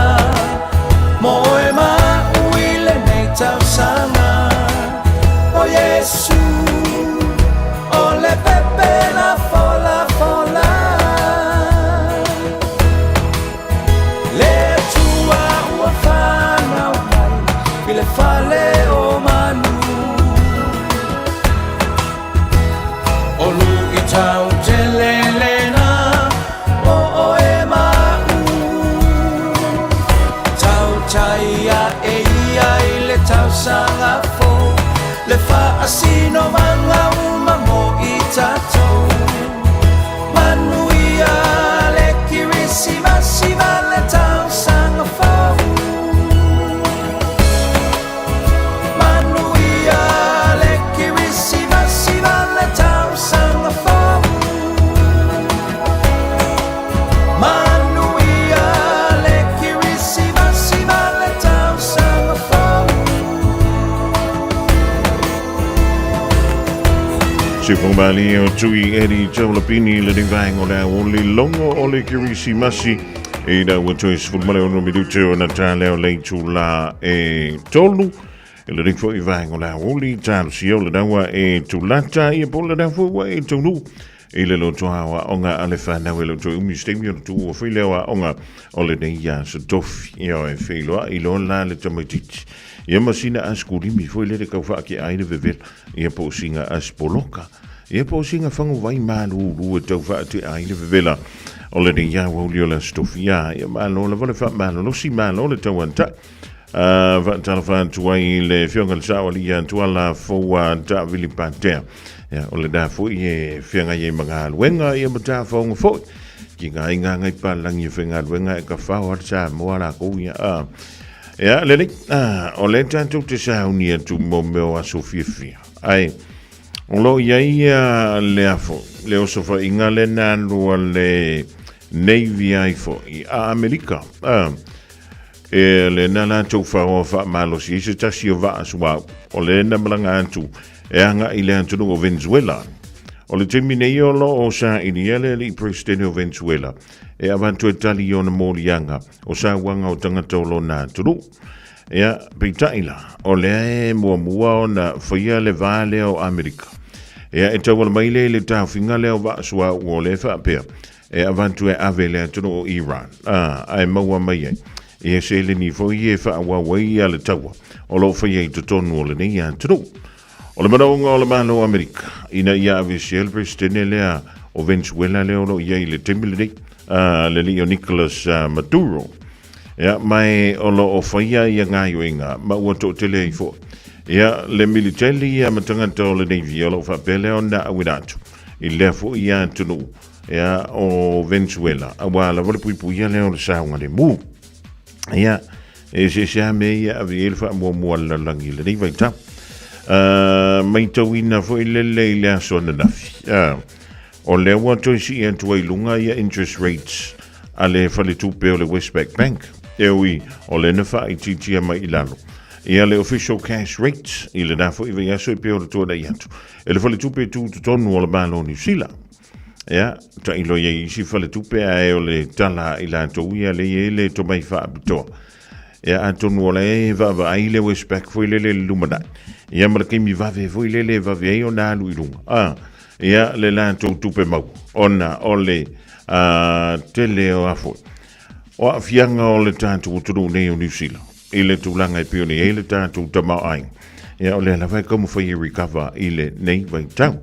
[SPEAKER 1] Mo oe ma a'u i lenei tausaga O Iesu o le pepe na folafola Le Atua ua fanau mai i le fale o manu O luitau tele lena mo oe ma a'u Tautai a'e ia i le tausaga fou Le faasinomaga uma mo i tatou Manuia le Kirisimasi ma le tausaga fou Manuia le Kirisimasi ma le tausaga fou Manuia le Kirisimasi ma le tausaga fou
[SPEAKER 3] Sifongbali o Tui Eddie Taulapini le vaenga o le aoli logo o le Kirisimasi i la ua toe 16 minute o na tā leo le itulā e tolu. E le foi vaenga o le aoli talosia o le naua e tulata ia po le nau ua e taunuu i le loto aoaoga a le fanau e le toe umi se taimi ona tuua foi le aoaoga o lenei aso tofi. Ia e feiloai loa la le tamaitiiti ia ma sina asikulimi foi lele tau faatea ai le vevela ia po o sina asipoloka ia po o sina faguvai malūlū e tau faatea ai le vevela o lenei aoauli o le aso tofi. Ia ia malo lava le faamalolosi malo le tauantaʻi. Faatalofa atu ai i le Afioga i le Sao Alii ia Tuala Foua Taavili Patea. Ia, o lena foi e feagai ai ma galuega ia ma tafaoga foi. Ki ngā inga ngai palangi e whaingaluega e ka whao ar Samoa lākou ia. Ia, lelei, o le tātou te sauni atu mo mea o aso fiafia. Ai, o lo i ai ia le afo, le oso whainga le nā lua le Navy ai foi a Amerika. E lena latou faoa faamalosi ai se tasi o vaa suauu o lena malaga atu e agaʻi i le atunuu o Venezuela. O le taimi nei o lo o sailia le alii Peresetene o Venezuela e avatu e tali i ona moliaga o sauaga o tagata o lona atunuu. Ia, peitai la, o lea e muamua ona faia le va lea o Amerika. Ia, e tauala mai lea i le taofiga lea o vaa suauu o lea e faapea e avatu e ave i le atunuu o Iran, ā, ae maua mai ai ia seleni foi e faaauau ai le taua o lo o faia i totonu o lenei atunuu. O le manaoga o le Malo o Amerika ina ia aveesea le Peresetene lea o Venezuela lea o lo o i ai i le taimi lenei, le alii o Nicolas Maduro. Ia, ma e o lo o faia ia gaoioiga ma ua toatele ai foi ia le militeli ia ma tagata o le Navy o lo o faapea lea ona auina atu i lea foi ia atunuu ia o Venezuela aua lava le puipuia lea o le saogalemu. Ia, e eseese lava mea ia e ave i ai le faamuamua a le lalolagi i lenei vaitau. Matauina foi lele i le aso ananafi, o lea ua toe sii atu ai i luga ia interest rates a le faletupe o le Westpac Bank, e ui o lea na faaitiitia mai i lalo ia le official cash rates i lena foi vaiaso e pei ona tuanai atu e le faletupe tutotonu o le Malo o Niu Sila. Ia, tailo i ai isi faletupe ae o le tala a i latou ia lea e i ai le tomai faapitoa. Ia, atonu o la e vaavaai le Westpac foi lele i le lumanai. Ia, ma le taimi vave foi lele e vave ai ona alu i luga. A, ia, le latou tupe maua, ona o le a, tele o a foi. O aafiaga o le tatou atunuu nei o Niu Sila i le tulaga e pei ona i ai le tatou tamaoaiga. Ia, o lea lava e taumafai e recover i lenei vaitau.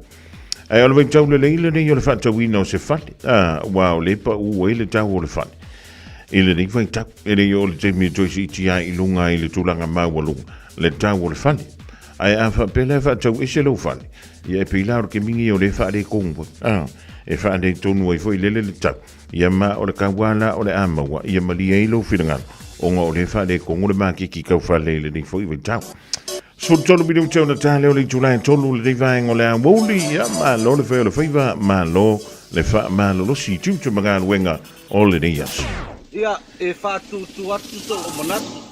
[SPEAKER 3] Ae o le vaitau lelei lenei o le faatauina o se fale, a, aua o lea e pau ai le tau o le fale. I lenei vaitau, e le i oo le taimi e toe siitia ai i luga i le tulaga maualuga le tau o le fale. Ae a faapea la e faatau ese lou fale, ia e pei la o le kemigi o lea e faaletonu ai, a, e faaletonu ai foi lele le tau, ia ma o le tau lava la o le a maua, ia malie ai lou finagalo, ona o lea e faaletonu le maketi tau fale i lenei foi vaitau. 13 minute ona ta lea o le itula e tolu lenei vaega o le aoauli. Ia, malo le fai o le faiva, malo le faamalolosi i tiute ma galuega o lenei aso.
[SPEAKER 2] Ia, e faatūtū atu sou manatu.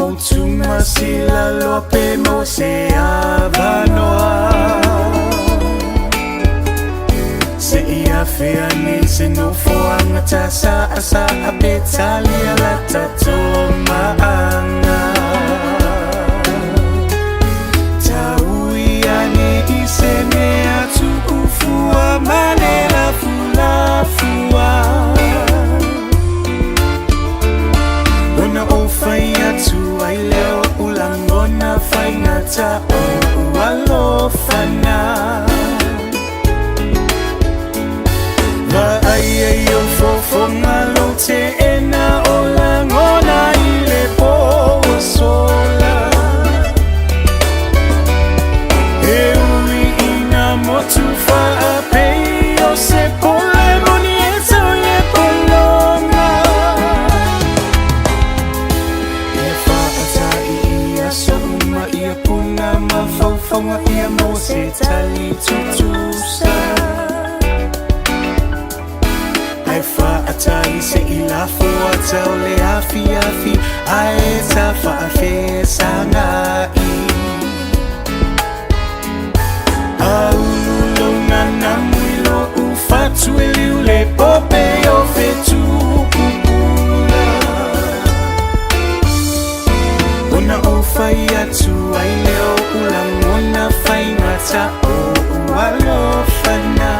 [SPEAKER 5] Fotumasila loa pe maua se avanoa. Se i afea nei se nofoaga tasaasaa pe talia la tatou maaga. Taui ane i se mea tuufua ma le lafulafua. Ona ou fai atu ai lea o lagona faigata o ou alofana. Vaai ai o fofoga lou teena o lagona i le po ua sola. E ui ina motu faapei o se pole moni e tau i le pologa. Ia faatai i aso uma ia puna mafaufauga ia maua se tali tutusa. Ae faatai se i lafo ata o le afiafi ae tafaafesagai. Aulu lou nanamu i lou fatu e liu le pope o fetu pupula. Ona ou fai atu ai lea o ou lagona faigata o ou alofana.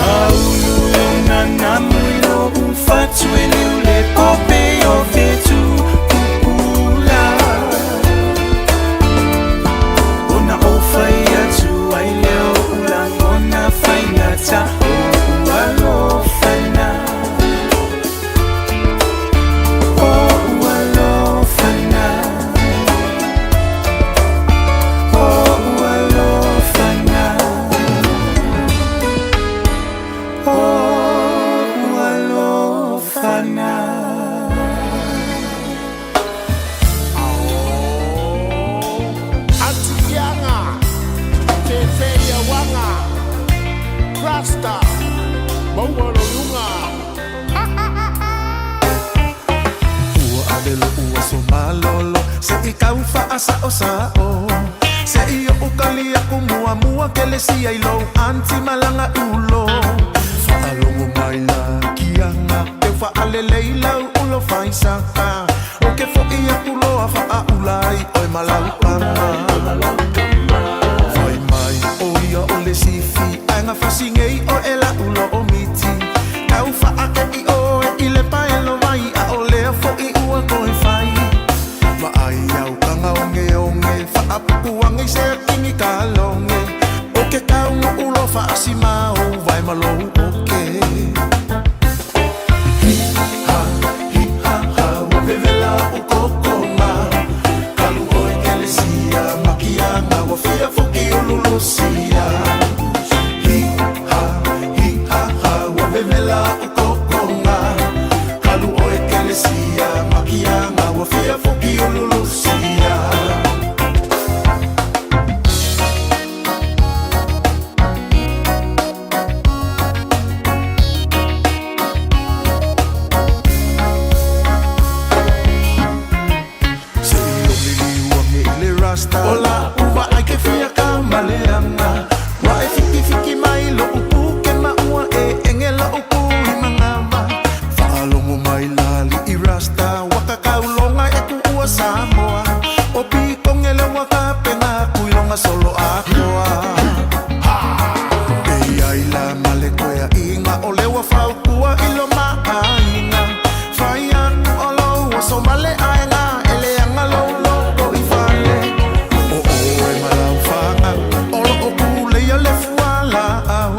[SPEAKER 5] Aulu lou nanamu i lou fatu e liu le pope o fetu pupula. Ona ou fai atu ai lea o ou lagona faigata o ou alofana. O ou alofana. O ou alofana. O ou alofana.
[SPEAKER 6] Atikianga, Tefeia Wanga, Rasta, Maualolunga.
[SPEAKER 10] Ua ave loʻu aso malolo se i kau faasaʻosaʻo se i oʻu kali aku muamua kelesia i lou anti malaga ulo faalogo mai la kiaga teu faalelei lau ulo faisaka o ke foʻi aku loa faaʻula ai oe ma lau kama fai mai o ia o le sifi aega fasigei oe e lau loo miti kau faakeʻi oe i le paelo vai a o lea foʻi ua toe fai vaai au kagaogeoge faapupuage i se akini kaloge o ke kauguu lo faasimao vae ma lou oke. Hi ha hi ha ha ua vevela o kokoga kalu oe kelesia makiaga ua fia foki ululusia. Hi ha hi ha ha ua vevela o kokoga kalu oe kelesia makiaga ua fia foki ululusia. Se i o liliuage i le rasta o la uva ai ke fia ka maleaga ua e fikifiki mai loʻu puke ma ua e ege loʻu ku i magava faalogo mai la liʻi rasta ua kakauloga e kuʻua Samoa o pikoge le ua kapega kuiloga solo atoa e iai la ma le koeaʻiga o le ua faukua i lo maaiga fai atu o lou aso ma le aega e leaga lou loko i fale o oe ma lau fagau o loo puleia le fualaau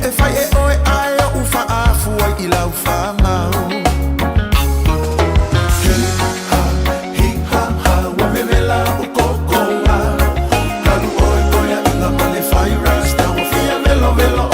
[SPEAKER 10] e fai e oe ae oʻu faafuai i lau fagau. Hi ha hi ha ha ua vevela o kokoga kalu oe koeaʻiga ma le fai rasta ua fia velovelo.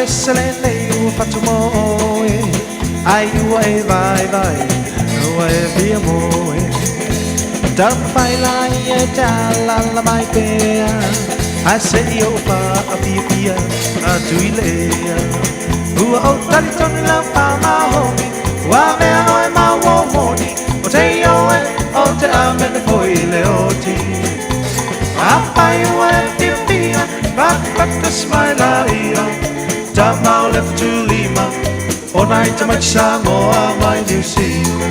[SPEAKER 11] pese lenei ua fatu mo oe Ai ua e vaivai ua e fia moe Taumafai laia e te alaala mai pea Ae se'i ou faafiafia atu i le ea Ua ou talitonu lau faamaoni Ua avea oe ma uo moni O te ioe o te amene foi i le oti Afai ua e fiafia Patapata mai laia Tama o le Fetulima O nai tamaiti Samoa mai Niu Sila.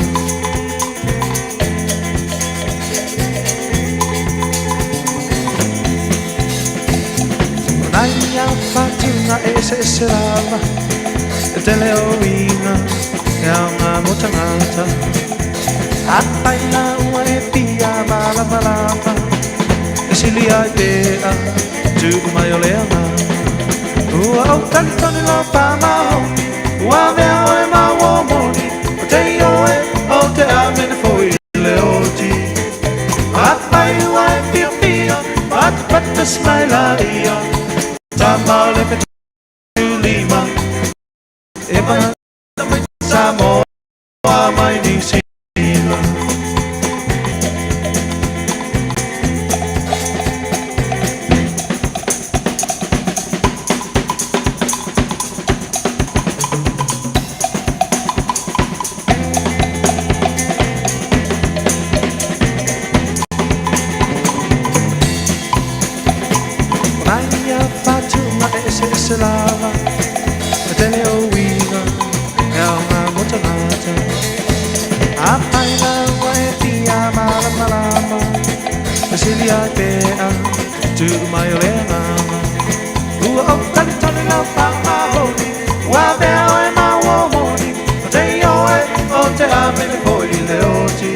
[SPEAKER 11] O nai whatunga e eseese lava E tele o uiga e aoga mo tagata Afai la ua e fia malamalama E sili ai pea tuu mai o le agaga Ua ou talitonu lau faamaoni Ua avea oe ma uo moni O te ioe o te amene foi i le oti Afai ua e fiafia Patapata mai laia Tama o le Fetulima E tamaiti Samoa mai Niu Sila. O nai whatunga e eseese lava E tele o uiga e aoga mo tagata Afai la ua e fia malamalama E sili ai pea tuu mai o le agaga Ua ou talitonu lau faamaoni Ua avea oe ma uo moni O te ioe o te amene foi i le oti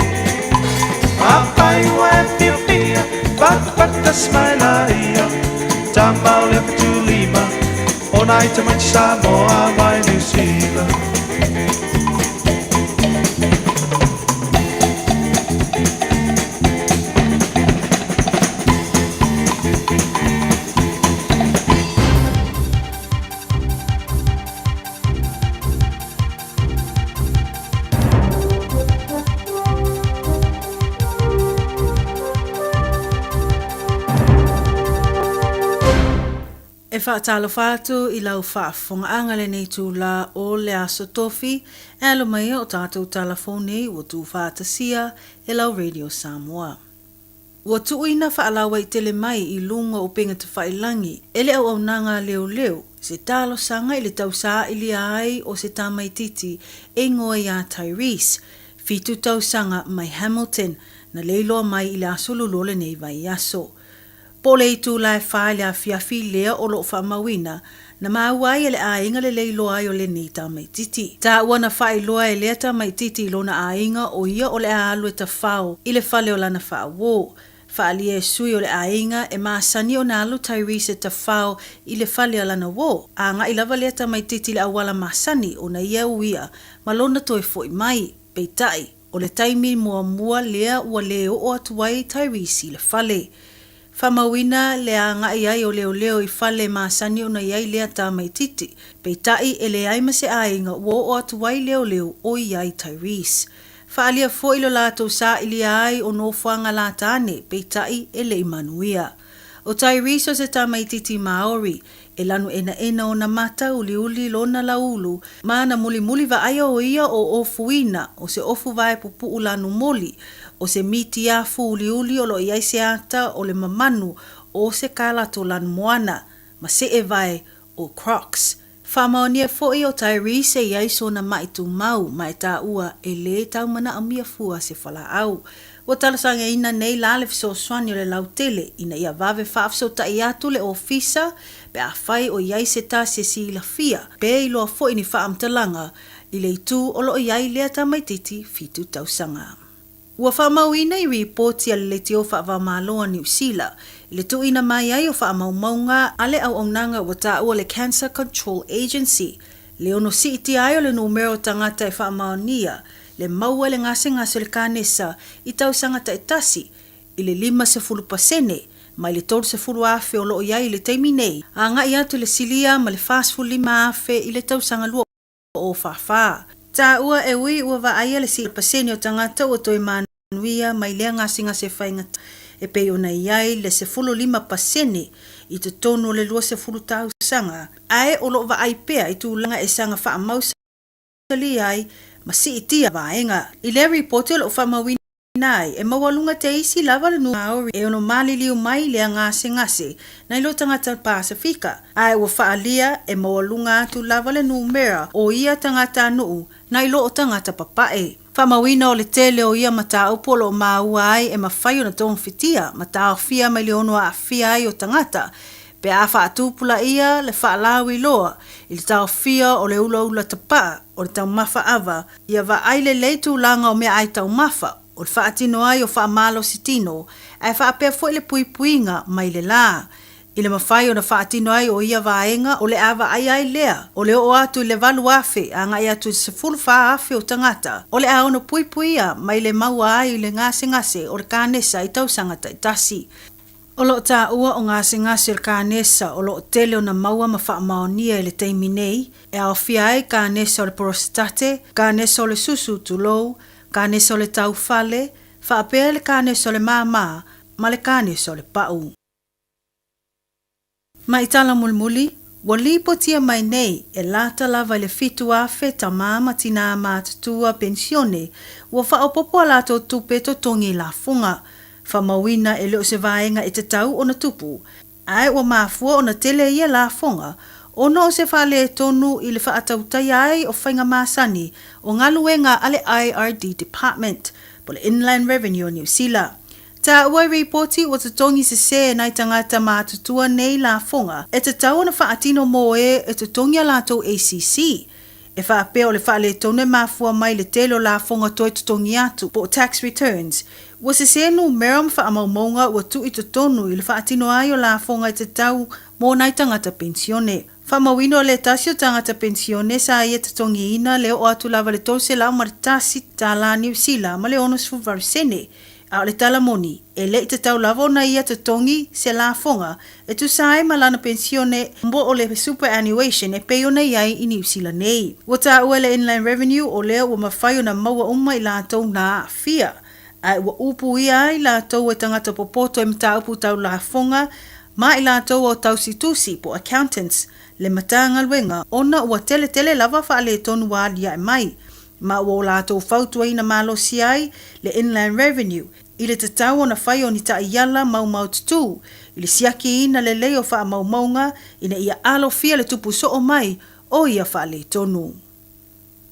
[SPEAKER 11] Afai ua e fiafia Patapata mai laia Tama o le Fetulima O nai tamaiti Samoa mai Niu Sila.
[SPEAKER 21] E faatalofa atu i lau faafofogaaga lenei itula o le Aso Tofi e alo mai ai o tatou tala fou nei ua tuufaatasia e lau Radio Samoa. Ua tuuina faalauaitele mai i luga o upega tafailangi e le auaunaga a leoleo se talosaga i le tausaailia ai o se tamaititi e igoa iā Tyrese, fitu tausaga mai Hamilton, na leiloa mai i le aso lulu o lenei vaiaso. Po o le itula e fa i le afiafi lea o lo o faamauina, na maua ai e le aiga le leiloa ai o lenei tamaititi. Taua na faailoa e lea tamaititi i lona aiga o ia o le a alu e tafao i le fale o lana faauo. Faaalia e sui o le aiga e masani ona alu Tyrese e tafao i le fale a lana uo. Agai lava lea tamaititi i le auala masani ona ia uia ma lona toe foi mai. Peitai, o le taimi muamua lea ua le oo atu ai Tyrese i le fale. Faamauina le agai ai o leoleo i fale masani ona i ai lea tamaititi, peitai e leai ma se aiga ua oo atu ai leoleo o i ai Tyrese. Faaalia foi lo latou sailia ai o nofoaga latane, peitai e le i manuia. O Tyrese o se tamaititi Maori, E lanu enaena ona mata uliuli lona lauulu, ma na mulimuli vaaia o ia o ofuina, o se ofu vae pupuʻu lanu moli, o se miti afu uliuli o lo o i ai se ata o le mamanu o se kalato lanu moana, ma seʻe vae o Crocs. Faamaonia foi o Tyrese e i ai sona maʻi tumau ma e taua e lē taumanaomia fua se falaau. Ua talosagaina nei la le fesoasoani o le lautele ina ia vave faafesootai atu le ofisa pe afai o i ai se tasi e silafia pe iloa foi ni faamatalaga i le itu o lo o i ai lea tamaititi fitu tausaga. Ua faamauina i ripoti a le Leitio Faavaomalo a Niu Sila i le tuuina mai ai o faamaumauga a le auaunaga ua taua le Cancer Control Agency le ono siitia ai o le numera o tagata e faamaonia le maua i le gasegase o le kanesa i tausaga taitasi i le 50% mai le 30,000 o lo o i ai i le taimi nei, agai atu i le silia ma le 45,000 i le tausaga 2044. Taua e ui ua vaaia le sii pasene o tagata ua toe manuia mai lea gasegase faigata e pei ona i ai le 15% i totonu o le 20 tausaga, ae o lo o vaai pea i tulaga e saga faamausalia ai ma siitia vaega. I lea ripoti o lo o faamauina ai, e maualuga te isi lava le nuu Māori e ono maliliu mai lea gasegase nai lo tagata Pasefika, ae ua faaalia e maualuga atu lava le numera o ia tagatanuu nai lo o tagata papae. Faamauina o le tele o ia mataupu o lo o maua ai e mafai ona togafitia ma taofia mai le ono aafia ai o tagata pe a faatupulaia le faalauiloa i le taofia o le ulaula tapaa o le taumafa ava ia vaai lelei tulaga o meaai taumafa o le faatino ai o faamalosi tino ae faapea foi le puipuiga mai le la. I le mafai ona faatino ai o ia vaega o le a vaai ai lea o le oo atu i le 8,000 agai atu i le 14,000 o tagata o le a ono puipuia mai le maua ai i le gasegase o le kanesa i tausaga taitasi. O lo o taua o gasegase o le kanesa o lo o tele ona maua ma faamaonia i le taimi nei, e aofia ai kanesa o le porositate, kanesa o le susu tulou, kanesa o le taufale, faapea le kanesa o le māmā ma le kanesa o le pa'u. Ma i tala mulimuli, ua lipotia mai nei e lata lava i le 7,000 tamā ma tinā matutua penisione ua faaopoopo a latou tupe totogi lafoga. Faamauina e le o se vaega e tatau ona tupu, ae ua mafua ona tele ia lafoga ona o se faaletonu i le faatautaia ai o faiga masani o galuega a le IRD Department, po le Inland Revenue o Niu Sila. Taua i ripoti ua totogi sesē nai tagata matutua nei lafoga e tatau ona faatino mō ē e totogi a latou ACC. E faapea o le faaletonu e mafua mai le tele o lafoga toe totogi atu, po o tax returns. Ua sesē numera ma faamaumauga ua tuu i totonu i le faatino ai o lafoga e tatau mō nai tagata penisione. Faamauina o le tasi o tagata penisione sa ia totogiina le oo atu lava i le $301 tālā Niu Sila ma le 68 sene, a o le tala moni, e le i tatau lava ona ia totogi se lafoga e tusa ai ma lana penisione po o le superannuation e pei ona i ai i Niu Sila nei. Ua taua e le Inland Revenue o lea ua mafai ona maua uma i latou nā aafia, ae ua upuia ai latou e tagata popoto e mataupu tau lafoga ma i latou o tausitusi po accountants le Matagaluega ona ua teletele lava faaletonu ua aliae mai ma ua o latou fautuaina malosi ai le Inland Revenue i le tatau ona fai o ni taiala maumaututu i le siakiina lelei o faamaumauga ina ia alofia le tupu soo mai o ia faaletonu.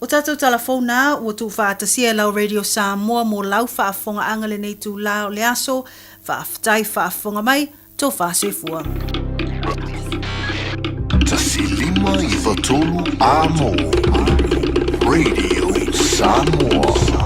[SPEAKER 21] O tatou tala fou na ua tuufaatasia e lau Radio Samoa mo lau faafofogaaga lenei itulā o le aso. Faafetai faafofoga mai, tofa soifua.
[SPEAKER 8] 1 5 9 3 Amo Radio Samoa.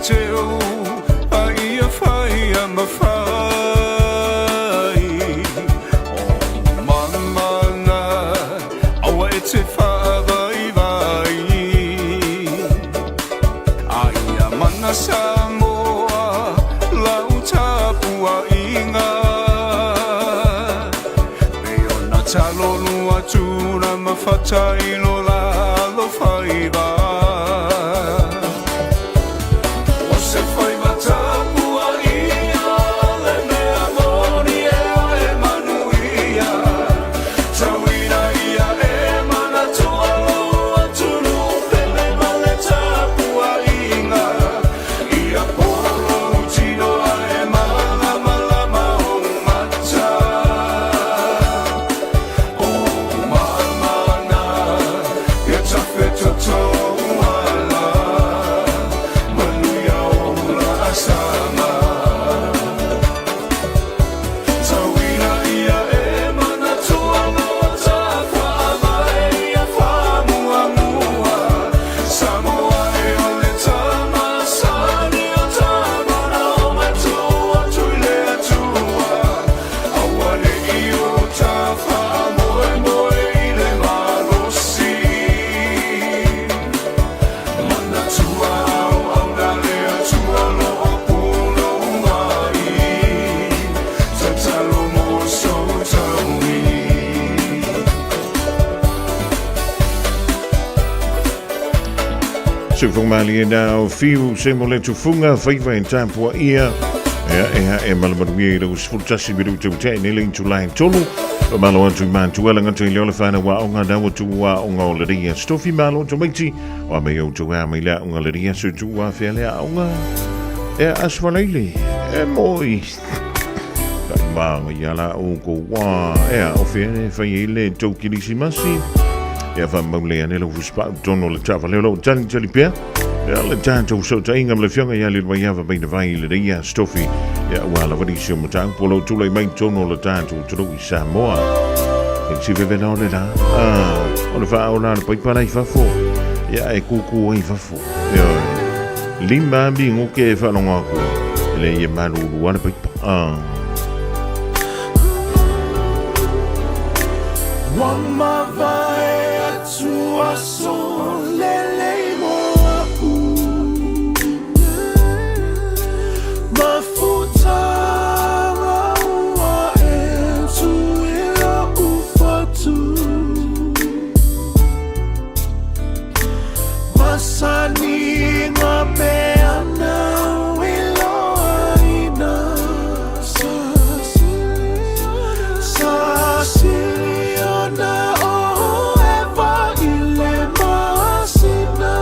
[SPEAKER 1] te o A ia whai a mawhai O mamana Aua e te whaavai vai A ia mana Samoa Lau tapua inga Pe ona talolu atuna mawhatailo la alo whaiva O se whaiva tapua ia Le mea moni e e manuia Tauira ia e manatua lo atunu Pele male tapua inga Ia polo tino a e malama lama o mata O mamana Ia tawheta tauala Manuia o la asama Tauira ia e manatua loa tawhaamai Ia whaamuamua Samoa e o le tamasani o tamana o matua tui le atua Aua le i o tawhaamoe moe i le malosi Manatua au au nā le atua lo o pulo mai Tatalo mo so taui
[SPEAKER 3] Sufumali na fiu se mo le tufunga faiva e tāpua ia. Ea ea e malamaruia i lau sefulutasi minute ua tea nei le itula e tolu. Malo atu i mātua le gata i le ola whānau aoga na ua tuu aoga o le ria. Stofi malo tamaiti o a mei au tau ea mai le aoga le ria su tuu afea le aoga. Ea aswalaile e moi. Maanga ia la o ko wā. Ea o fea le whai e le tau kirisimasi. Ea wha maule ane lau fuspau tono le tawa leo lau tali tali pea. Ea le tātou so ta inga ma le fionga ia le waiava mai na vai le ria stofi. Ea ua la wani si o matau polo tula i mai tono le tātou tulu i Samoa. E si veve nao le la. Ah, o le wha o la le paipala i fafo. Ia e kuku ai fafo. Ea, lima mi ngoke e whalonga aku. Le ia malu ulu ala paipa. Ah.
[SPEAKER 1] Wa mavae atu aso lelei mo a'u Mafutaga ua e tui lo'u fatu Masaniga peana iloaina Sa siliona o eva i le masina.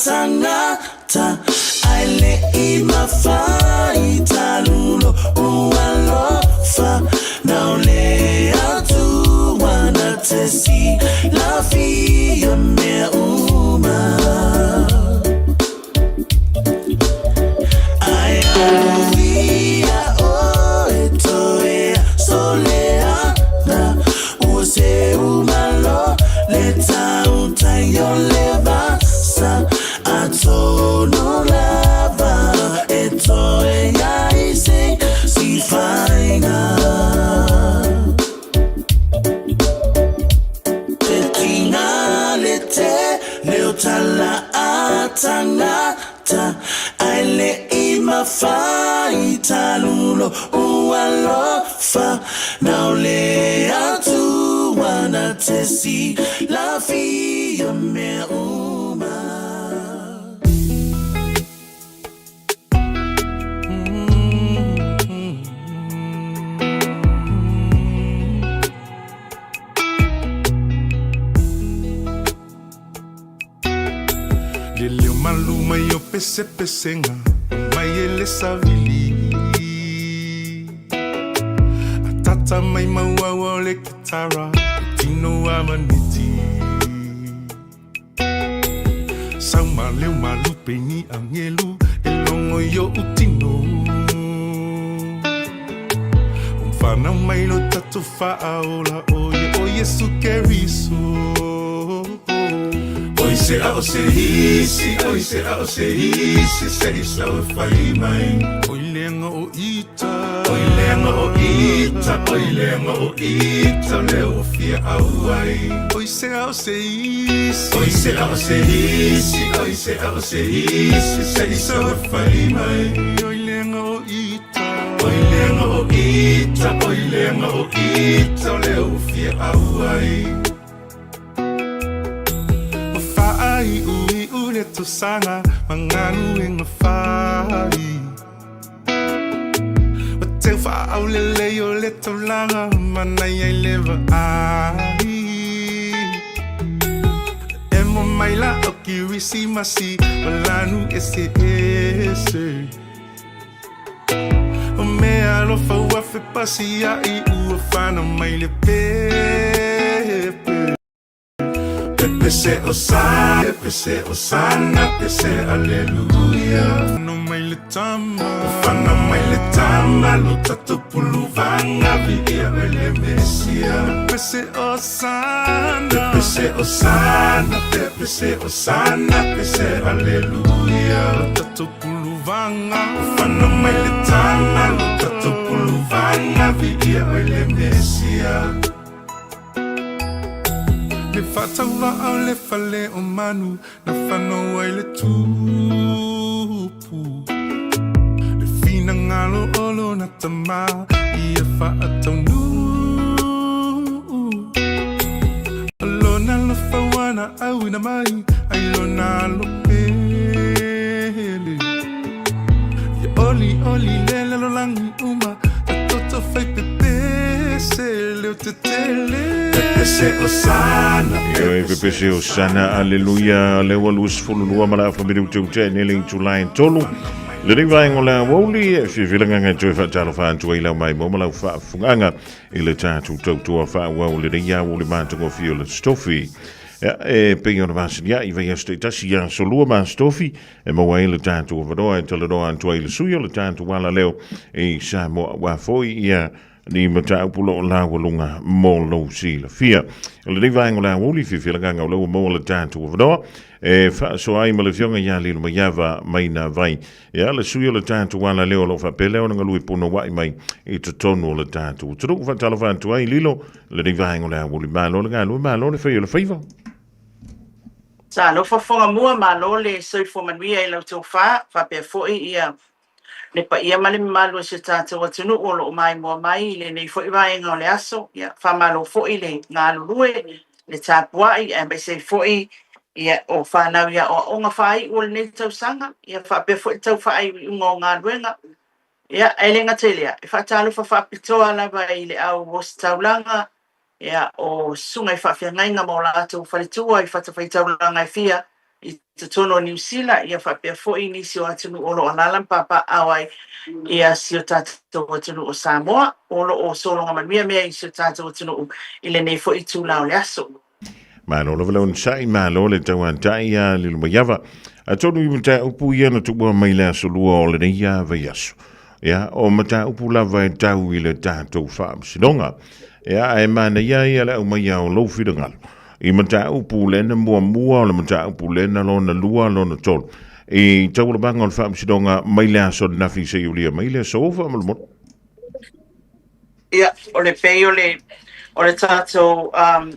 [SPEAKER 5] tagata Ae le'i mafai talu lo'u alofa Na o le Atua na te silafia mea uma Ae alofia oe toe aso leaga Ua seu malo le tautai o le vasa Atonu lava e toe i ai se isi faiga Te tiga le tele o tala a tagata Ae le'i mafai talu lo'u alofa Na o le Atua na te silafia mea uma. Le leo malu mai o pesepesega mai e le savili Atata mai mauaua o le kitara e tino a maneti Sau ma leo malupe ni angelu e logo i o'u tino O whanau mai lo tatou faaola o ia o Iesu Keriso Oi se ao se isi, oi se ao se isi, se i sau e whai mai. Oi leanga o ita, oi leanga o ita, oi leanga o ita, leo o fia au ai. Oi se ao se isi, oi se ao se isi, oi se ao se isi, se i sau e whai mai. Oi leanga o ita, oi leanga o ita, oi leanga o ita, leo o fia au ai. Ua faaiuiu le tausaga ma galuega fai. Ua teu faaaulelei o le taulaga manaia i le vaai. Emo mai la o Kirisimasi ma lanu eseese. O mea alofa ua fepasia'i ua fanau mai le pepe. Pepese Osana, pepese Osana, pepese Aleluia. Fanau mai le tama, fanau mai le tama, lo tatou puluvaga viia oe le Mesia. Pepese Osana, pepese Osana, pepese Osana, pepese Aleluia. Lo tatou puluvaga, fanau mai le tama, lo tatou puluvaga viia oe le Mesia. Le faatauvaa o le fale o manu na fanau ai le tupu. Le finagalo o lona Tama ia faataunuu. O lona alofa ua na auina mai ai lona alo pele. Ia olioli le lalolagi uma ta toto fai pepese leo tetele. Pepese Osana.
[SPEAKER 3] Ioe, pepese Osana, aleluia, lea ua 22 ma le afa minute ua tea nei le itula e tolu. Lenei vaega o le aoauli, e fiafia le agaga e toe faatalofa atu ai lau maimoa ma lau faafofogaga i le tatou tautoa faaauau o lenei aoauli matagofie o le Stofi. Ia, e pei ona vasilia'i vaiaso taitasi i aso lua ma Stofi, e maua ai le tatou avanoa e talanoa atu ai le sui o le tatou alaleo i Samoa aua foi ia ni mataupu o lo o laualuga mo lou silafia. O lenei vaega o le aoauli, fiafia le agaga o lea ua maua le tatou avanoa e faasoa ai ma le Afioga ia Lilomaiava Maina Vai. Ia, le sui o le tatou alaleo o lo o faapea lea ona galue punouai mai i totonu o le tatou atunuu. Faatalofa atu ai Lilo, lenei vaega o le aoauli. Malo le galue, malo le fai o le faiva.
[SPEAKER 12] Talofa Fogamua, malo le soifua manuia i lau tofa, faapea foi ia le paia ma le mamalu o si o tatou atunuu o lo o maimoa mai i lenei foi vaega o le aso. Ia, faamalo foi le galulue, le tapuai, aemaise ai foi ia, o fanau i aoaoga faaiu o lenei tausaga, ia faapea foi le tau faaiuiuga o galuega. Ia, e le gata i lea, e faatalofa faapitoa lava i le au ositaulaga, ia, o susuga i faafeagaiga ma o latou faletua i fatafaitaulaga e fia, i totonu o Niu Sila, ia faapea foi nisi o atunuu o lo o alaala ma papaaao ai ia si o tatou atunuu o Samoa, o lo o sologa manuia mea i si o tatou atunuu i lenei foi itula o le aso.
[SPEAKER 3] Malo lava le onosai, malo le tauatai a Lilomaiava. Atonu i mataupu ia na tuua mai le aso lua o lenei a vaiaso. Ia, o mataupu lava e tau i le tatou faamasinoga. Ia, ae manaia ia le aumaia o lou finagalo. I mataupu lena muamua o le mataupu lena lona lua lona tolu. I taualamaga o le faamasinoga mai le aso nafi seia ulia mai le aso faamolemole.
[SPEAKER 12] Ia, o le pei o le, o le tatou um,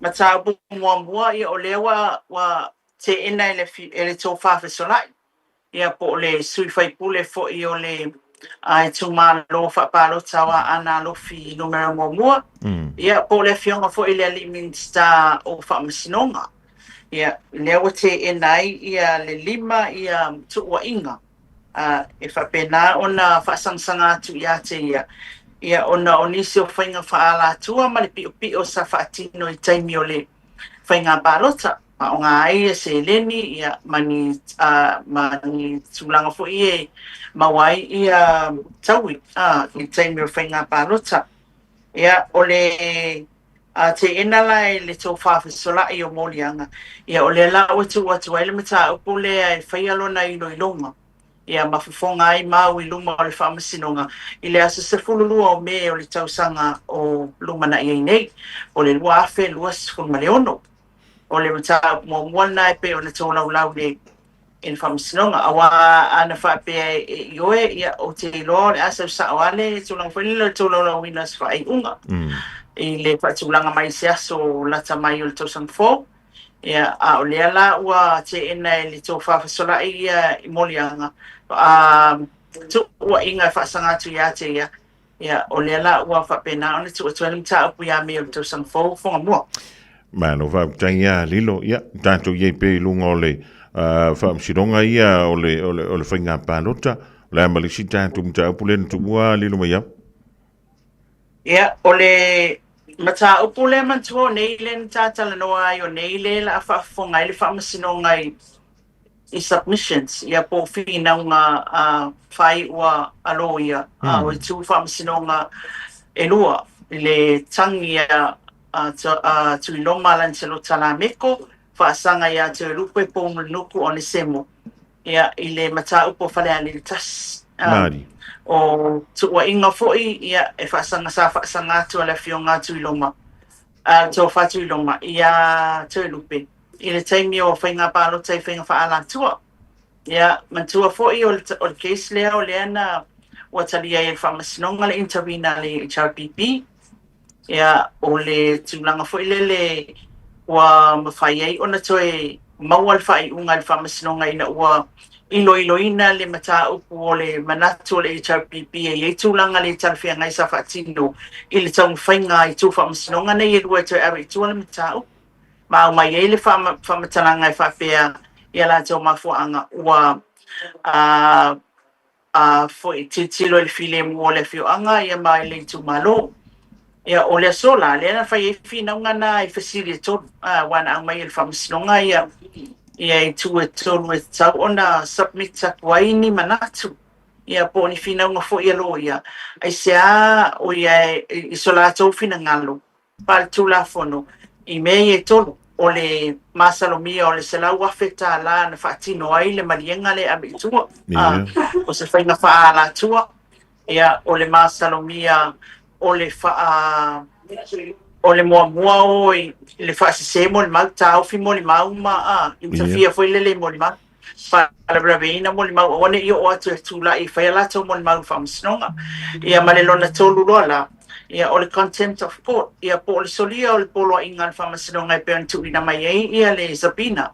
[SPEAKER 12] mataupu muamua, ia o lea ua, ua teena e le, e le tofa fesola'i, ia po o le sui faipule foi o le a itumalo faapalota o Aana Alofi numera muamua, ia po o le afioga foi i le alii Minisita o Faamasinoga. Ia, lea ua teena ai ia le lima ia tuuaiga a e faapena ona faasagasagaatu ia te ia, ia ona o nisi o faiga faaalatua ma le piopio sa faatino i taimi o le faiga palota, faaaoga ai ia seleni ia ma ni ma ni tulaga foi e maua ai ia taui i taimi o faiga palota. Ia o le teena la e le tofa fesola'i o moliaga, ia o lea la ua tuu atu ai le mataupu lea e faia lona iloiloga ia ma fofoga ai mau i luma o le Faamasinoga i le aso 12 o Me o le tausaga o lumana'i ai nei, o le 2026. O le mataupu muamua lena e pei ona tolaulau nei i le Faamasinoga, aua ana faapea e ioe, ia, ou te iloa o le a sau sao lava le tulaga foi lele o le tolaulauina o se faaiuga i le faatulaga mai i se aso lata mai o le tausaga fou. Ia, a o lea la ua teena e le tofa fesola'i ia i moliaga, a tuuaiga e faasaga atu ia te ia, ia, o lea la ua faapena ona tuu atu ai le mataupu ia Me o le tausaga fou Fogamua.
[SPEAKER 3] Malo faafetai ia Lilo. Ia, tatou i ai pea i luga o le faamasinoga ia o le, o le, o le faiga palota. O le a ma le isi tatou mataupu lea na tuua Lilo mai au.
[SPEAKER 12] Ia, o le mataupu lea manatua o nei lea na ta talanoa ai o nei lea la a faafofoga ai le faamasinoga i, i submissions, ia po o finauga a faaiua a loia, a o itu faamasinoga e lua, i le tagi a, a, a Tuiloma Lancelota Lameko, faasaga ia Toelupe Poumulinuku Onesemo. Ia, i le mataupu o Falealili 1.
[SPEAKER 3] Maori.
[SPEAKER 12] O tuuaiga foi, ia, e faasaga, sa faasaga atu a le Afioga a Tuiloma, a le Tofa Tuiloma, iā Toelupe, i le taimi o faiga palota i faiga faaalatua. Ia, manatua foi o le, o le case lea o lea na ua talia ai e le Faamasinoga le intervene a le HRPP. Ia, o le tulaga foi lele ua mafai ai ona toe maua le faaiuga a le Faamasinoga ina ua iloiloina le mataupu o le manatu o le HRPP e i ai tulaga le talafeagai sa faatino i le taumafaiga a itu faamasinoga nei e lua e toe ave i tua le mataupu ma aumai ai le faamatalaga e faapea i a latou mafuaaga ua a foi tilotilo i le filemu o le afioaga ia ma le itumalo. Ia, o le aso la, lea na fai ai finauga na i fesili e tolu, aua na aumai e le Faamasinoga ia, ia itu e tolu e tatau ona submit atu ai ni manatu, ia po o ni finauga foi a loia, aisea o ia i so latou finagalo faaletulafono i mea ia e tolu, o le masalomia o le $100,000 na faatino ai le maliega lea e ave i tua, a o se faiga faaalatua, ia, o le masalomia o le faa o le muamua o i le faasese molimau, taofi molimau ma a, interfere foi lele i molimau. Faalavelaveina molimau aua ne i oo atu e tulai e fai a latou molimau i le faamasinoga. Ia ma le lona tolu loa la, ia o le contempt of court, ia po o le solia o le poloaiga a le faamasinoga e pei ona tuuina mai ai ia le subpoena.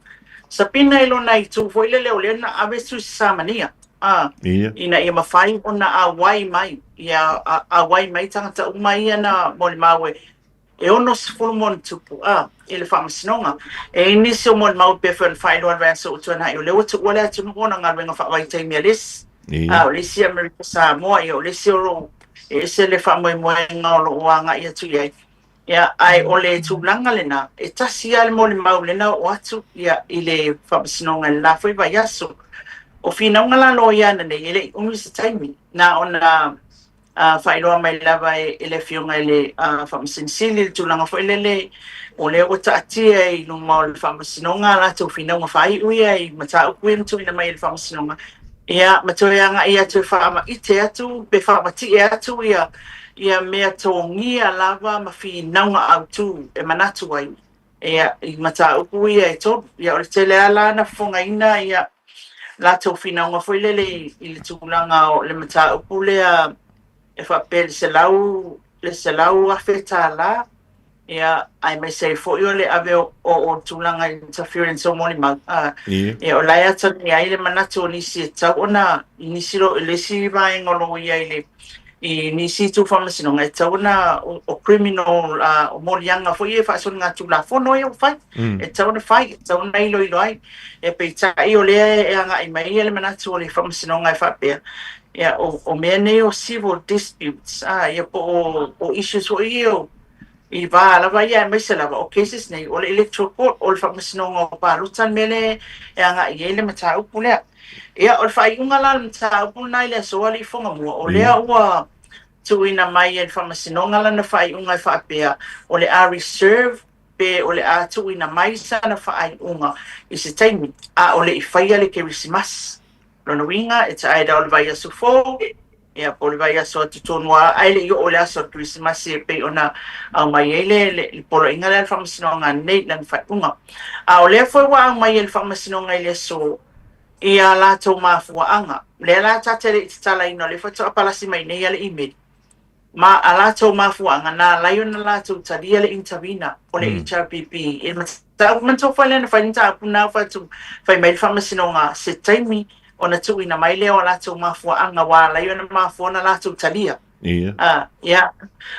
[SPEAKER 12] Subpoena i lona itu foi lele o lea na ave tusi samania, a, ina ia mafai ona auai mai, ia auai mai tagata uma ia na molimau e E 60 ma ona tupu, a, i le Faamasinoga. E i ai nisi o molimau e pei foi ona faailoa i le vaiaso ua tuanai, o lea ua tuua le atunuu ona galuega faavaitaimi a le isi, a, o le isi Amerika Samoa, ia o le isi o lo o, e ese le faamoemoega o lo o agai atu i ai. Ia, ae o le tulaga lena, e tasi lava le molimau lea na oo atu ia i le Faamasinoga i le la foi vaiaso. O finauga la loia ananei, e le i umi se taimi, na ona faailoa mai lava e le Afioga i le Faamasino Sili le tulaga foi lele o lea ua taatia i luma o le Faamasinoga a latou finauga faaiu ia i mataupu ia na tuuina mai e le Faamasinoga, ia ma toe agai atu e faamaite atu pe faamatie atu ia ia mea togia lava ma finauga autu e manatu ai ia i mataupu ia e tolu. Ia o le tele lava la na fofogaina ia latou finauga foi lele i le tulaga o le mataupu lea e faapea le $100,000, ia, aemaise ai foi o le ave o o tulaga i interference o molimau. Ia, o la e atagia ai le manatu o nisi e tatau ona, i nisi lo, i le isi vaega o loia i le i nisi itu faamasinoga e tatau ona o criminal o moliaga foi ia e faasoligatulafono ia ua fai, e tatau ona fai, e tatau ona iloilo ai. Ia peitai o lea e agai mai ia le manatu o le faamasinoga e faapea, ia o mea nei o civil disputes, ia po o issues foi ia o i va lava ia aemaise lava o cases nei o le Electoral Court, o le faamasinoga o palota le mea lea e agai i ai le mataupu lea. Ia, o le faaiuga la o le mataupu lena i le aso Alii Fogamua, o lea ua tuuina mai e le Faamasinoga lana faaiuga e faapea, o le a reserve pe o le a tuuina mai sana faaiuga i se taimi, a o le i faia le Kerisimasi. Lona uiga, it's either o le vaiaso fou, ia, po o le vaiaso atu tonu lava, ae le i oo i le aso o le Kerisimasi e pei ona aumai ai le, le, le poloaiga lea a le Faamasinoga nei i lana faaiuga. A o lea foi ua aumai e le Faamasinoga i le aso i a latou mafuaaga, lea la ta te le i tatalaina, o lea faatoa palasi mai nei a le imeli, ma a latou mafuaaga na ala ai ona latou talia le intervener o le HRPP i le mataupu. Manatua foi lea na fai le mataupu na fai atu fai mai le Faamasinoga se taimi ona tuuina mai lea o a latou mafuaaga ua ala ai ona mafua ona latou talia. Ia.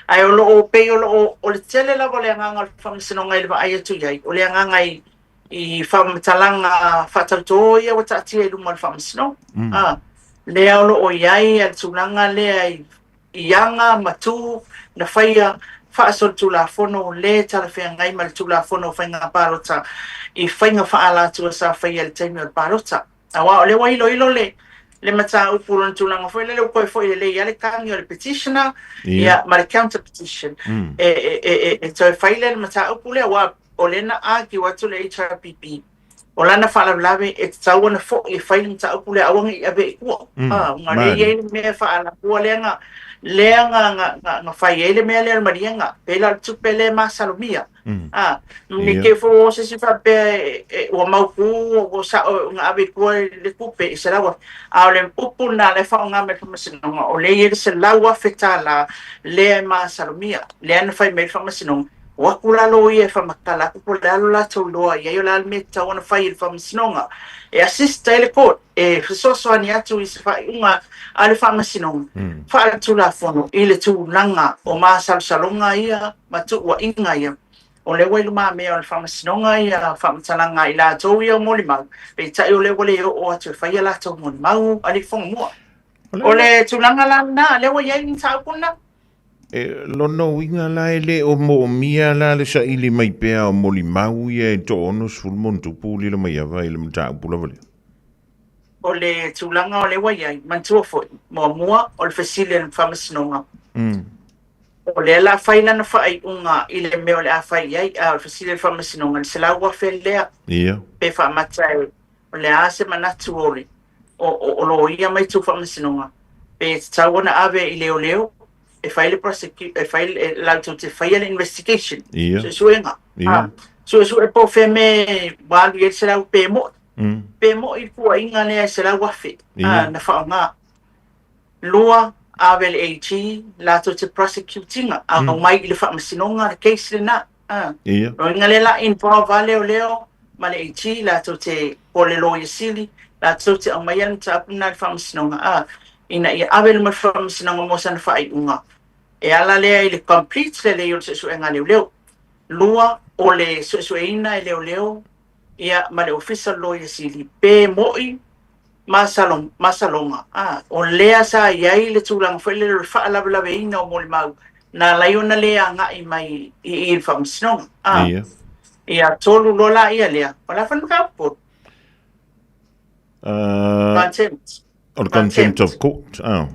[SPEAKER 12] Ae o lo o pei o lo o o le tele lava o le agaga o le Faamasinoga i le vaai atu i ai, o le agaga i i faamatalaga faatautō ia ua taatia i luma o le Faamasinoga. Lea o lo o i ai le tulaga lea i aga ma tu na faia faasolitulafono le talafeagai ma le Tulafono o Faiga Palota i faiga faaalatua sa faia i le taimi o le palota. Aua o lea ua iloilo le le mataupu lona tulaga foi lele ua toe foi lelei lava le tagi o le petitioner ia ma le counter petition e, e, e, e, e toe fai lea le mataupu lea aua o lea na argue atu le HRPP o lana faalavelave e tatau ona foi e fai le mataupu lea aua ne i ave i tua. Ona lea e i ai le mea faalapua lea na lea na, na, na, na fai ai le mea lea o le maliega, pei la o le tupe lea e masalomia. Ne i te i foi o se isi faapea ua mautu ua sao na ave i tua le tupe i $100,000, a o le upu lena la e faaaoga mai e le Faamasinoga, o lea e i ai le $100,000 lea e masalomia, lea na fai mai ai le Faamasinoga, o atu la loia e faamatala atu po o le a lo latou iloa i ai o le a le mea e tatau ona fai e le Faamasinoga e assist ai le court, e fesoasoani atu i se faaiuga a le Faamasinoga faaletulafono i le tulaga o masalosaloga ia ma tuuaiga ia. O lea ua i lumamea o le Faamasinoga ia faamatalaga a i latou ia o molimau, peitai o lea ua le oo atu e fai a latou molimau a le Fogamua. O le tulaga la lena, lea ua i ai le mataupu lena.
[SPEAKER 3] E lona uiga la e le o moomia la le saili mai pea o molimau ia e 60 ma ona tupu lilo mai ava i le mataupu lava lea.
[SPEAKER 12] O le tulaga o lea ua i ai, manatua foi, muamua o le fesili a le Faamasinoga, o lea la fai lana faaiuga i le mea o le a fai i ai, a o le fesili a le Faamasinoga, le $100,000 lea, pe faamata e, o le a se manatu o le o loia ma itu faamasinoga, pe tatau ona ave i leoleo e fai le prosecute, e fai e, latou te faia le investigation, suesuega. Suesue po o fea mea ua alu i ai le selau, pe mo'i. Pe mo'i le puaiga lea e $100,000 na faaaoga. Lua, ave le AG latou te prosecute ina, aumai i le faamasinoga le case lena. Lona uiga lea la involve lava leoleo ma le AG latou te po o le Loia Sili latou te aumaia le mataupu lena i le faamasinoga ina ia ave i luma o le faamasinoga mo sana faaiuga. E ala lea i le complete lelei o le suesuega a leoleo. Lua, o le suesueina e leoleo ia ma le Ofisa o le Loia Sili pe mo'i masaloga, o lea sa i ai le tulaga foi lele o le faalavelaveina o molimau Na ala ai ona le agai mai i i le Faamasinoga. A.
[SPEAKER 3] Ia.
[SPEAKER 12] Ia, tolu loa laia lea, o le a fai le mataupu? Contempt.
[SPEAKER 3] O le contempt of court. Ah.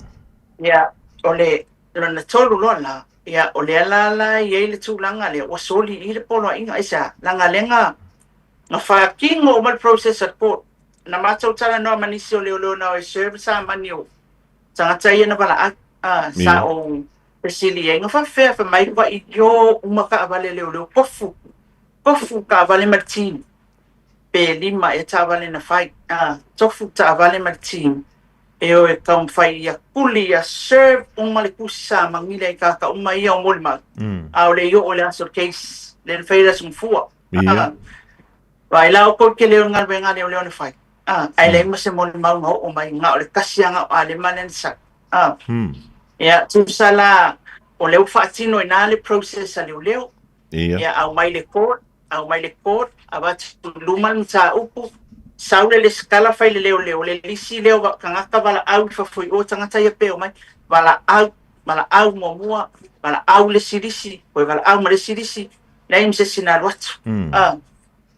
[SPEAKER 12] Ia, o le lona tolu loa la, ia, o lea la la e i ai le tulaga lea, ua soli i i le poloaiga. Aisea? Leaga lea na, na faatino uma le process a le court. Na matou talanoa ma nisi o leoleo na o e serve samani o tagata ia na valaau. Ah, sa ou fesili i ai, na faapefea? Fai mai, ua io uma taavale a leoleo, tofu, tofu taavale ma le team. Pe lima ea taavale na fai, a, tofu taavale ma le team e o e taumafai ia kuli ia serve uma le tusi sa magila i tagata uma ia o molimau, a o le i oo i le aso o le case lea na fai ai le aso gafua. A, vaai la outou i le tele o le galuega a leoleo na fai, a, ae leai ma se molimau na oo mai, na o le tasi lava na o Alema lea na sau. A, ia, tusa la o lea ua faatino i ina le process a leoleo, ia aumai le court, aumai le court, avatu i luma le mataupu, sau le lesitala fai le leoleo, le lisi lea o tagata valaau i fafo i o tagata ia pe omai, valaau, valaau muamua, valaau le isi lisi, toe valaau ma le isi lisi, leai ma se isi na alu atu. Ah,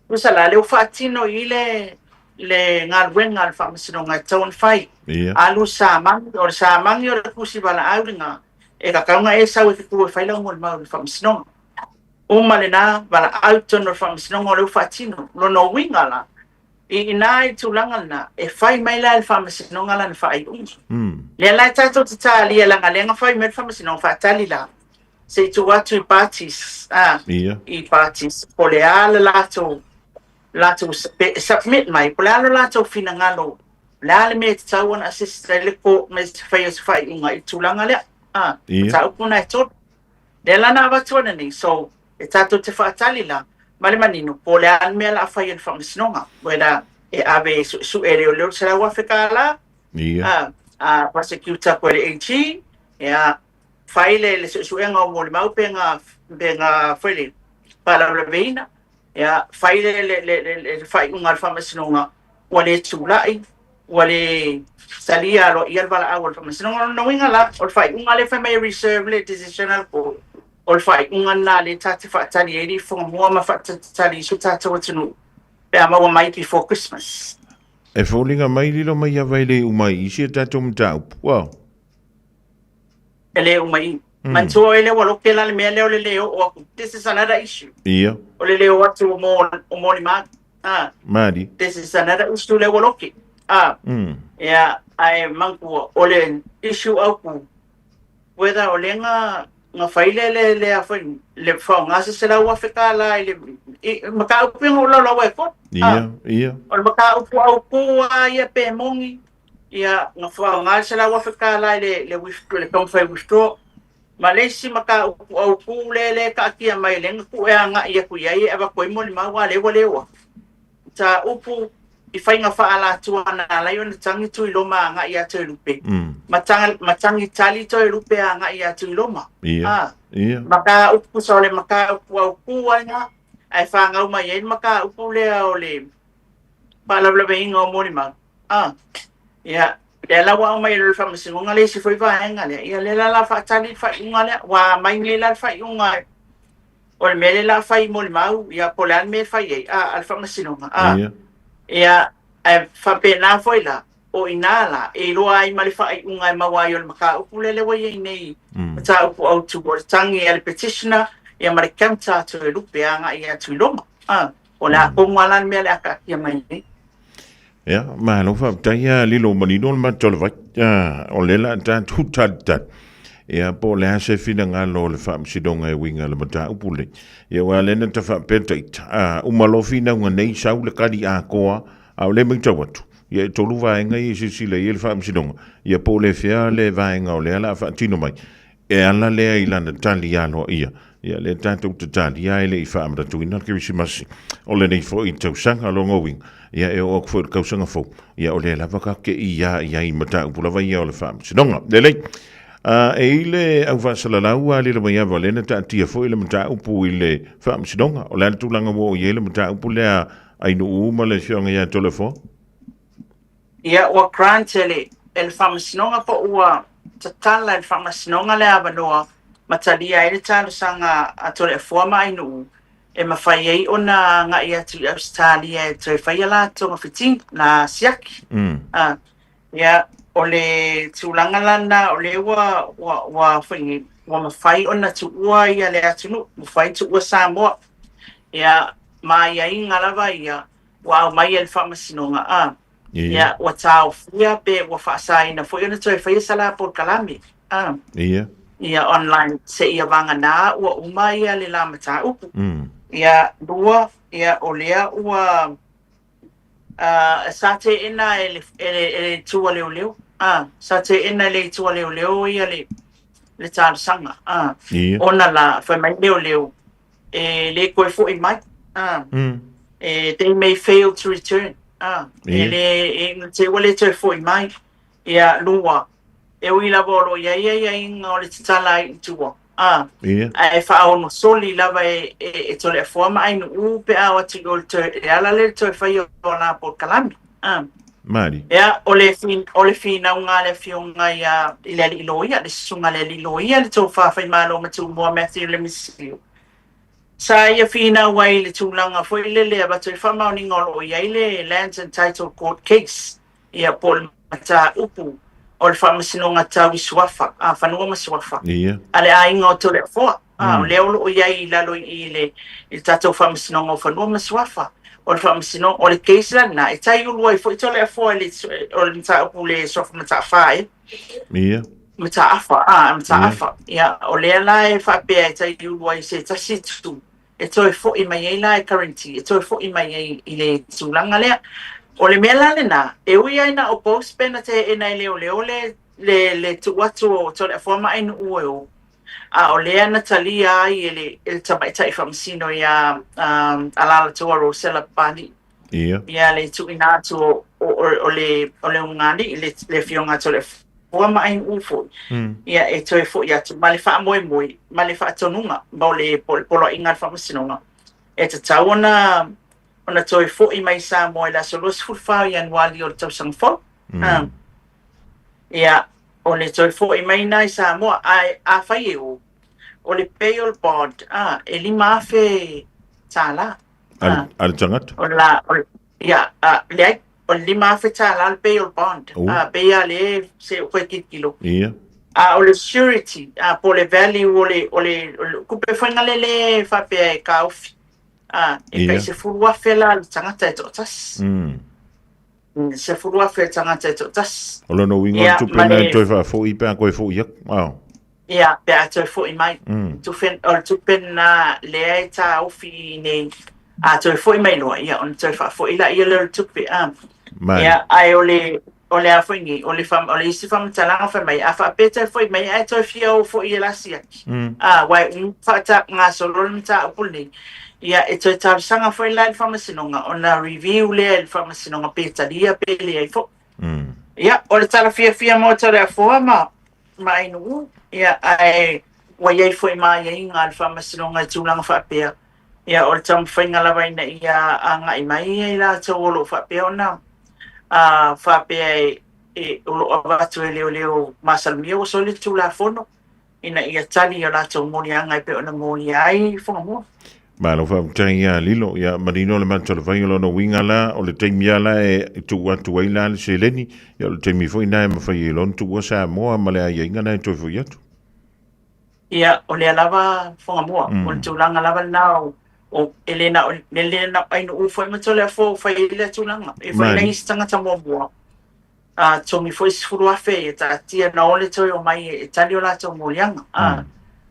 [SPEAKER 12] tusa la, lea ua faatino i i le le galuega a le Faamasinoga e tatau ona fai. Alu samagi, o le samagi o le tusi valaau lena, e tatau ona e sau e te tu e fai lau molimau i le Faamasinoga. Uma lena, valaau i totonu o le Faamasinoga o lea ua faatino. Lona uiga la, i ina i le tulaga lena, e fai mai la e le Faamasinoga lana faaiuga. Lea la e tatou te talia leaga lea na fai mai le Faamasinoga, faatali la, se i tuu atu i parties, a, i parties, po o le a le latou, latou submit mai, po o le a lo latou finagalo, o le a le mea e tatau ona assist ai le court ma se faia o se faaiuga i le tulaga lea. A, mataupu na e tolu. Lea la na avatu ananei, so e tatou te faatali la ma le manino po o le a le mea o le a fai e le Faamasinoga, whether e ave e suesue e leoleo le $100,000, a, a prosecutor koe le AG, ia, fai le, le suesuega o molimau pe na, pe na foi le faalavelaveina, ia, fai le, le, le, le, le faaiuga a le Faamasinoga ua le tulai, ua le talia aloaia le valaau a le Faamasinoga. O lona uiga la, o le faaiuga lea e fai mai e reserve le decision a le court, o le faaiuga lena lea ta te faatali ai le ifoga mua ma faatalitali i so tatou atunuu pe a maua mai before Christmas.
[SPEAKER 3] E foliga mai lilo mai ava e le uma i isi a tatou mataupu. Wow.
[SPEAKER 12] E le uma i. Manatua oe lea ua loke la le mea lea o le le oo atu. This is another issue.
[SPEAKER 3] Ia.
[SPEAKER 12] O le le oo atu o mo, o molimau. Ah.
[SPEAKER 3] Mali.
[SPEAKER 12] This is another issue lea ua loke. Ah. Ia, ae manatua, o le issue autu, whether o lea na, na fai le, le, le, a foi, le faaaoga se $100,000 i le, i, mataupu ia na ou laulauina ai foi.
[SPEAKER 3] Ia, ia.
[SPEAKER 12] O le mataupu autu lava ia pe moni, Ia, na faaaoga le $100,000 i le, le, le taumafai withdraw. Ma le isi mataupu autū lea lea e taatia mai lea na tuu e agai atu i ai e avatu ai molimau a lea ua le oa. Mataupu i faiga faaalatua na ala ai ona tagi Tuiloma agai ia Toelupe. Ma, tag, ma tagi tali Toelupe agai ia Tuiloma.
[SPEAKER 3] Ia,
[SPEAKER 12] Ah,
[SPEAKER 3] ia.
[SPEAKER 12] mataupu sa o le mataupu autū ai na, ae fanau mai ai le mataupu lea o le faalavelaveina o molimau. Ah, ia, lea la ua aumai e le Faamasinoga le isi foi vaega lea, ia lea la la faatali le faaiuga lea, ua aumai nei la le faaiuga o le mea lea la fai molimau, ia po o le a le mea e fai ai, a, a le Faamasinoga, a,
[SPEAKER 3] Ia.
[SPEAKER 12] ia, ae faapena foi la, o i ina la, e iloa ai ma le faaiuga e maua ai o le mataupu lea lea ua i ai nei, mataupu autu o le tagi a le petitioner, ia ma le counter a Toelupe agai atu i luma, a. O le a tonu lava la le mea o le a taatia mai nei.
[SPEAKER 3] Ia, malo faafetai a lilo manino le matou le vai. O lea la tatou talitali. Ia, po o le a se finagalo o le Faamasinoga e uiga i le mataupu lenei. Ia, aua lea na ta faapea taita, a uma loa finauga nei sau le kali atoa, a o lea e matau atu, ia e tolu vaega ia e silasila i ai le Faamasinoga, ia po o le fea le vaega o lea o le a faatino mai. E ala lea i lana tali aloaia, ia lea tatou te talia e le i faamanatuina le Kerisimasi o lenei foi tausaga. Lona uiga, ia e oo atu foi i le tausaga fou, ia o lea lava tatou te iā i ai i mataupu lava ia o le Faamasinoga. Lelei, e i le au faasalalau a lilo mai ava, lea na taatia foi le mataupu i le Faamasinoga. O le a le tulaga ua oo i ai le mataupu lea a Ainuu ma le Afioga ia Toleafoa?
[SPEAKER 12] Ia, ua grant e le, e le Faamasinoga po ua tatala e le Faamasinoga le avanoa ma talia ai le talosaga a Toleafoa ma Ainuu e mafai ai ona agai atu i Ausetalia e toe fai a latou gafitiga, na siaki. A, ia, o le tulaga la lena o lea ua, ua, ua foi nei, ua mafai ona tuua ia le atunuu, mafai tuua Samoa. Ia, ma aiaiga lava ia ua aumai e le Faamasinoga, a, ia, ua taofia pe ua faasaina foi ona toe faia sa la polokalame, a, ia, online, seia vagana ua uma ia le la mataupu. Ia, lua, ia, o lea ua, a, sa teena e le, e le, e le itu a leoleo, a, sa teena e le itu a leoleo ia le, le talosaga, a, ona la, fai mai leoleo, e le toe fo'i mai, a, e, they may fail to return, a, e le, e, te ua le toe fo'i mai. Ia, lua, e ui lava o lo o i ai aiaiga o le tatala ai i tua, a, ae faaono soli lava e, e, e Toleafoa ma Ainuu pe a o atu i o le toe, e ala lea le toe faia o la polokalame, a.
[SPEAKER 3] Mali.
[SPEAKER 12] Ia, o le, o le finauga a le Afioga ia, i le Alii Loia, le Susuga i le Alii Loia, le Tofa Faimalo ma Tumua Matthew Lemisio, sa ia finau ai i le tulaga foi lele e avatu ai faamaoniga o lo o i ai le Lands and Title Court Case, ia, po o le mataupu o le Faamasinoga Tau i Suafa, a, Fanua ma Suafa, a le aiga o Toleafoa. A, o lea o lo o i ai i lalo i i le, i le tatou Faamasinoga o Fanua ma Suafa. O le Faamasinoga, o le case la lena, e taiulu ai foi Toleafoa i le, o le mataupu i le Suafa Mataafa e. Mataafa, a, Mataafa. Ia, o lea la e faapea e taiulu ai i se tasi itu, e toe foi mai ai la e guarantee, e toe foi mai ai i le tulaga lea. O le mea la lena, e ui ai na o post pe na teena e leoleo le, le, le tuu atu o Toleafoa ma Ainuu e o, a o lea na talia ai e le, e le tamaitai faamasino ia um, Alaalatoa Rosella Papalii. Ia le tuuina atu o, o, o, o le, o le ulugalii, le, le afioga a Toleafoa ma Ainuu foi, ia e toe foi atu ma le faamoemoe ma le faatonuga ma o le, po o le poloaiga a le Faamasinoga, e tatau ona, ona toe foi mai i Samoa i le aso 24 o Ianuali o le tausaga fou. Ia, o le toe foi mai lena i Samoa, ae afai e o, o le bail bond, e $5,000.
[SPEAKER 3] A le tagata?
[SPEAKER 12] O la, o, ia, a, leai, o le $5,000 le bail bond.
[SPEAKER 3] Oh.
[SPEAKER 12] A, pei lava le se o koe tilotilo.
[SPEAKER 3] Ia.
[SPEAKER 12] A o le surety, a, po o le value o le, o le, o le tupe foi lea le faapea e taofi. A, e tai $10,000 la le tagata e toatasi. $10,000 le tagata e toatasi.
[SPEAKER 3] O lona uiga o le tupe lena e toe faafoi pe a toe foi atu. A.
[SPEAKER 12] Ia, pe a toe foi mai. Tufe, o le tupe lena lea e taofi nei, a toe foi mai loa, ia, ona toe faafoi laia lea o le tupe. A.
[SPEAKER 3] Mai.
[SPEAKER 12] Ia, ae o le, o le a foi nei, o le, fa, o le isi faamatalaga fai mai, a faapea toe foi mai, ae toe fia o foi e la siaki. A, aua e umi faatagasolo le mataupu lenei, ia, e toe talosaga foi la i le Faamasinoga, ona review lea e le Faamasinoga pe talia pe leai foi. Ia, o le tala fiafia mo Toleafoa ma, ma Ainuu, ia, ae ua i ai foi ma aiaiga a le Faamasinoga i tulaga faapea, ia, o le taumafaiga lava ina ia agai mai i latou o lo o faapea ona a, faapea e, e, o lo o avatu e leoleo masalomia ua soli le Tulafono ina ia tali i o latou moliaga e pei ona molia ai Fugamua.
[SPEAKER 3] Malo faafetai ia Lilo, ia manino le matalafai o lona uiga la, o le taimi lava la e tuu atu ai la le seleni, ia o le taimi foi lena e mafai ai loa ona tuua Samoa ma le aiaiga lena e toe foi atu.
[SPEAKER 12] Ia, o lea lava Fugamua, o le tulaga lava lena o, o e le na o, e le na o Ainuu foi ma Toleafoa ua fai ai lea tulaga. E foi nai isi tagata muamua, a togi foi $10,000 ia taatia na o le toe omai e tali o latou moliaga. A,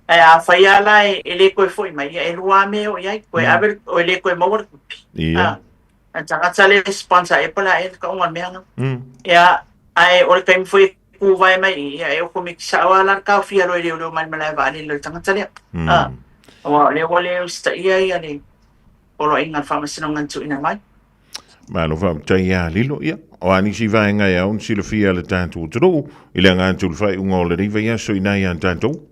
[SPEAKER 12] ae afai lava la e le toe foi mai, ia e lua lava mea e oo i ai, toe ave o e le toe maua le tupe. A, a tagata le sponsor e po o le a ea le tauga o le mea lena. Ia, ae o le taimi foi e kuvae mai i i, ia e okomeki sao lava la le taofia loa e leoleo mai le malae vaalele o le tagata lea. A, aua o lea ua le usitaia ia le poloaiga a le Faamasinoga na tuuina mai.
[SPEAKER 3] Malo faafetai ia Lilo. Ia, o a nisi vaega e ao ona silafia e le tatou atunuu i le aga atu i le faaiuga o lenei vaiaso i ina ia tatou.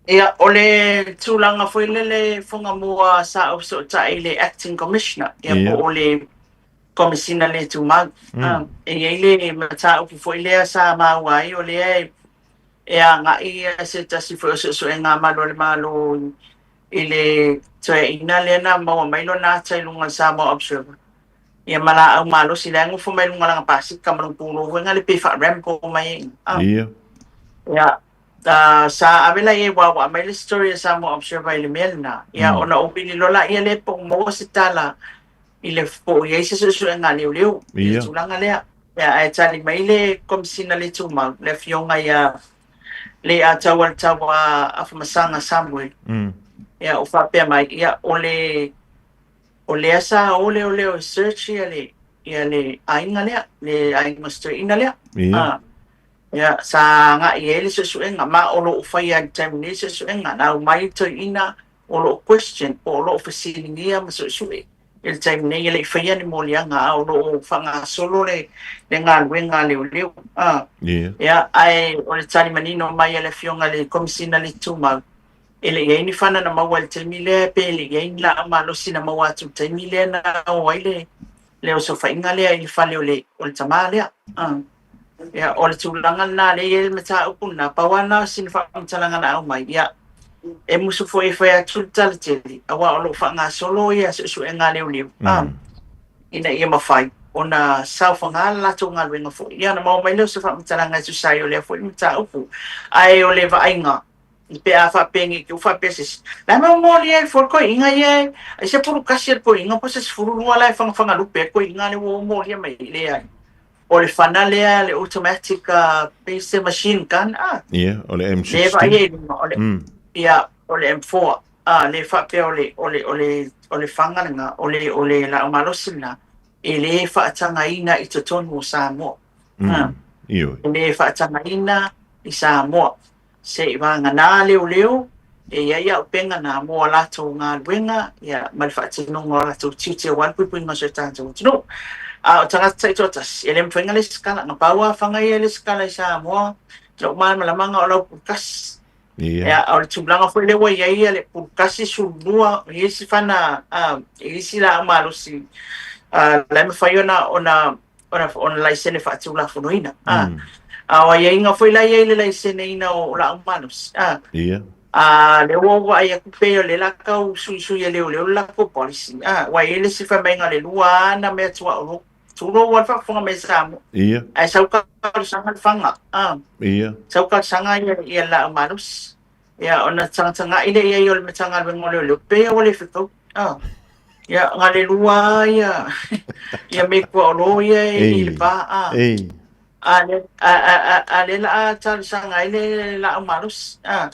[SPEAKER 12] Ia, o le tulaga foi lele Fugamua sa ou fesootai i le Acting Commissioner, ia po o le Komesina le tumau. E i ai le mataupu foi lea sa maua ai o lea e e agaʻi ia se tasi foi o suʻesuʻega a Malu o le Malo i le toeaina lea na maua mai lona ata i luga o le Samoa Observer. Ia ma laau malosi la e gofo mai luga o lana pasika ma lona pulou foi lena pei faa-Rambo mai ai. Ah.
[SPEAKER 3] Ia.
[SPEAKER 12] Ia, sa ave la i ai ua ua aumai le story a Samoa Observer i le mea lena. Ia, ona ou vili loa laia lea po o maua se tala i le po o i ai se suesuega a leoleo i le tulaga lea. Ia, ae tali mai le Komesina le Tumau, le Afioga ia Leiataualetaua Afamasaga Samuel. Ia, o faapea mai, ia, o le o lea sa o leoleo e search ia le ia le aiga lea, le aiga o si toeaina lea.
[SPEAKER 3] Ia.
[SPEAKER 12] Ia, sa agai i ai le suesuega, ma o lo o faia i le taimi nei le suesuega. Na aumai le toeaina o lo o question, po o lo o fesiligia ma suesue i le taimi nei, e le i faia ni moliaga, a o lo o faagasolo le le galuega a leoleo. A, ia, ae o le tali manino mai a le Afioga i le Komesina le Tumau, e le i ai ni fana na maua i le taimi lea, pe le i ai ni laau malosi na maua atu i le taimi lea na o ai le le osofaiga lea i le fale o le o le tamā lea. A, ia, o le tulaga lena lea e i ai le mataupu lena, pau lava lena o sina faamatalaga na aumai, ia, e musu foi e fai atu le tala tele, aua o lo o faagasolo ia suesuega a leoleo, a, ina ia mafai ona saofaga le latou galuega foi. Ia, ona maua mai lea o se faamatalaga e tusa ai o lea foi mataupu. Ae o le vaaiga, Pe a faapea nei te i ua faapea se isi, la e momoli ai fua le toeaina ia e, ai se pulukasi a le toeaina po o se 12 la e fagafaga lupe ai le toeaina lea ua momolia mai ai. Leai. O le fana lea le automatic pei se machine gun a.
[SPEAKER 3] Ia, o le M16.
[SPEAKER 12] Lea e vaai ai i luga, o le, ia, o le M4. A, lea faapea o le, o le, o le, o le faga lena, o le, o le laau malosi lena, e le faatagaina i totonu o Samoa.
[SPEAKER 3] Ioe.
[SPEAKER 12] E le faatagaina i Samoa. Seivaganā leoleo e i ai auupega na mo a latou galuega ia ma le faatinoga o latou tiute aua le puipuiga o si o tatou atunuu. A o tagata taitoatasi, e le mafai ona lesitala. Na pau lava faga ia e lesitala i Samoa, lou malamalamaga o lau pulukasi. Ia, a o le tulaga foi lea ua i ai le pulukasi, 12, e i ai isi fana, e i ai isi laau malosi la e mafai ona ona ona laisene faatulafonoina. A, a o aiaiga foi la e i ai i le laiseneina o laau malosi. A,
[SPEAKER 3] Ia.
[SPEAKER 12] a lea ua ou vaai atu pei o lea la tau suisui e leoleo le latou policy. A, ua i ai le isi fai maiga o le lua lava na mea tuaolo. Tulou lava le faafofoga mai a Samoa.
[SPEAKER 3] Ia.
[SPEAKER 12] Ae sau talosaga le faga. A,
[SPEAKER 3] Ia.
[SPEAKER 12] sau talosaga ia, ia le laau malosi. Ia, ona tagatagai lea i ai o le Matagaluega o Leoleo, pei ua le fetau. Ah. Ia, na le lua ia, ia me kua olo ia e i le pa. Ah.
[SPEAKER 3] Ei.
[SPEAKER 12] A le, a, a, a, a le la a talosaga ai le laau malosi. Ah.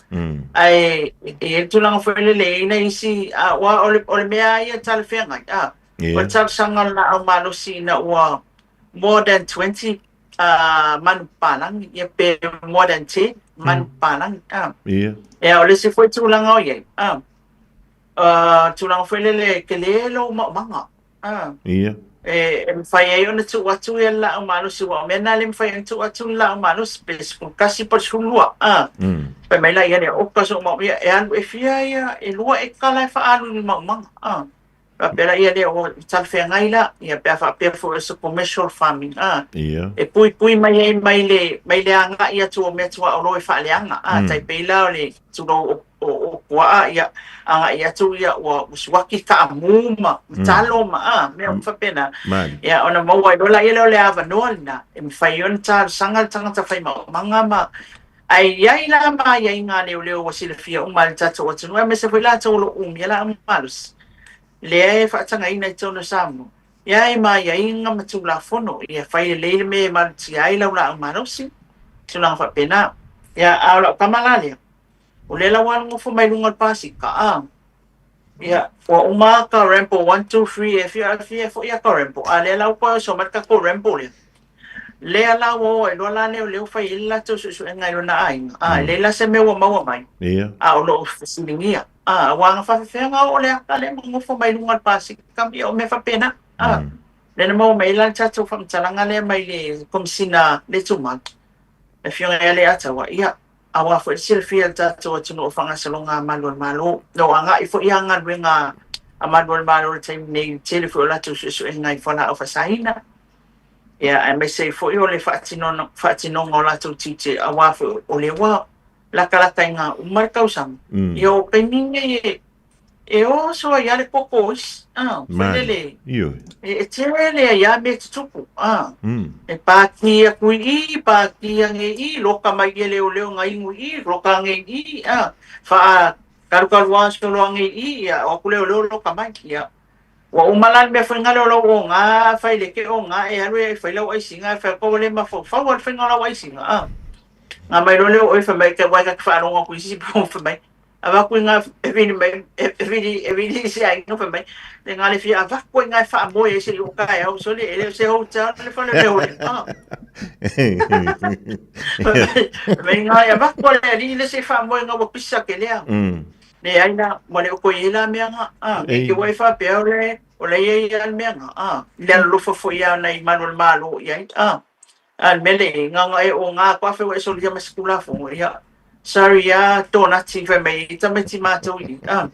[SPEAKER 12] Ae, e i ai le tulaga foi lele e i ai nai isi, a, ua, o le, o le mea ia talafeagai. Ah.
[SPEAKER 3] Ia.
[SPEAKER 12] O le talosaga o le laau malosi ina ua more than 20 manu papalagi, ia pe more than 10 manu papalagi. Ah.
[SPEAKER 3] Ia.
[SPEAKER 12] Ia, o le isi foi tulaga o i ai, ah, tulaga foi lele e tele lou maomaga. Ah.
[SPEAKER 3] Ia.
[SPEAKER 12] E, e mafai ai ona tuu atu ia le laau malosi, aua o mea na e le mafai ona tuu atu le laau malosi, pe 11 po o le 12. Ah. Fai mai la ia lea, oka sou maomia, e alu e fia ia, e lua eka la e faaalu i le maomaga. Ah. Faapea la ia lea ua talafeagai la, ia pe a faapea foi o se commercial farming, a,
[SPEAKER 3] Ia.
[SPEAKER 12] e puipui mai ai mai le, mai le agai atu o meatuaolo e faaleaga, a, tai pei la o le tulou o, o, o puaa, ia, agai atu ia ua, ua suaki kaamu ma, ma talo ma, a, mea uma faapena.
[SPEAKER 3] Mali.
[SPEAKER 12] Ia, ona maua ai loa la ia lea o le avanoa lena, e mafai ai ona talosaga le tagata fai maomaga ma, Ae i ai la ma aiaiga a leoleo ua silafia uma e le tatou atunuu aemaise foi latou o lo o umia laau malosi lea e faatagaina i totonu o Samoa, ia e ma aiaiga ma Tulafono ia fai lelei le mea e malutia ai lau laau malosi, tulaga faapena. Ia, a o lau tama la lea, o lea la ua alu nofo mai luga o le pasika, a, ia, ua uma ka Rambo 1, 2, 3, e fia, fia foi a ka Rambo, a lea la ua toe oso mai le tatou Rambo lea. Lea la ua o ai loa la leoleo fai ai le latou suesuega i lona aiga, a, e leai la se mea ua maua mai, a o lo o fesiligia, a, aua na faafefea ona oo le ata lea ma nofo mai luga o le pasika, ia o mea faapena, a. Lea na maua mai ai la le tatou faamatalaga lea mai le Komesina le Tumau, le Afioga ia Leiataua, ia, aua foi le silafia e le tatou atunuu o faagasologa a Malu o le Malo. O lo o agai foi lava galuega a Malu o le Malo i le taimi nei i le tele foi o latou suesuega i fualaau faasaina. Ia, aemaise ai foi o le faatinoga o latou tiute aua foi o lea ua latalata i ga uma le tausaga. Ia o taimi nei e e oso ai lava le koko o isi, a, foi lele, e tele ai lava mea e tutupu, a. E pākī aku i i, pākī ane i i, loka mai ia leoleo na inu i i, loka ane i i, a, faakalukalu solo ane i i, ia, o atu leoleo loka mai, ia. Ua uma la le mea foi lea o lau oga, fai le ke oga, e alu e fai lau aisiga, e fai atu ua le mafaufau lava i le faiga o lau aisiga, a. Na mai loa lea o oe fai mai, aua e ta te faalogo atu i isi po fai mai, avatu i ina e vili mai, e vili, e vili i se aiga fai mai, le na le fia avatu ai i ina e faamoe ai seia oo taeao, sole, e le o se hotel le fale o le a. Fai mai ina e avatu a le alii le se i faamoe ina ua pisa ke lea. Leai la, ua le o toe i ai la mea na, a, nei te ua e faapea o le, o la e i ai lava le mea na, a, i le alolofa foi lava nai malu o le Malo i ai, a. A o le mea lea i ai, na ona e oga atu afai ua e solia mai se Tulafono, ia, sorry lava Tonati fai mai ai tamaiti matou i i, a.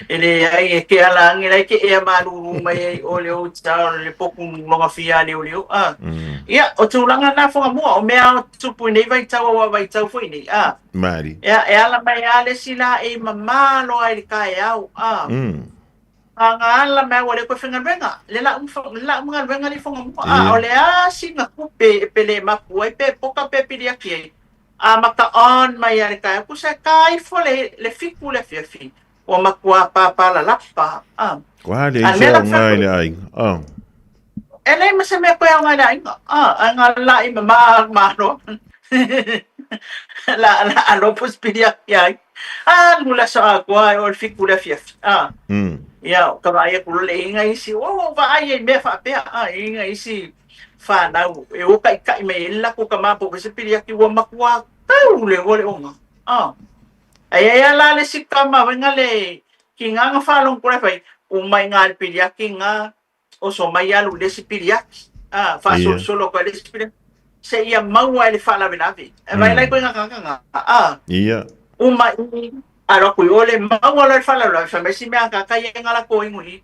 [SPEAKER 12] E leai, e te ala ane la e te ea malulu mai ai o le hotel, le potu logafia a leoleo, a. Ia, o tulaga na Fugamua, o mea o tupu i nei vaitau aua vaitau foi nei, a.
[SPEAKER 3] Mari.
[SPEAKER 12] Ia, e ala mai lava le isi laei mamā loa i le taeao, a. Nga ala mai ua le toe faigaluega, le lau le lau galuega le i Fugamua, a. O le a sina tupe e pele mapu ai pe poka pe pili atu ai, amata on mai lava i le taeao, tusa e ta ifo le le 7 i le afiafi, ua matua papalalapa, a.
[SPEAKER 3] Ua le i se aoga i le aiga, a.
[SPEAKER 12] E leai ma se mea toe aoga i le aiga, a, ae nga laʻi mamā malo. La, la alofa se pili atu ai. Alu le aso atoa e oo i le 7 i le afiafi, a. Ia, ka vaai atu loa le i ai nisi, ua ou vaai ai i mea faapea, a, i ai nisi fanau e o taʻitaʻi mai ai le latou tama po o se pili atu, ua matua tau le ua le oga, a. Ae i ai lava la le isi tama foi na le kiga na faalogo atu la e fai, uma i na le pili atu na oso mai alu i le isi piliaki, a, faasolosolo atu ai le isi piliaki, seia maua ai le faalavelave. E vaai la i koe tagata na, a, uma i alo atu i o le maua loa le faalavelave, fai mai si mea akaka ia nga lako ingo i.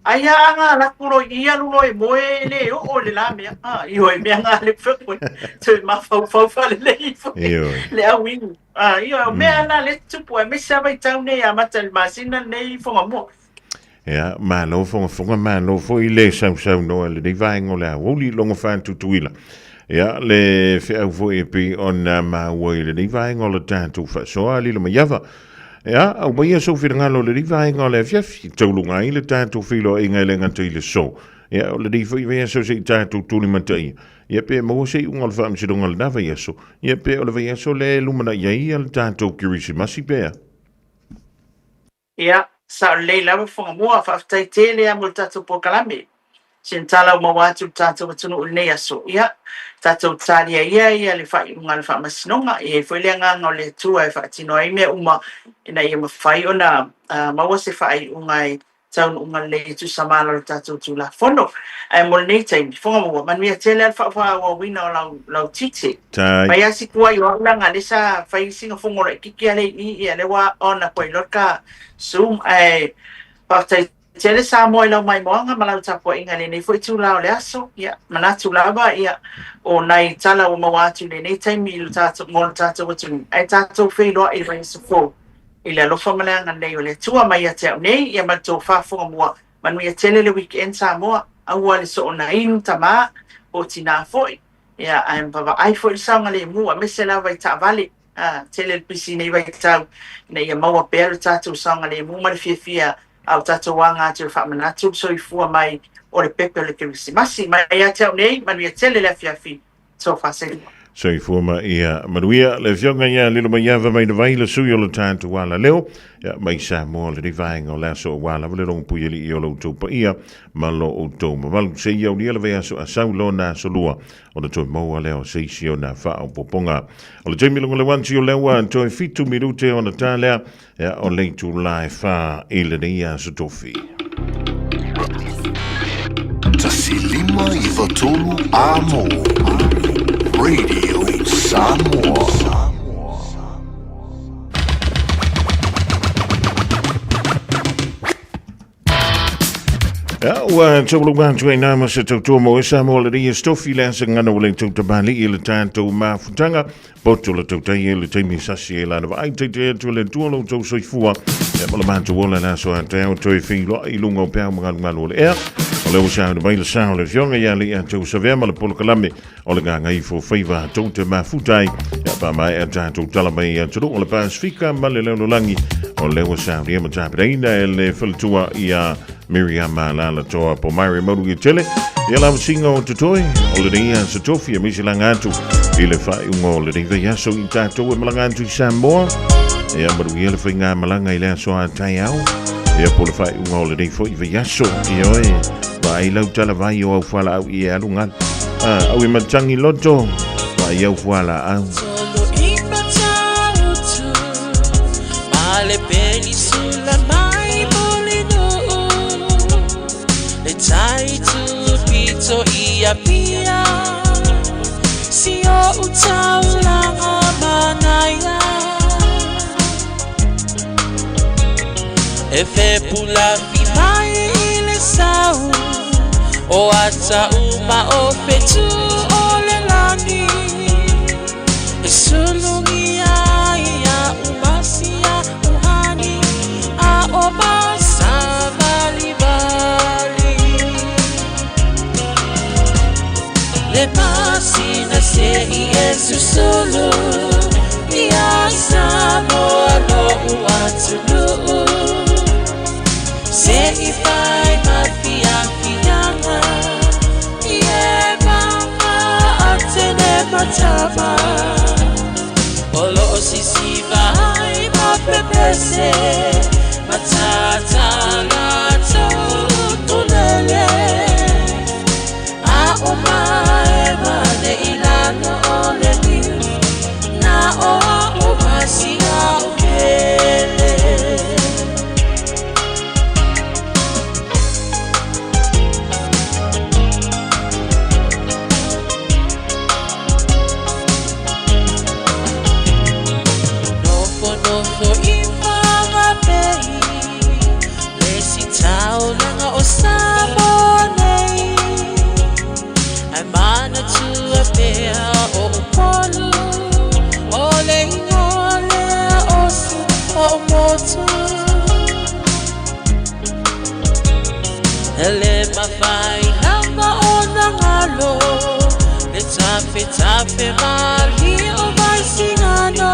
[SPEAKER 12] Ai a nga lako lo i alu lo e moe e le oo i le la mea, a, i oi mea nga le fai, toe mafaufau faalelei foi le au inu. A, i o mea na le tupu aemaise lava i tau nei amata i le masina lenei i Fugamua.
[SPEAKER 3] Ia, malo fogafoga, malo foi le sausaunoa i lenei vaega o le aoauli i logo faatutuila. Ia, le feau foi e pei ona maua i lenei vaega o le tatou faasoa lilo mai ava. Ia, aumaia sou finagalo i lenei vaega o le afiafi, tauluga ai le tatou feiloaiga e le gata i le so. Ia, o lenei foi vaiaso se i tatou tulimataia. Ia, pe maua se iuga o le faamasinoga i lena vaiaso. Ia, pe o le vaiaso lea e lumanai ai le tatou Kerisimasi pe a.
[SPEAKER 12] Ia, sao lelei lava Fugamua, faafetai tele lava mo le tatou polokalame. Sina tala ua maua atu i le tatou atunuu i lenei aso. Ia, tatou talia ia ia le faaiuga a le Faamasinoga, e i ai foi le agaga o le Atua e faatino ai mea uma ina ia mafai ona maua se faaiuga e taunuuga lelei e tusa ma ala o le tatou Tulafono. Ae mo lenei taimi, Fugamua, manuia tele lava le faaauauina o lau, lau tiute.
[SPEAKER 3] Tai.
[SPEAKER 12] Fai lava si tuai o au leaga lea sa fai sina fono laitiiti lea i i, ia lea ua on atu ai loa le ta Zoom. Ae faafetai tele Samoa i lau maimoaga ma lau tapuaiga i lenei foi itula o le aso. Ia, manatu lava ia o nai tala ua maua atu i lenei taimi i le tatou, mo le tatou atunuu, ae tatou feiloai i le vaiaso fou i le alofa ma le agalelei o le Atua mai ia te au nei, ia ma le tou faafofoga mua. Manuia tele le weekend Samoa, aua le soona inu tama po o tinā foi. Ia, ae vaavaai foi le saogalemu, aemaise lava i taavale. A, tele le pisi i nei vaitau, ina ia maua pea lo tatou saogalemu ma le fiafia a o tatou aga atu e faamanatu le soifua mai o le pepe o le Kerisimasi. Mai ia te au nei, manuia tele le afiafi. Tofa Selua.
[SPEAKER 3] Soifua ma ia manuia le afioga ia Lilomaiava mai le vai le sui o le tatou ala leo ia mai Samoa lenei vaega o le aso aua lava le logopui alii o lo outou paia ma lo outou mamalu. Seia aulia le vaiaso a sau lona aso lua ona toe maua lea o se isi o nā faaopoopoga. O le taimi luga o le uanti o lea ua toe 7 minute ona ta lea ia o le itula e 4 i lenei aso tofi.
[SPEAKER 8] 1593 Amo Radio Samoa.
[SPEAKER 3] Ia, ua tauluga atu ai nā ma se tautua mo e Samoa le ria stofi le asa ngana ua le tautabali i le tātou mafutaga. Poto le tautai e le taimi sasi e lana vaai teite atu le tua lo tau soifua. Ia ma le mātou ola le aso a te ao toe whiloa i lunga o peau magalugalu o le ea. O le ua sa mai le sao le fionga ia le ia tau savea ma le polokalame o le gagaifo faiva tou te mafuta ai. Ia pa mai a tātou tala mai ia tulu o le Pasifika ma le lalolagi o le ua saunia ma tapenaina e le faletua ia Miriam Lalatoa po Mary Maru i tele. Ia lau singa o totoe o le nei aso tofi e misi langa atu i le whaiunga o le nei vai aso i tātou e malanga atu i Samoa. Ia maru ia le whainga malanga i le aso a tai au. Ia po le whaiunga o le nei foi vai aso. Ia oe, wa ai lau tala vai o au whala au i e alu ngalo. Au i matangi loto, wa ai au whala au.
[SPEAKER 14] Solo i matautu Ma le penisula mai Mulinuu Le tai tu pito i a pia Si o utaulanga manaia E fe pula fi mai i le sau O ata uma o fetu o le lani E sulungi ai a umasia uhani A o masavali vali Le masina se i e susulu Ia Samoa lo uatunuu Se i fai ma fia fianga I e mama a tene matama O lo o sisiva ai ma pepese Matata la tau tulele A o mae mane i lano o le liu Na o a o masia o pele. Nofo nofo i whangapei Le si taulanga o Samoa nei Ai mana tua pea o upolu O le ingoa lea o si o motu Ele mawhai lava o nangalo Le tafe tafe mali o vai singano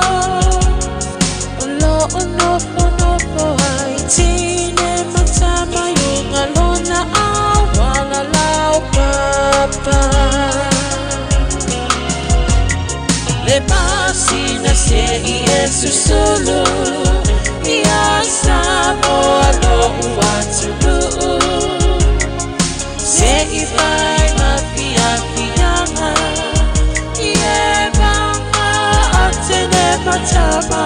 [SPEAKER 14] O lo o nofo nofo ai tine matama yunga lona a wala lau papa Le masina se i e susulu Ia Samoa lo uatunuu Se i fai ma fia fianga I e mama a tene matama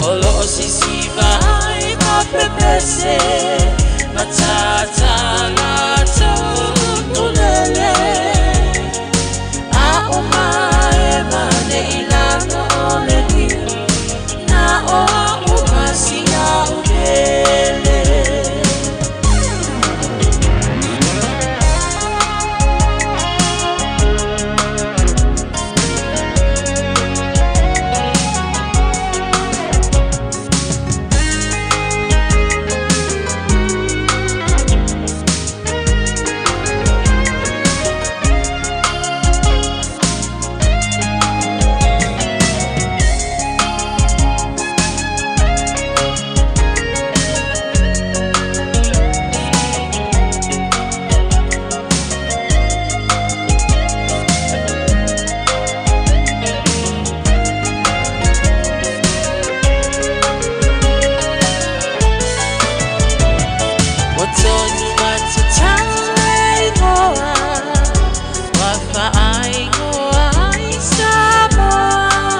[SPEAKER 14] O lo o sisiva ai ma pepese Matata